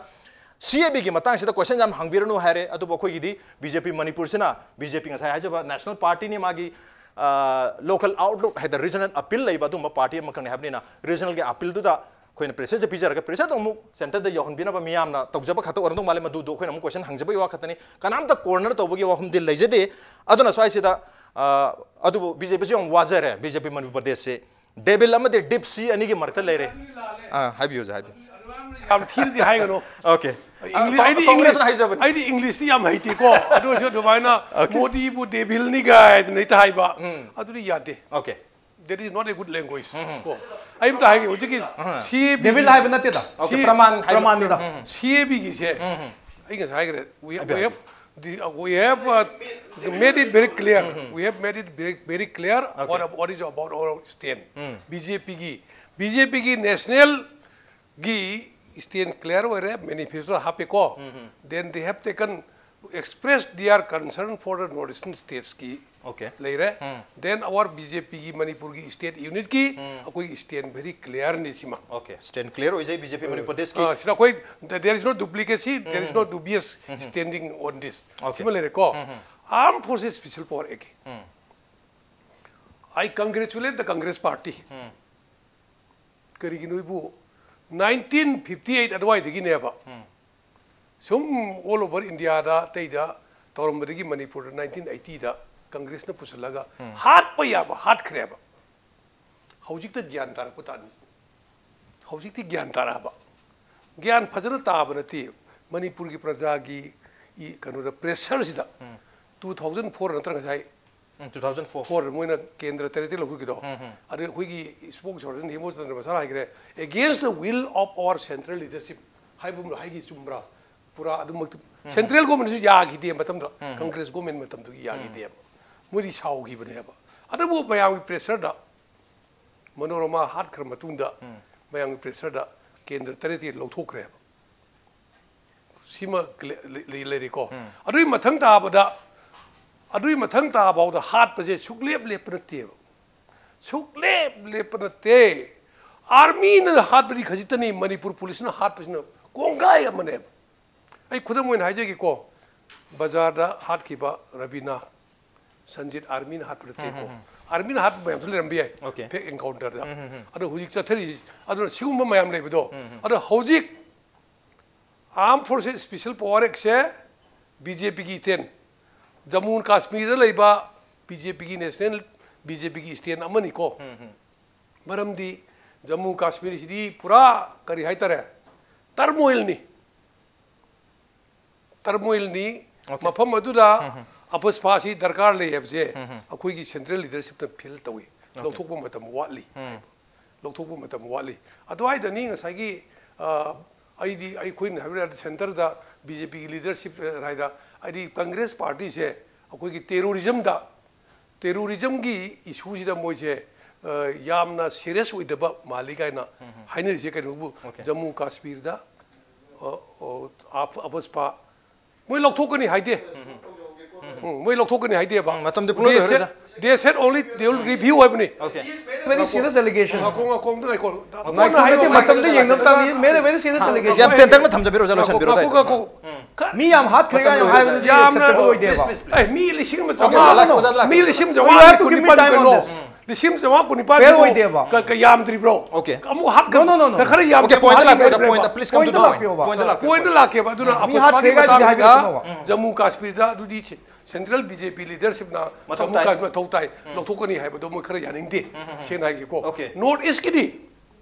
CABꯒꯤ ꯃꯇꯥꯡꯁꯤꯗ question ꯌꯥꯝ ꯍꯪꯕꯤꯔꯅꯨ ꯍꯥꯏꯔꯦ꯫ ꯑꯗꯨꯕꯨ ꯑꯩꯈꯣꯏꯒꯤꯗꯤ BJP ꯃꯅꯤꯄꯨꯔꯁꯤꯅ, BJP ꯉꯁꯥꯏ ꯍꯥꯏꯖꯕ national partyꯅꯤ, ꯃꯥꯒꯤ, ꯑ, local outlook ꯍꯥꯏꯗꯅ regional appeal ꯂꯩꯕ ꯑꯗꯨꯒꯨꯝꯕ party ꯑꯃꯈꯛꯅꯤ ꯍꯥꯏꯕꯅꯤꯅ, regionalꯒꯤ appealꯗꯨꯗ ꯑꯩꯈꯣꯏꯅ pressureꯁꯦ ꯄꯤꯖꯔꯒ pressureꯗꯣ ꯑꯃꯨꯛ centreꯗ ꯌꯧꯍꯟꯕꯤꯅꯕ ꯃꯤꯌꯥꯝꯅ ꯇꯧꯖꯕ ꯈꯛꯇ ꯑꯣꯏꯔꯝꯗꯧ ꯃꯥꯜꯂꯦ꯫ ꯃꯗꯨꯗꯣ ꯑꯩꯈꯣꯏꯅ ꯑꯃꯨꯛ question ꯍꯪꯖꯕꯒꯤ ꯋꯥ ꯈꯛꯇꯅꯤ, ꯀꯅꯥꯝꯇ corner ꯇꯧꯕꯒꯤ ꯋꯥꯐꯝꯗꯤ ꯂꯩꯖꯗꯦ꯫ ꯑꯗꯨꯅ ꯁ꯭ꯋꯥꯏꯁꯤꯗ, ꯑ, ꯑꯗꯨꯕꯨ BJPꯁꯨ ꯌꯥꯝ ꯋꯥꯖꯔꯦ, BJP ꯃꯅꯤꯄꯨꯔ ꯄ꯭ꯔꯗꯦꯁꯁꯦ꯫ Devil ꯑꯃꯗꯤ deep sea ꯑꯅꯤꯒꯤ ꯃꯔꯛꯇ ꯂꯩꯔꯦ꯫ ꯑꯥ, ꯍꯥꯏꯕꯤꯌꯨ ꯑꯣꯖꯥ, ꯍꯥꯏꯕꯤꯌꯨ꯫ ꯌꯥꯝ ꯊꯤꯅꯗꯤ ꯍꯥꯏꯒꯅꯨ. Okay. English- ꯀꯣ- ꯑꯩꯗꯤ Congressꯅ English- ꯍꯥꯏꯖꯕꯅꯤ꯫ ꯑꯩꯗꯤ Englishꯇꯤ ꯌꯥꯝ ꯍꯩꯇꯦꯀꯣ, ꯑꯗꯨ ꯑꯣꯏꯔꯁꯨ ꯑꯗꯨꯃꯥꯏꯅ Okay. ꯃꯣꯗꯤꯕꯨ devilꯅꯤ ꯒꯥꯏꯗꯅ ꯍꯦꯛꯇ ꯍꯥꯏꯕ, ꯑꯗꯨꯗꯤ ꯌꯥꯗꯦ. Okay. That is not a good language ꯀꯣ꯫ ꯑꯩ ꯑꯝꯇ ꯍꯥꯏꯒꯦ, ꯍꯧꯖꯤꯛꯀꯤ CAB Devil ꯍꯥꯏꯕ ꯅꯠꯇꯦꯗ. Okay, ꯁꯤ- ꯄ꯭ꯔꯃꯥꯟ ꯍꯥꯏꯕ꯫ ꯄ꯭ꯔꯃꯥꯟꯅꯤꯗ. CABꯒꯤꯁꯦ ꯑꯩ ꯉꯁꯥꯏ ꯍꯥꯏꯈ꯭ꯔꯦ. We, we have the, uh, we have, uh, made it very clear. We have made it very, very clear Okay. what, what is about our stand. BJPꯒꯤ, BJPꯒꯤ nationalꯒꯤ stand clear ꯑꯣꯏꯔꯦ, manifesto ꯍꯥꯞꯄꯦꯀꯣ. Then they have taken Express their concern for the North Eastern states ꯀꯤ Okay. ꯂꯩꯔꯦ꯫ Then our B J P ꯒꯤ ꯃꯅꯤꯄꯨꯔꯒꯤ state unit ꯀꯤ ꯑꯩꯈꯣꯏꯒꯤ stand very clear ꯅꯤ ꯁꯤꯃ꯫ Okay, stand clear ꯑꯣꯏꯖꯩ B J P ꯃꯅꯤꯄꯨꯔ ꯗꯦꯁꯀꯤ꯫ ꯑꯥ, ꯁꯤꯗ ꯑꯩꯈꯣꯏ there is no duplicacy, there is no dubious standing on this꯫ Okay. ꯁꯤꯃ ꯂꯩꯔꯦꯀꯣ꯫ Armed Forces Special Power Act ꯀꯤ꯫ I congratulate the Congress Party꯫ ꯀꯔꯤꯒꯤꯅꯣ ꯏꯕꯨ, nineteen fifty eight ꯑꯗꯨꯋꯥꯏꯗꯒꯤꯅꯦꯕ ꯁꯨꯝ all over India ꯗ ꯑꯇꯩꯗ ꯇꯧꯔꯝꯕꯗꯒꯤ ꯃꯅꯤꯄꯨꯔꯗ nineteen eighty ꯗ Congress ꯅ ꯄꯨꯁꯤꯜꯂꯒ ꯍꯥꯠꯄ ꯌꯥꯕ ꯍꯥꯠꯈ꯭ꯔꯦꯕ꯫ ꯍꯧꯖꯤꯛꯇ ꯒ꯭ꯌꯥꯟ ꯇꯥꯔꯛꯄ ꯇꯥꯅꯤ꯫ ꯍꯧꯖꯤꯛꯇꯤ ꯒ꯭ꯌꯥꯟ ꯇꯥꯔꯛꯑꯕ꯫ ꯒ꯭ꯌꯥꯟ ꯐꯖꯅ ꯇꯥꯕ ꯅꯠꯇꯦ꯫ ꯃꯅꯤꯄꯨꯔꯒꯤ ꯄ꯭ꯔꯖꯥꯒꯤ ꯏ-, ꯀꯩꯅꯣꯗ pressure ꯁꯤꯗ two thousand four ꯅꯠꯇ꯭ꯔꯒ ꯉꯁꯥꯏ ꯎꯝ, two thousand four꯫ Four ꯃꯣꯏꯅ ꯀꯦꯟꯗ꯭ꯔ ꯇꯔꯦꯠꯇꯒꯤ ꯂꯧꯊꯣꯛꯈꯤꯗꯣ꯫ ꯑꯗꯩ ꯑꯩꯈꯣꯏꯒꯤ spokesperson ꯍꯦꯃꯆꯟꯗ꯭ꯔ ꯃꯁꯥꯅ ꯍꯥꯏꯈ꯭ꯔꯦ, "Against the will of our central leadership" ꯍꯥꯏꯕ ꯑꯃ ꯍꯥꯏꯒꯤ ꯆꯨꯝꯕ꯭ꯔꯥ? ꯄꯨꯔꯥ ꯑꯗꯨꯃꯛꯇ central government ꯁꯨ ꯌꯥꯈꯤꯗꯦ ꯃꯇꯝꯗ, Congress government ꯃꯇꯝꯗꯨꯒꯤ ꯌꯥꯈꯤꯗꯦꯕ꯫ ꯃꯣꯏꯗꯤ ꯁꯥꯎꯈꯤꯕꯅꯦꯕ꯫ ꯑꯗꯨꯕꯨ ꯃꯌꯥꯝꯒꯤ pressure ꯗ, ꯃꯅꯣꯔꯃꯥ ꯍꯥꯠꯈ꯭ꯔ ꯃꯇꯨꯡꯗ ꯃꯌꯥꯝꯒꯤ pressure ꯗ ꯀꯦꯟꯗ꯭ꯔ ꯇꯔꯦꯠꯇꯒꯤ ꯂꯧꯊꯣꯛꯈ꯭ꯔꯦꯕ꯫ ꯁꯤꯃ ꯂꯩ-, ꯂꯩ-, ꯂꯩꯔꯦꯀꯣ꯫ ꯑꯗꯨꯒꯤ ꯃꯊꯪ ꯇꯥꯕꯗ, ꯑꯗꯨꯒꯤ ꯃꯊꯪ ꯇꯥꯕꯐꯥꯎꯗ ꯍꯥꯠꯄꯁꯦ ꯁꯨꯛꯂꯦꯞ ꯂꯦꯞꯄ ꯅꯠꯇꯦꯕ꯫ ꯁꯨꯛꯂꯦꯞ ꯂꯦꯞꯄ ꯅꯠꯇꯦ꯫ Army ꯅ ꯍꯥꯠꯄꯗꯤ ꯈꯖꯤꯛꯇꯅꯤ, ꯃꯅꯤꯄꯨꯔ police ꯅ ꯍꯥꯠꯄꯁꯤꯅ ꯀꯣꯡꯒꯥꯏ ꯑꯃꯅꯦꯕ꯫ ꯑꯩ ꯈꯨꯗꯝ ꯑꯣꯏꯅ ꯍꯥꯏꯖꯒꯦꯀꯣ, ꯕꯖꯥꯔꯗ ꯍꯥꯠꯈꯤꯕ ꯔꯕꯤꯅꯥ ꯁꯟꯖꯤꯠ Army ꯅ ꯍꯥꯠꯄ ꯅꯠꯇꯦꯀꯣ꯫ Army ꯅ ꯍꯥꯠꯄ ꯃꯌꯥꯝꯁꯨ ꯂꯩꯔꯝꯕ ꯌꯥꯏ, Okay. fake encounter ꯗ꯫ ꯑꯗꯣ ꯍꯧꯖꯤꯛ ꯆꯠꯊꯔꯤꯁꯤ, ꯑꯗꯨꯅ ꯁꯤꯒꯨꯝꯕ ꯃꯌꯥꯝ ꯂꯩꯕꯗꯣ꯫ ꯑꯗꯣ ꯍꯧꯖꯤꯛ Armed Forces Special Power Act ꯁꯦ B J P ꯒꯤ stand, ꯖꯝꯃꯨ ꯀꯥꯁꯃꯤꯔꯗ ꯂꯩꯕ B J P ꯒꯤ national, B J P ꯒꯤ stand ꯑꯃꯅꯤꯀꯣ꯫ ꯃꯔꯝꯗꯤ ꯖꯝꯃꯨ ꯀꯥꯁꯃꯤꯔꯁꯤꯗꯤ ꯄꯨꯔꯥ ꯀꯔꯤ ꯍꯥꯏꯇꯥꯔꯦ, turmoil ꯅꯤ꯫ Turmoil ꯅꯤ꯫ Okay. ꯃꯐꯝ ꯑꯗꯨꯗ ꯑꯄꯨꯁꯄꯥꯁꯤ ꯗꯔꯀꯥꯔ ꯂꯩ ꯍꯥꯏꯕꯁꯦ ꯑꯩꯈꯣꯏꯒꯤ central leadership ꯅ feel ꯇꯧꯏ꯫ ꯂꯧꯊꯣꯛꯄ ꯃꯇꯝ ꯋꯥꯠꯂꯤ꯫ ꯂꯧꯊꯣꯛꯄ ꯃꯇꯝ ꯋꯥꯠꯂꯤ꯫ ꯑꯗꯨꯋꯥꯏꯗꯅꯤ ꯉꯁꯥꯏꯒꯤ, ꯑ, ꯑꯩꯗꯤ, ꯑꯩꯈꯣꯏꯅ ꯍꯥꯏꯕ ꯌꯥꯔꯗꯤ centre ꯗ B J P ꯒꯤ leadership ꯍꯥꯏꯗ, ꯍꯥꯏꯗꯤ Congress party ꯁꯦ ꯑꯩꯈꯣꯏꯒꯤ terrorism ꯗ, terrorism ꯒꯤ issue ꯁꯤꯗ ꯃꯣꯏꯁꯦ, ꯑ, ꯌꯥꯝꯅ serious ꯑꯣꯏꯗꯕ ꯃꯥꯜꯂꯤ ꯀꯥꯏꯅ ꯍꯥꯏꯅꯔꯤꯁꯦ ꯀꯩꯅꯣꯕꯨ Okay. ꯖꯝꯃꯨ ꯀꯥꯁꯃꯤꯔꯗ, ꯑ, ꯑ, ꯑꯞ-, ꯑꯄꯨꯁꯄꯥ ꯃꯣꯏ ꯂꯧꯊꯣꯛꯀꯅꯤ ꯍꯥꯏꯗꯦ꯫ ꯎꯝ, ꯃꯣꯏ ꯂꯧꯊꯣꯛꯀꯅꯤ ꯍꯥꯏꯗꯦꯕ꯫ ꯎꯝ, ꯃꯇꯝꯗꯤ ꯄꯨꯡꯂꯣꯏ They ꯂꯣꯏꯈ꯭ꯔꯦ, said, they said only they will review ꯍꯥꯏꯕꯅꯤ꯫ Okay. Very serious allegation. ꯉꯥꯏꯈꯣ, ꯉꯥꯏꯈꯣ, ꯑꯝꯇ ꯉꯥꯏꯈꯣ꯫ ꯉꯥꯏꯈꯣ, ꯅꯪꯅ ꯉꯥꯏꯈꯣ, ꯍꯥꯏꯗꯣ ꯃꯇꯝꯗ ꯃꯇꯝꯗ ꯌꯦꯡꯅꯕ ꯇꯥꯕꯅꯤ, ꯃꯦꯔꯦ ꯚꯦꯔꯤ ꯁꯤꯔꯤꯌꯁ ꯑꯦꯂꯤꯒꯦꯁꯟ꯫ ꯌꯥꯝ ꯇꯦꯟꯇꯛꯅ ꯊꯝꯖꯕꯤꯔꯣ, ꯑꯣꯖꯥ, ꯉꯥꯏꯈꯣ, ꯂꯣꯏꯁꯤꯟꯕꯤꯔꯣ꯫ ꯉꯥꯏꯈꯣ, ꯉꯥꯏꯈꯣ꯫ ꯃꯤ ꯌꯥꯝ ꯍꯥꯠꯈ꯭ꯔꯦ ꯀꯥꯏꯅ ꯍꯥꯏꯕꯗꯨꯗꯤ ꯌꯥꯝꯅ acceptable ꯑꯣꯏꯗꯦꯕ꯫ Please, please, please. ꯑꯦ, ꯃꯤ ꯂꯤꯁꯤꯡ ꯑꯃ ꯃꯇꯝ ꯆꯥꯝꯃꯉꯥ ꯂꯣꯏꯔꯦ, ꯍꯥꯏꯕꯗꯣ, ꯑꯣꯖꯥ, ꯂꯥꯛ-, ꯃꯤ ꯂꯤꯁꯤꯡ ꯑꯃ We ꯆꯥꯝꯃꯉꯥ have to ꯀꯨꯟ give me ꯅꯤꯄꯥꯜ time on ꯀꯩꯅꯣ? this. ꯂꯤꯁꯤꯡ ꯑꯃ ꯆꯥꯝꯃꯉꯥ ꯀꯨꯟ ꯅꯤꯄꯥꯜ Fair ꯀꯩꯅꯣ? ꯑꯣꯏꯗꯦꯕ꯫ ꯀ-, ꯀ-, ꯌꯥꯝꯗ꯭ꯔꯤꯕ꯭ꯔꯣ? Okay. ꯑꯃꯨꯛ ꯍꯥꯠꯀꯅꯤ꯫ No, no, no, no, no. ꯈꯔ ꯌꯥꯝ Okay, point ꯗ ꯂꯥꯛꯄꯤꯔꯣ, ꯑꯣꯖꯥ, ꯍꯥꯠꯀꯅꯤ point ꯗ, ꯍꯥꯏꯕ꯫ please come to Point the the point. ꯂꯥꯛꯄꯤꯌꯣꯕ꯫ Point the Point ꯗ ꯂꯥꯛꯄꯤꯔꯣ꯫ ꯂꯥꯛꯀꯦꯕ, ꯑꯗꯨꯅ ꯃꯤ ꯑꯩꯈꯣꯏ ꯍꯥꯠꯈ꯭ꯔꯦ ꯁ꯭ꯋꯥꯏꯒꯤ ꯍꯥꯏꯕꯤꯔꯛꯀꯅꯣꯕ꯫ ꯃꯇꯥꯡꯁꯤꯗ ꯖꯝꯃꯨ ꯀꯥꯁꯃꯤꯔꯗ ꯑꯗꯨꯗꯤ ꯁꯦ-, central B J P leadership ꯅ ꯃꯊꯧ ꯖꯝꯃꯨ ꯇꯥꯏ꯫ ꯀꯥꯁꯃꯤꯔ ꯃꯊꯧ ꯇꯥꯏ, ꯂꯧꯊꯣꯛꯀꯅꯤ ꯍꯥꯏꯕꯗꯣ ꯃꯣꯏ ꯈꯔ ꯌꯥꯅꯤꯡꯗꯦ, ꯁꯦꯡꯅ ꯍꯥꯏꯒꯦꯀꯣ꯫ Okay. North East ꯀꯤꯗꯤ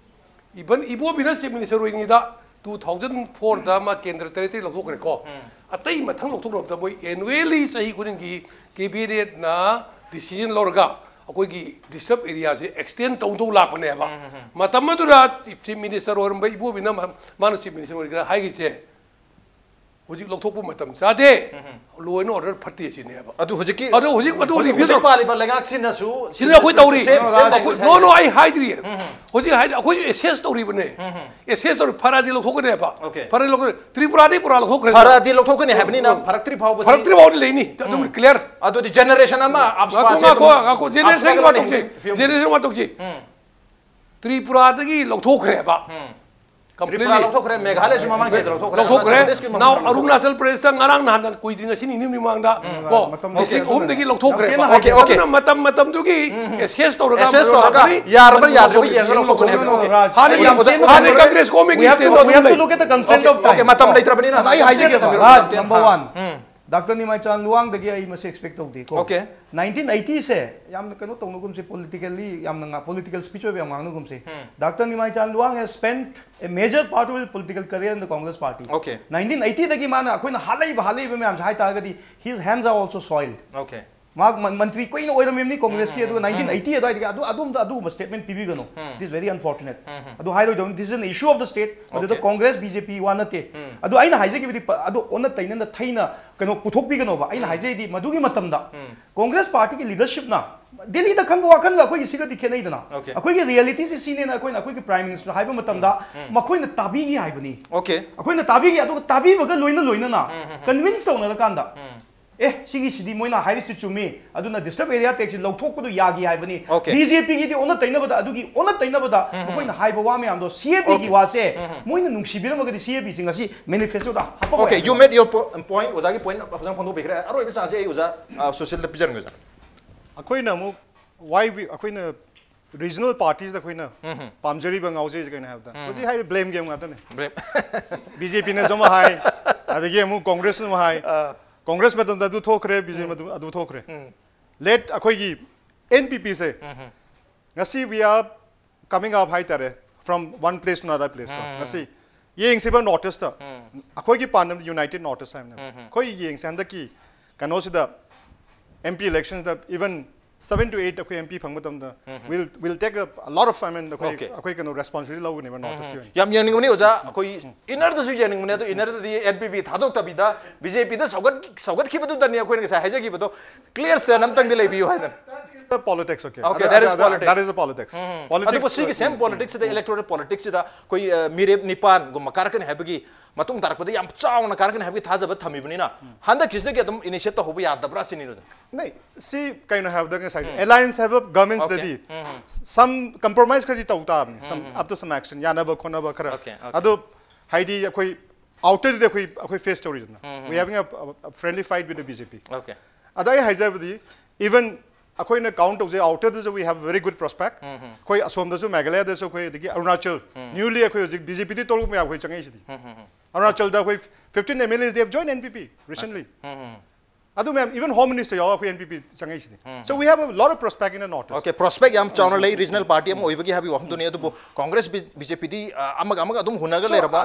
even ꯏꯕꯣꯕꯤꯅ Chief Minister ꯑꯣꯏꯔꯤꯉꯩꯗ two thousand four ꯗ ꯃꯥ ꯀꯦꯟꯗ꯭ꯔ ꯇꯔꯦꯠꯇꯒꯤ ꯂꯧꯊꯣꯛꯈ꯭ꯔꯦꯀꯣ꯫ ꯑꯇꯩ ꯃꯊꯪ ꯂꯧꯊꯣꯛꯅꯕꯗ ꯃꯣꯏ annually ꯆꯍꯤ ꯈꯨꯗꯤꯡꯒꯤ cabinet ꯅ decision ꯂꯧꯔꯒ ꯑꯩꯈꯣꯏꯒꯤ disturb area ꯁꯦ extend ꯇꯧ ꯇꯧ ꯂꯥꯛꯄꯅꯦꯕ꯫ ꯃꯇꯝ ꯑꯗꯨꯗ Chief Minister ꯑꯣꯏꯔꯝꯕ ꯏꯕꯣꯕꯤꯅ ꯃꯥ-, ꯃꯥꯅ Chief Minister ꯑꯣꯏꯔꯤꯉꯩꯗ ꯍꯥꯏꯈꯤꯁꯦ, "ꯍꯧꯖꯤꯛ ꯂꯧꯊꯣꯛꯄ ꯃꯇꯝ ꯆꯥꯗꯦ, law and order ꯐꯠꯇꯦ" ꯁꯤꯅꯦꯕ꯫ ꯑꯗꯨ ꯍꯧꯖꯤꯛꯀꯤ ꯑꯗꯣ ꯍꯧꯖꯤꯛ ꯃꯗꯨ ꯍꯧꯖꯤꯛ review ꯍꯧꯖꯤꯛ ꯇꯧ- ꯄꯥꯜꯂꯤꯕ ꯂꯩꯉꯥꯛꯁꯤꯅꯁꯨ ꯁꯤꯅ ꯑꯩꯈꯣꯏ ꯇꯧꯔꯤ꯫ same, same language No, no, ꯍꯥꯏ-, ꯑꯩ ꯍꯥꯏꯗ꯭ꯔꯤꯌꯦ꯫ ꯍꯧꯖꯤꯛ ꯍꯥꯏꯗꯤ ꯑꯩꯈꯣꯏꯁꯨ assess ꯇꯧꯔꯤꯕꯅꯦ꯫ Assess ꯇꯧꯔꯤ, ꯐꯔꯥꯗꯤ ꯂꯧꯊꯣꯛꯀꯅꯦꯕ꯫ Okay. ꯐꯔꯥꯗꯤ ꯂꯧꯊꯣꯛꯀꯅꯤ꯫ ꯇ꯭ꯔꯤꯄꯨꯔꯥꯗꯤ ꯄꯨꯔꯥ ꯂꯧꯊꯣꯛꯈ꯭ꯔꯦ꯫ ꯐꯔꯥꯗꯤ ꯂꯧꯊꯣꯛꯀꯅꯤ ꯍꯥꯏꯕꯅꯤꯅ ꯐꯔꯛꯇ꯭ꯔꯤ ꯐꯥꯎꯕꯁꯤ ꯐꯔꯛꯇ꯭ꯔꯤ ꯐꯥꯎꯗꯤ ꯂꯩꯅꯤ꯫ ꯑꯗꯨꯝ clear꯫ ꯑꯗꯨꯗꯤ generation ꯑꯃ ꯉꯥꯏꯈꯣ, ꯑꯞꯁꯄꯥꯁꯤ ꯉꯥꯏꯈꯣ, ꯑꯗꯨꯝ ꯉꯥꯏꯈꯣ꯫ Generation ꯑꯞꯁꯄꯥꯁꯤ ꯋꯥ ꯑꯗꯨꯝ ꯇꯧꯁꯤ꯫ ꯐꯤꯕꯝ Generation ꯋꯥ ꯇꯧꯁꯤ꯫ ꯇ꯭ꯔꯤꯄꯨꯔꯥꯗꯒꯤ ꯂꯧꯊꯣꯛꯈ꯭ꯔꯦꯕ꯫ ꯇ꯭ꯔꯤꯄꯨꯔꯥ Completely꯫ ꯂꯧꯊꯣꯛꯈ꯭ꯔꯦ, ꯃꯦꯘꯥꯂꯌꯁꯨ ꯃꯃꯥꯡ ꯆꯍꯤꯗ ꯂꯧꯊꯣꯛꯈ꯭ꯔꯦ꯫ ꯂꯧꯊꯣꯛꯈ꯭ꯔꯦ꯫ ꯑꯔꯨꯅꯥꯆꯜ ꯄ꯭ꯔꯗꯦꯁꯀꯤ ꯃꯐꯝ Now ꯂꯧꯊꯣꯛꯈ꯭ꯔꯦ꯫ ꯑꯔꯨꯅꯥꯆꯜ ꯄ꯭ꯔꯗꯦꯁꯇ ꯉꯔꯥꯡ ꯅꯍꯥꯟ ꯀꯨꯏꯗ꯭ꯔꯤ, ꯉꯁꯤ ꯅꯤꯅꯤ ꯍꯨꯝꯅꯤ ꯃꯃꯥꯡꯗ ꯀꯣ, ꯃꯇꯝ district ꯂꯧꯊꯣꯛꯈ꯭ꯔꯦ꯫ ꯑꯍꯨꯝꯗꯒꯤ ꯂꯧꯊꯣꯛꯈ꯭ꯔꯦꯕ꯫ ꯌꯥꯝ ꯊꯤꯅ Okay, okay. ꯑꯗꯨꯅ ꯃꯇꯝ ꯃꯇꯝꯗꯨꯒꯤ assess ꯇꯧꯔꯒ Assess ꯇꯧꯔꯒ ꯂꯧꯊꯣꯛꯀꯅꯤ꯫ ꯌꯥꯔꯕ꯭ꯔꯥ ꯌꯥꯗ꯭ꯔꯤꯕ꯭ꯔꯥ ꯌꯦꯡꯉꯒ ꯂꯧꯊꯣꯛꯀꯅꯤ ꯍꯥꯏꯕꯅꯤ꯫ Okay. ꯍꯥꯟꯅꯒꯤ ꯍꯧꯖꯤꯛ, ꯍꯧꯖꯤꯛ ꯍꯥꯟꯅꯒꯤ ꯍꯧꯖꯤꯛ Congress ꯀꯣꯃꯤꯒꯤ We have to, stand we have to ꯑꯗꯨꯝ look at the constraint Okay, of time. okay, ꯃꯇꯝ ꯂꯩꯇ꯭ꯔꯕꯅꯤꯅ꯫ ꯑꯩ ꯍꯥꯏꯖꯒꯦꯕ꯫ ꯃꯇꯝ Raj, ꯂꯩꯇ꯭ꯔꯦ꯫ number ꯍꯥ. one. Dr. ꯅꯤꯃꯥꯏꯆꯥꯟ ꯂꯨꯋꯥꯡꯗꯒꯤ ꯑꯩ ꯃꯁꯤ expect ꯇꯧꯗꯦꯀꯣ꯫ Okay. Nineteen eighty ꯁꯦ ꯌꯥꯝꯅ ꯀꯩꯅꯣ ꯇꯧꯅꯒꯨꯝꯁꯦ, politically ꯌꯥꯝꯅ ꯉꯥ-, political speech ꯑꯣꯏꯕ ꯌꯥꯝ ꯉꯥꯡꯅꯒꯨꯝꯁꯦ꯫ Dr. ꯅꯤꯃꯥꯏꯆꯥꯟ Luwang has spent a major part of his political career in the Congress party. Okay. Nineteen eighty ꯗꯒꯤ ꯃꯥꯅ ꯑꯩꯈꯣꯏꯅ ꯍꯥꯠꯂꯛꯏꯕ ꯍꯥꯠꯂꯛꯏꯕ ꯃꯌꯥꯝꯁꯦ ꯍꯥꯏꯇꯥꯔꯒꯗꯤ, his hands are also soiled. Okay. ꯃꯍꯥꯛ ꯃꯟ- ꯃꯟꯇ꯭ꯔꯤ ꯀꯨꯏꯅ ꯑꯣꯏꯔꯝꯃꯤꯕꯅꯤ ꯀꯣꯡꯒ꯭ꯔꯦꯁꯀꯤ, ꯑꯗꯨꯒ ꯅꯥꯏꯟꯇꯤꯟ ꯑꯩꯠꯇꯤ ꯑꯗꯨꯋꯥꯏꯗꯒꯤ꯫ ꯑꯗꯨ ꯑꯗꯣꯝꯗ ꯑꯗꯨꯒꯨꯝꯕ statement ꯄꯤꯕꯤꯒꯅꯨ꯫ It is very unfortunate. ꯑꯗꯨ ꯍꯥꯏꯔꯣꯏꯗꯧꯅꯤ, this is an issue of the state. ꯑꯗꯨꯗ ꯀꯣꯡꯒ꯭ꯔꯦꯁ, ꯕꯤ ꯖꯦ ꯄꯤ ꯋꯥ ꯅꯠꯇꯦ꯫ ꯑꯗꯨ ꯑꯩꯅ ꯍꯥꯏꯖꯈꯤꯕꯗꯤ ꯄ- ꯑꯗꯨ ꯑꯣꯟꯅ ꯇꯩꯅꯅ ꯊꯩꯅ ꯀꯩꯅꯣ ꯄꯨꯊꯣꯛꯄꯤꯒꯅꯣꯕ꯫ ꯑꯩꯅ ꯍꯥꯏꯖꯩꯗꯤ ꯃꯗꯨꯒꯤ ꯃꯇꯝꯗ ꯀꯣꯡꯒ꯭ꯔꯦꯁ ꯄꯥꯔꯇꯤꯒꯤ ꯂꯤꯗꯔꯁꯤꯞꯅ ꯗꯦꯜꯂꯤꯗ ꯈꯟꯕ ꯋꯥꯈꯜꯒ ꯑꯩꯈꯣꯏꯒꯤ ꯁꯤꯒꯗꯤ ꯈꯦꯠꯅꯩꯗꯅ꯫ ꯑꯩꯈꯣꯏꯒꯤ ꯔꯤꯌꯦꯂꯤꯇꯤꯁꯤ ꯁꯤꯅꯦꯅ ꯑꯩꯈꯣꯏꯅ ꯑꯩꯈꯣꯏꯒꯤ ꯄ꯭ꯔꯥꯏꯝ ꯃꯤꯅꯤꯁꯇꯔ ꯍꯥꯏꯕ ꯃꯇꯝꯗ ꯃꯈꯣꯏꯅ ꯇꯥꯕꯤꯒꯤ ꯍꯥꯏꯕꯅꯤ꯫ Okay. ꯑꯩꯈꯣꯏꯅ ꯇꯥꯕꯤꯒꯤ, ꯑꯗꯨꯒ ꯇꯥꯕꯤꯕꯒ ꯂꯣꯏꯅ ꯂꯣꯏꯅꯅ ꯀꯟꯚꯤꯟꯁ ꯇꯧꯅꯔꯀꯥꯟꯗ, ꯑꯦ, ꯁꯤꯒꯤꯁꯤꯗꯤ ꯃꯣꯏꯅ ꯍꯥꯏꯔꯤꯁꯤ ꯆꯨꯝꯃꯤ, ꯑꯗꯨꯅ ꯗꯤꯁꯇꯔꯕ ꯑꯦꯔꯤꯌꯥ ꯇꯦꯛꯁꯁꯤ ꯂꯧꯊꯣꯛꯄꯗꯣ ꯌꯥꯒꯤ ꯍꯥꯏꯕꯅꯤ꯫ Okay. ꯕꯤ ꯖꯦ ꯄꯤꯒꯤꯗꯤ ꯑꯣꯟꯅ ꯇꯩꯅꯕꯗ, ꯑꯗꯨꯒꯤ ꯑꯣꯟꯅ ꯇꯩꯅꯕꯗ ꯃꯈꯣꯏꯅ ꯍꯥꯏꯕ ꯋꯥ ꯃꯌꯥꯝꯗꯣ, ꯁꯤ ꯑꯦ ꯄꯤꯒꯤ Okay. ꯋꯥꯁꯦ ꯃꯣꯏꯅ ꯅꯨꯡꯁꯤꯕꯤꯔꯝꯃꯒꯗꯤ ꯁꯤ ꯑꯦ ꯄꯤꯁꯤ ꯉꯁꯤ ꯃꯦꯅꯤꯐꯦꯁꯇꯣꯗ ꯍꯥꯞꯄ Okay, you made your po- point. ꯑꯣꯖꯥꯒꯤ ꯄꯣꯏꯟ ꯐꯖꯅ ꯐꯣꯡꯗꯣꯛꯄꯤꯈ꯭ꯔꯦ꯫ ꯑꯔꯣꯏꯕ ꯆꯥꯟꯁꯦ ꯑꯩ ꯑꯣꯖꯥ ꯑ, ꯁꯨꯁꯤꯜꯗ ꯄꯤꯖꯔꯝꯒꯦ, ꯑꯣꯖꯥ꯫ ꯑꯩꯈꯣꯏꯅ ꯑꯃꯨꯛ why we ꯑꯩꯈꯣꯏꯅ ꯔꯤꯖꯅꯦꯜ ꯄꯥꯔꯇꯤꯁꯇ ꯑꯩꯈꯣꯏꯅ ꯄꯥꯝꯖꯔꯤꯕ, ꯉꯥꯎꯖꯔꯤꯁꯦ ꯀꯩꯅꯣ ꯍꯥꯏꯕꯗ, ꯍꯧꯖꯤꯛ ꯍꯥꯏꯔꯤꯕ ꯕ꯭ꯂꯦꯝ ꯒꯦꯝ ꯉꯥꯛꯇꯅꯦ꯫ Blame. ꯕꯤ ꯖꯦ ꯄꯤꯅꯁꯨ ꯑꯃ ꯍꯥꯏ, ꯑꯗꯒꯤ ꯑꯃꯨꯛ ꯀꯣꯡꯒ꯭ꯔꯦꯁꯅ ꯑꯃ ꯍꯥꯏ꯫ ꯀꯣꯡꯒ꯭ꯔꯦꯁ ꯃꯇꯝꯗ ꯑꯗꯨ ꯊꯣꯛꯈ꯭ꯔꯦ, ꯕꯤ ꯖꯦ ꯄꯤ ꯃꯇꯝꯗ ꯑꯗꯨ ꯊꯣꯛꯈ꯭ꯔꯦ꯫ ꯂꯦꯠ ꯑꯩꯈꯣꯏꯒꯤ ꯑꯦꯟ ꯄꯤ ꯄꯤꯁꯦ ꯉꯁꯤ we are coming up ꯍꯥꯏꯇꯥꯔꯦ, from one place to another place ꯀꯣ꯫ ꯉꯁꯤ ꯌꯦꯡꯁꯤꯕ ꯅꯣꯔꯠ ꯏꯁꯇ ꯑꯩꯈꯣꯏꯒꯤ ꯄꯥꯟꯗꯝꯗꯤ ꯌꯨꯅꯥꯏꯇꯦꯠ ꯅꯣꯔꯠ ꯏꯁ ꯍꯥꯏꯕꯅꯦꯕ꯫ ꯑꯩꯈꯣꯏ ꯌꯦꯡꯁꯦ ꯍꯟꯗꯛꯀꯤ ꯀꯩꯅꯣꯁꯤꯗ ꯑꯦꯝ ꯄꯤ ꯏꯂꯦꯛꯁꯟꯗ even seven to eight ꯑꯩꯈꯣꯏ ꯑꯦꯝ ꯄꯤ ꯐꯪꯕ ꯃꯇꯝꯗ we'll we'll take a lot of, I mean, ꯑꯩꯈꯣꯏ Okay. ꯑꯩꯈꯣꯏ ꯀꯩꯅꯣ ꯔꯦꯁꯄꯣꯟꯁꯤꯕꯤꯂꯤꯇꯤ ꯂꯧꯒꯅꯦꯕ ꯅꯣꯔꯠ ꯏꯁꯀꯤ ꯑꯣꯏꯅ꯫ ꯌꯥꯝ ꯌꯦꯡꯅꯤꯡꯕꯅꯤ ꯑꯣꯖꯥ, ꯑꯩꯈꯣꯏ ꯏꯅꯔꯗꯁꯨ ꯌꯦꯡꯅꯤꯡꯕꯅꯤ꯫ ꯑꯗꯨ ꯏꯅꯔꯗꯗꯤ and P P ꯊꯥꯗꯣꯛꯇꯕꯤꯗ B J ꯄꯤꯗ ꯁꯧꯒꯠ ꯁꯧꯒꯠꯈꯤꯕꯗꯨꯗꯅꯤ ꯑꯩꯈꯣꯏꯅ ꯉꯁꯥꯏ ꯍꯥꯏꯖꯈꯤꯕꯗꯣ ꯀ꯭ꯂꯤꯌꯔ ꯁ꯭ꯇꯦꯟ ꯑꯝꯇꯪꯗꯤ ꯂꯩꯕꯤꯌꯨ ꯍꯥꯏꯅ꯫ Politics, okay. Okay, ꯑꯗ- that is ꯑꯗ- politics. That is a politics. ꯑꯗꯨꯕꯨ Politics, ꯁꯤꯒꯤ ꯁꯦꯝ ꯄꯣꯂꯤꯇꯤꯛꯁꯁꯤꯗ, ꯏꯂꯦꯛꯇꯣꯔꯦꯜ ꯄꯣꯂꯤꯇꯤꯛꯁꯁꯤꯗ ꯑꯩꯈꯣꯏ ꯑ, ꯃꯤꯔꯦꯞ ꯅꯤꯄꯥꯟꯒꯨꯝꯕ ꯀꯥꯔꯛꯀꯅꯤ ꯍꯥꯏꯕꯒꯤ ꯃꯇꯨꯡ ꯇꯥꯔꯛꯄꯗ ꯌꯥꯝ ꯆꯥꯎꯅ ꯀꯥꯔꯛꯀꯅꯤ ꯍꯥꯏꯕꯒꯤ ꯊꯥꯖꯕ ꯊꯝꯃꯤꯕꯅꯤꯅ ꯍꯟꯗꯛꯀꯤꯁꯤꯗꯒꯤ ꯑꯗꯨꯝ ꯏꯅꯤꯁꯤꯌꯦꯠ ꯇꯧꯍꯧꯕ ꯌꯥꯗꯕ꯭ꯔꯥ ꯁꯤꯅꯤꯗ꯫ ꯅꯩ, ꯁꯤ ꯀꯩꯅꯣ ꯍꯥꯏꯕꯗ ꯉꯁꯥꯏ ꯑꯦꯂꯥꯏꯟꯁ ꯍꯥꯏꯕ ꯒꯚꯔꯟꯃꯦꯟꯠꯁꯇꯗꯤ some compromise ꯈꯔꯗꯤ ꯇꯧ ꯇꯥꯕꯅꯤ, some up to some extent, ꯌꯥꯅꯕ ꯈꯣꯠꯅꯕ ꯈꯔ꯫ Okay, okay. ꯑꯗꯣ ꯍꯥꯏꯗꯤ ꯑꯩꯈꯣꯏ ꯑꯥꯎꯇꯔꯗꯗꯤ ꯑꯩꯈꯣꯏ ꯑꯩꯈꯣꯏ face ꯇꯧꯔꯤꯗꯅ, we having a, a friendly fight with the B J P. Okay. ꯑꯗ ꯑꯩ ꯍꯥꯏꯖꯕꯗꯤ, even ꯑꯩꯈꯣꯏꯅ ꯀꯥꯎꯟ ꯇꯧꯖꯩ, ꯑꯥꯎꯇꯔꯗꯁꯨ we have very good prospect. ꯑꯩꯈꯣꯏ ꯑꯁꯣꯝꯗꯁꯨ, ꯃꯦꯘꯥꯂꯌꯥꯗꯁꯨ ꯑꯩꯈꯣꯏ, ꯑꯗꯒꯤ ꯑꯔꯨꯅꯥꯆꯜ, newly ꯑꯩꯈꯣꯏ ꯍꯧꯖꯤꯛ B J P ꯗꯤ ꯇꯣꯂꯣꯞ ꯃꯌꯥꯝ ꯑꯩꯈꯣꯏ ꯆꯪꯉꯛꯏꯁꯤꯗꯤ꯫ ꯑꯔꯨꯅꯥꯆꯜꯗ ꯑꯩꯈꯣꯏ fifteen M L As, they have joined N P P recently. ꯑꯗꯨ ꯃꯌꯥꯝ, even Home Minister ꯌꯥꯎꯔꯒ ꯑꯩꯈꯣই N P P ꯆꯪꯉꯛꯏꯁꯤꯗꯤ꯫ So we have a lot of prospect in the North East. Okay, prospect ꯌꯥꯝ ꯆꯥꯎꯅ ꯂꯩ, ꯔꯤꯖꯅꯦꯜ ꯄꯥꯔꯇꯤ ꯑꯃ ꯑꯣꯏꯕꯒꯤ ꯍꯥꯏꯕꯒꯤ ꯋꯥꯐꯝꯗꯨꯅꯤ꯫ ꯑꯗꯨꯕꯨ ꯀꯣꯡꯒ꯭ꯔꯦꯁ, ꯕꯤ ꯖꯦ ꯄꯤꯗꯤ ꯑꯃꯒ ꯑꯃꯒ ꯑꯗꯨꯝ ꯍꯨꯟꯅꯔꯒ ꯂꯩꯔꯕ꯫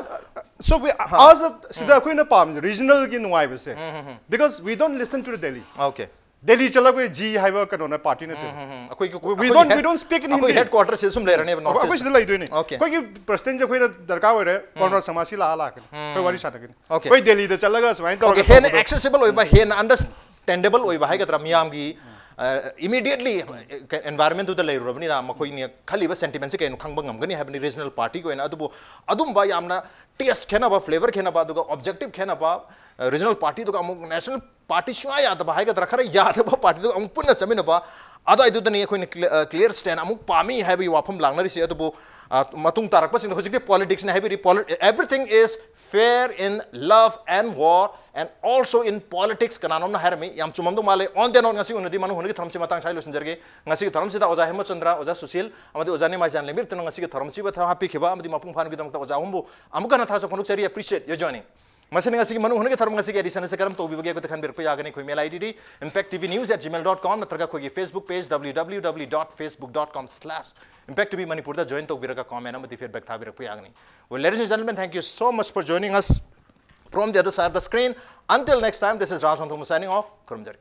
So we, as a, ꯁꯤꯗ ꯑꯩꯈꯣꯏꯅ ꯄꯥꯝꯃꯤꯁꯦ ꯔꯤꯖꯅꯦꯜꯒꯤ ꯅꯨꯡꯉꯥꯏꯕꯁꯦ, because we don't listen to the Delhi. Okay. Delhi ꯆꯠꯂꯒ ꯖꯤ ꯍꯥꯏꯕ ꯀꯩꯅꯣꯅ ꯄꯥꯔꯇꯤꯅ ꯄꯤꯔꯦ꯫ ꯎꯝ, ꯎꯝ, ꯎꯝ꯫ ꯑꯩꯈꯣꯏꯒꯤ We don't- we don't speak in ꯑꯩꯈꯣꯏ Hindi. ꯍꯦꯗ ꯀ꯭ꯋꯥꯇꯔꯁꯦ ꯁꯨꯝ ꯂꯩꯔꯅꯦꯕ ꯅꯣꯔꯠ ꯑꯩꯈꯣꯏ ꯏꯁ꯫ ꯁꯤꯗ ꯂꯩꯗꯣꯏꯅꯦ꯫ Okay. ꯑꯩꯈꯣꯏꯒꯤ ꯄ꯭ꯔꯁꯤꯗꯦꯟꯁꯦ ꯑꯩꯈꯣꯏꯅ ꯗꯔꯀꯥꯔ ꯑꯣꯏꯔꯦ, ꯀꯣꯟꯔꯥꯗ ꯁꯃꯥꯁꯤ ꯂꯥꯛꯑ ꯂꯥꯛꯀꯅꯤ, ꯑꯩꯈꯣꯏ ꯋꯥꯔꯤ ꯁꯥꯟꯅꯒꯅꯤ꯫ Okay. ꯑꯩꯈꯣꯏ ꯗꯦꯜꯂꯤꯗ ꯆꯠꯂꯒ ꯁꯨꯃꯥꯏꯅ Okay, ꯇꯧꯔꯒ ꯍꯦꯟꯅ ꯇꯧꯕꯗꯣ- ꯑꯦꯛꯁꯦꯁꯤꯕꯜ ꯑꯣꯏꯕ, ꯍꯦꯟꯅ ꯑꯟꯗꯔꯁꯇꯦꯟꯗꯦꯕꯜ ꯑꯣꯏꯕ ꯍꯥꯏꯒꯗ꯭ꯔꯥ, ꯃꯤꯌꯥꯝꯒꯤ ꯏꯃꯤꯗꯤꯌꯦꯠꯂꯤ ꯑꯦꯟꯚꯥꯏꯔꯟꯃꯦꯟꯗꯨꯗ ꯂꯩꯔꯨꯔꯕꯅꯤꯅ ꯃꯈꯣꯏꯅ ꯈꯜꯂꯤꯕ ꯁꯦꯟꯇꯤꯃꯦꯟꯁꯦ ꯀꯩꯅꯣ ꯈꯪꯕ ꯉꯝꯒꯅꯤ ꯍꯥꯏꯕꯅꯤ ꯔꯤꯖꯅꯦꯜ ꯄꯥꯔꯇꯤꯒꯤ ꯑꯣꯏꯅ꯫ ꯑꯗꯨꯕꯨ ꯑꯗꯨꯝꯕ ꯌꯥꯝꯅ ꯇꯦꯁ ꯈꯦꯠꯅꯕ, ꯐ꯭ꯂꯦꯕꯔ ꯈꯦꯠꯅꯕ, ꯑꯗꯨꯒ ꯑꯣꯕꯖꯦꯛꯇꯤꯚ ꯈꯦꯠꯅꯕ, ꯔꯤꯖꯅꯦꯜ ꯄꯥꯔꯇꯤꯗꯨꯒ ꯑꯃꯨꯛ ꯅꯦꯁꯅꯦꯜ ꯄꯥꯔꯇꯤ ꯁꯨꯡꯌꯥ ꯌꯥꯗꯕ ꯍꯥꯏꯒꯗ꯭ꯔꯥ, ꯈꯔ ꯌꯥꯗꯕ ꯄꯥꯔꯇꯤꯗꯨꯒ ꯑꯃꯨꯛ ꯄꯨꯟꯅ ꯆꯠꯃꯤꯟꯅꯕ, ꯑꯗꯨꯋꯥꯏꯗꯨꯗꯅꯤ ꯑꯩꯈꯣꯏꯅ ꯀ꯭ꯂꯤꯌꯥꯔ ꯁ꯭ꯇꯦꯟ ꯑꯃꯨꯛ ꯄꯥꯝꯃꯤ ꯍꯥꯏꯕꯒꯤ ꯋꯥꯐꯝ ꯂꯥꯛꯅꯔꯤꯁꯦ꯫ ꯑꯗꯨꯕꯨ ꯑ, ꯃꯇꯨꯡ ꯇꯥꯔꯛꯄꯁꯤꯡꯗ ꯍꯧꯖꯤꯛꯇꯤ ꯄꯣꯂꯤꯇꯤꯛꯁꯅꯤ ꯍꯥꯏꯕꯤꯔꯤ꯫ Everything is fair in love and war and also in politics, ꯀꯅꯥꯅꯣꯝꯅ ꯍꯥꯏꯔꯝꯃꯤ꯫ ꯌꯥꯝ ꯆꯨꯝꯃꯝꯗꯧ ꯃꯥꯜꯂꯦ꯫ On that note, ꯉꯁꯤ ꯑꯣꯏꯅꯗꯤ ꯃꯅꯨꯡ ꯍꯨꯠꯅꯒꯤ ꯊꯧꯔꯝꯁꯤ ꯃꯇꯥꯡ ꯁ꯭ꯋꯥꯏ ꯂꯣꯏꯁꯤꯟꯖꯔꯒꯦ꯫ ꯉꯁꯤꯒꯤ ꯊꯧꯔꯝꯁꯤꯗ ꯑꯣꯖꯥ ꯍꯦꯃꯆꯟꯗ꯭ꯔ, ꯑꯣꯖꯥ ꯁꯨꯁꯤꯜ, ꯑꯃꯗꯤ ꯑꯣꯖꯥ ꯅꯤꯃꯥꯏꯖꯥꯟ ꯂꯦꯝꯕꯤꯔꯛꯇꯨꯅ ꯉꯁꯤꯒꯤ ꯊꯧꯔꯝꯁꯤꯕꯨ ꯊꯧ ꯍꯥꯞꯄꯤꯈꯤꯕ ꯑꯃꯗꯤ ꯃꯄꯨꯡ ꯐꯥꯍꯟꯕꯒꯤꯗꯃꯛꯇ ꯑꯣꯖꯥ ꯑꯍꯨꯝꯕꯨ ꯑꯃꯨꯛ ꯍꯟꯅ ꯊꯥꯖ ꯐꯣꯡꯗꯣꯛꯆꯔꯤ꯫ Appreciate your joining. ꯃꯁꯤꯅ ꯉꯁꯤꯒꯤ ꯃꯅꯨꯡ ꯍꯨꯠꯅꯒꯤ ꯊꯧꯔꯝ ꯉꯁꯤꯒꯤ ꯑꯦꯗꯤꯁꯟ ꯑꯁꯤ ꯀꯔꯝ ꯇꯧꯕꯤꯕꯒꯦ ꯍꯥꯏꯕꯗꯨ ꯈꯟꯕꯤꯔꯛꯄ ꯌꯥꯒꯅꯤ꯫ ꯑꯩꯈꯣꯏ ꯃꯦꯜ ꯑꯥꯏ ꯗꯤꯗꯤ impact T V news at gmail dot com ꯅꯠꯇ꯭ꯔꯒ ꯑꯩꯈꯣꯏꯒꯤ Facebook page W W W dot facebook dot com slash impact T V ꯃꯅꯤꯄꯨꯔꯗ ꯖꯣꯏꯟ ꯇꯧꯕꯤꯔꯒ ꯀꯣꯃꯦꯟ ꯑꯃꯗꯤ ꯐꯤꯗꯕꯦꯛ ꯊꯥꯕꯤꯔꯛꯄ ꯌꯥꯒꯅꯤ꯫ Well, ladies and gentlemen, thank you so much for joining us from the other side of the screen. Until next time, this is Raj Hongthong signing off. ꯈꯨꯔꯨꯝꯖꯔꯤ꯫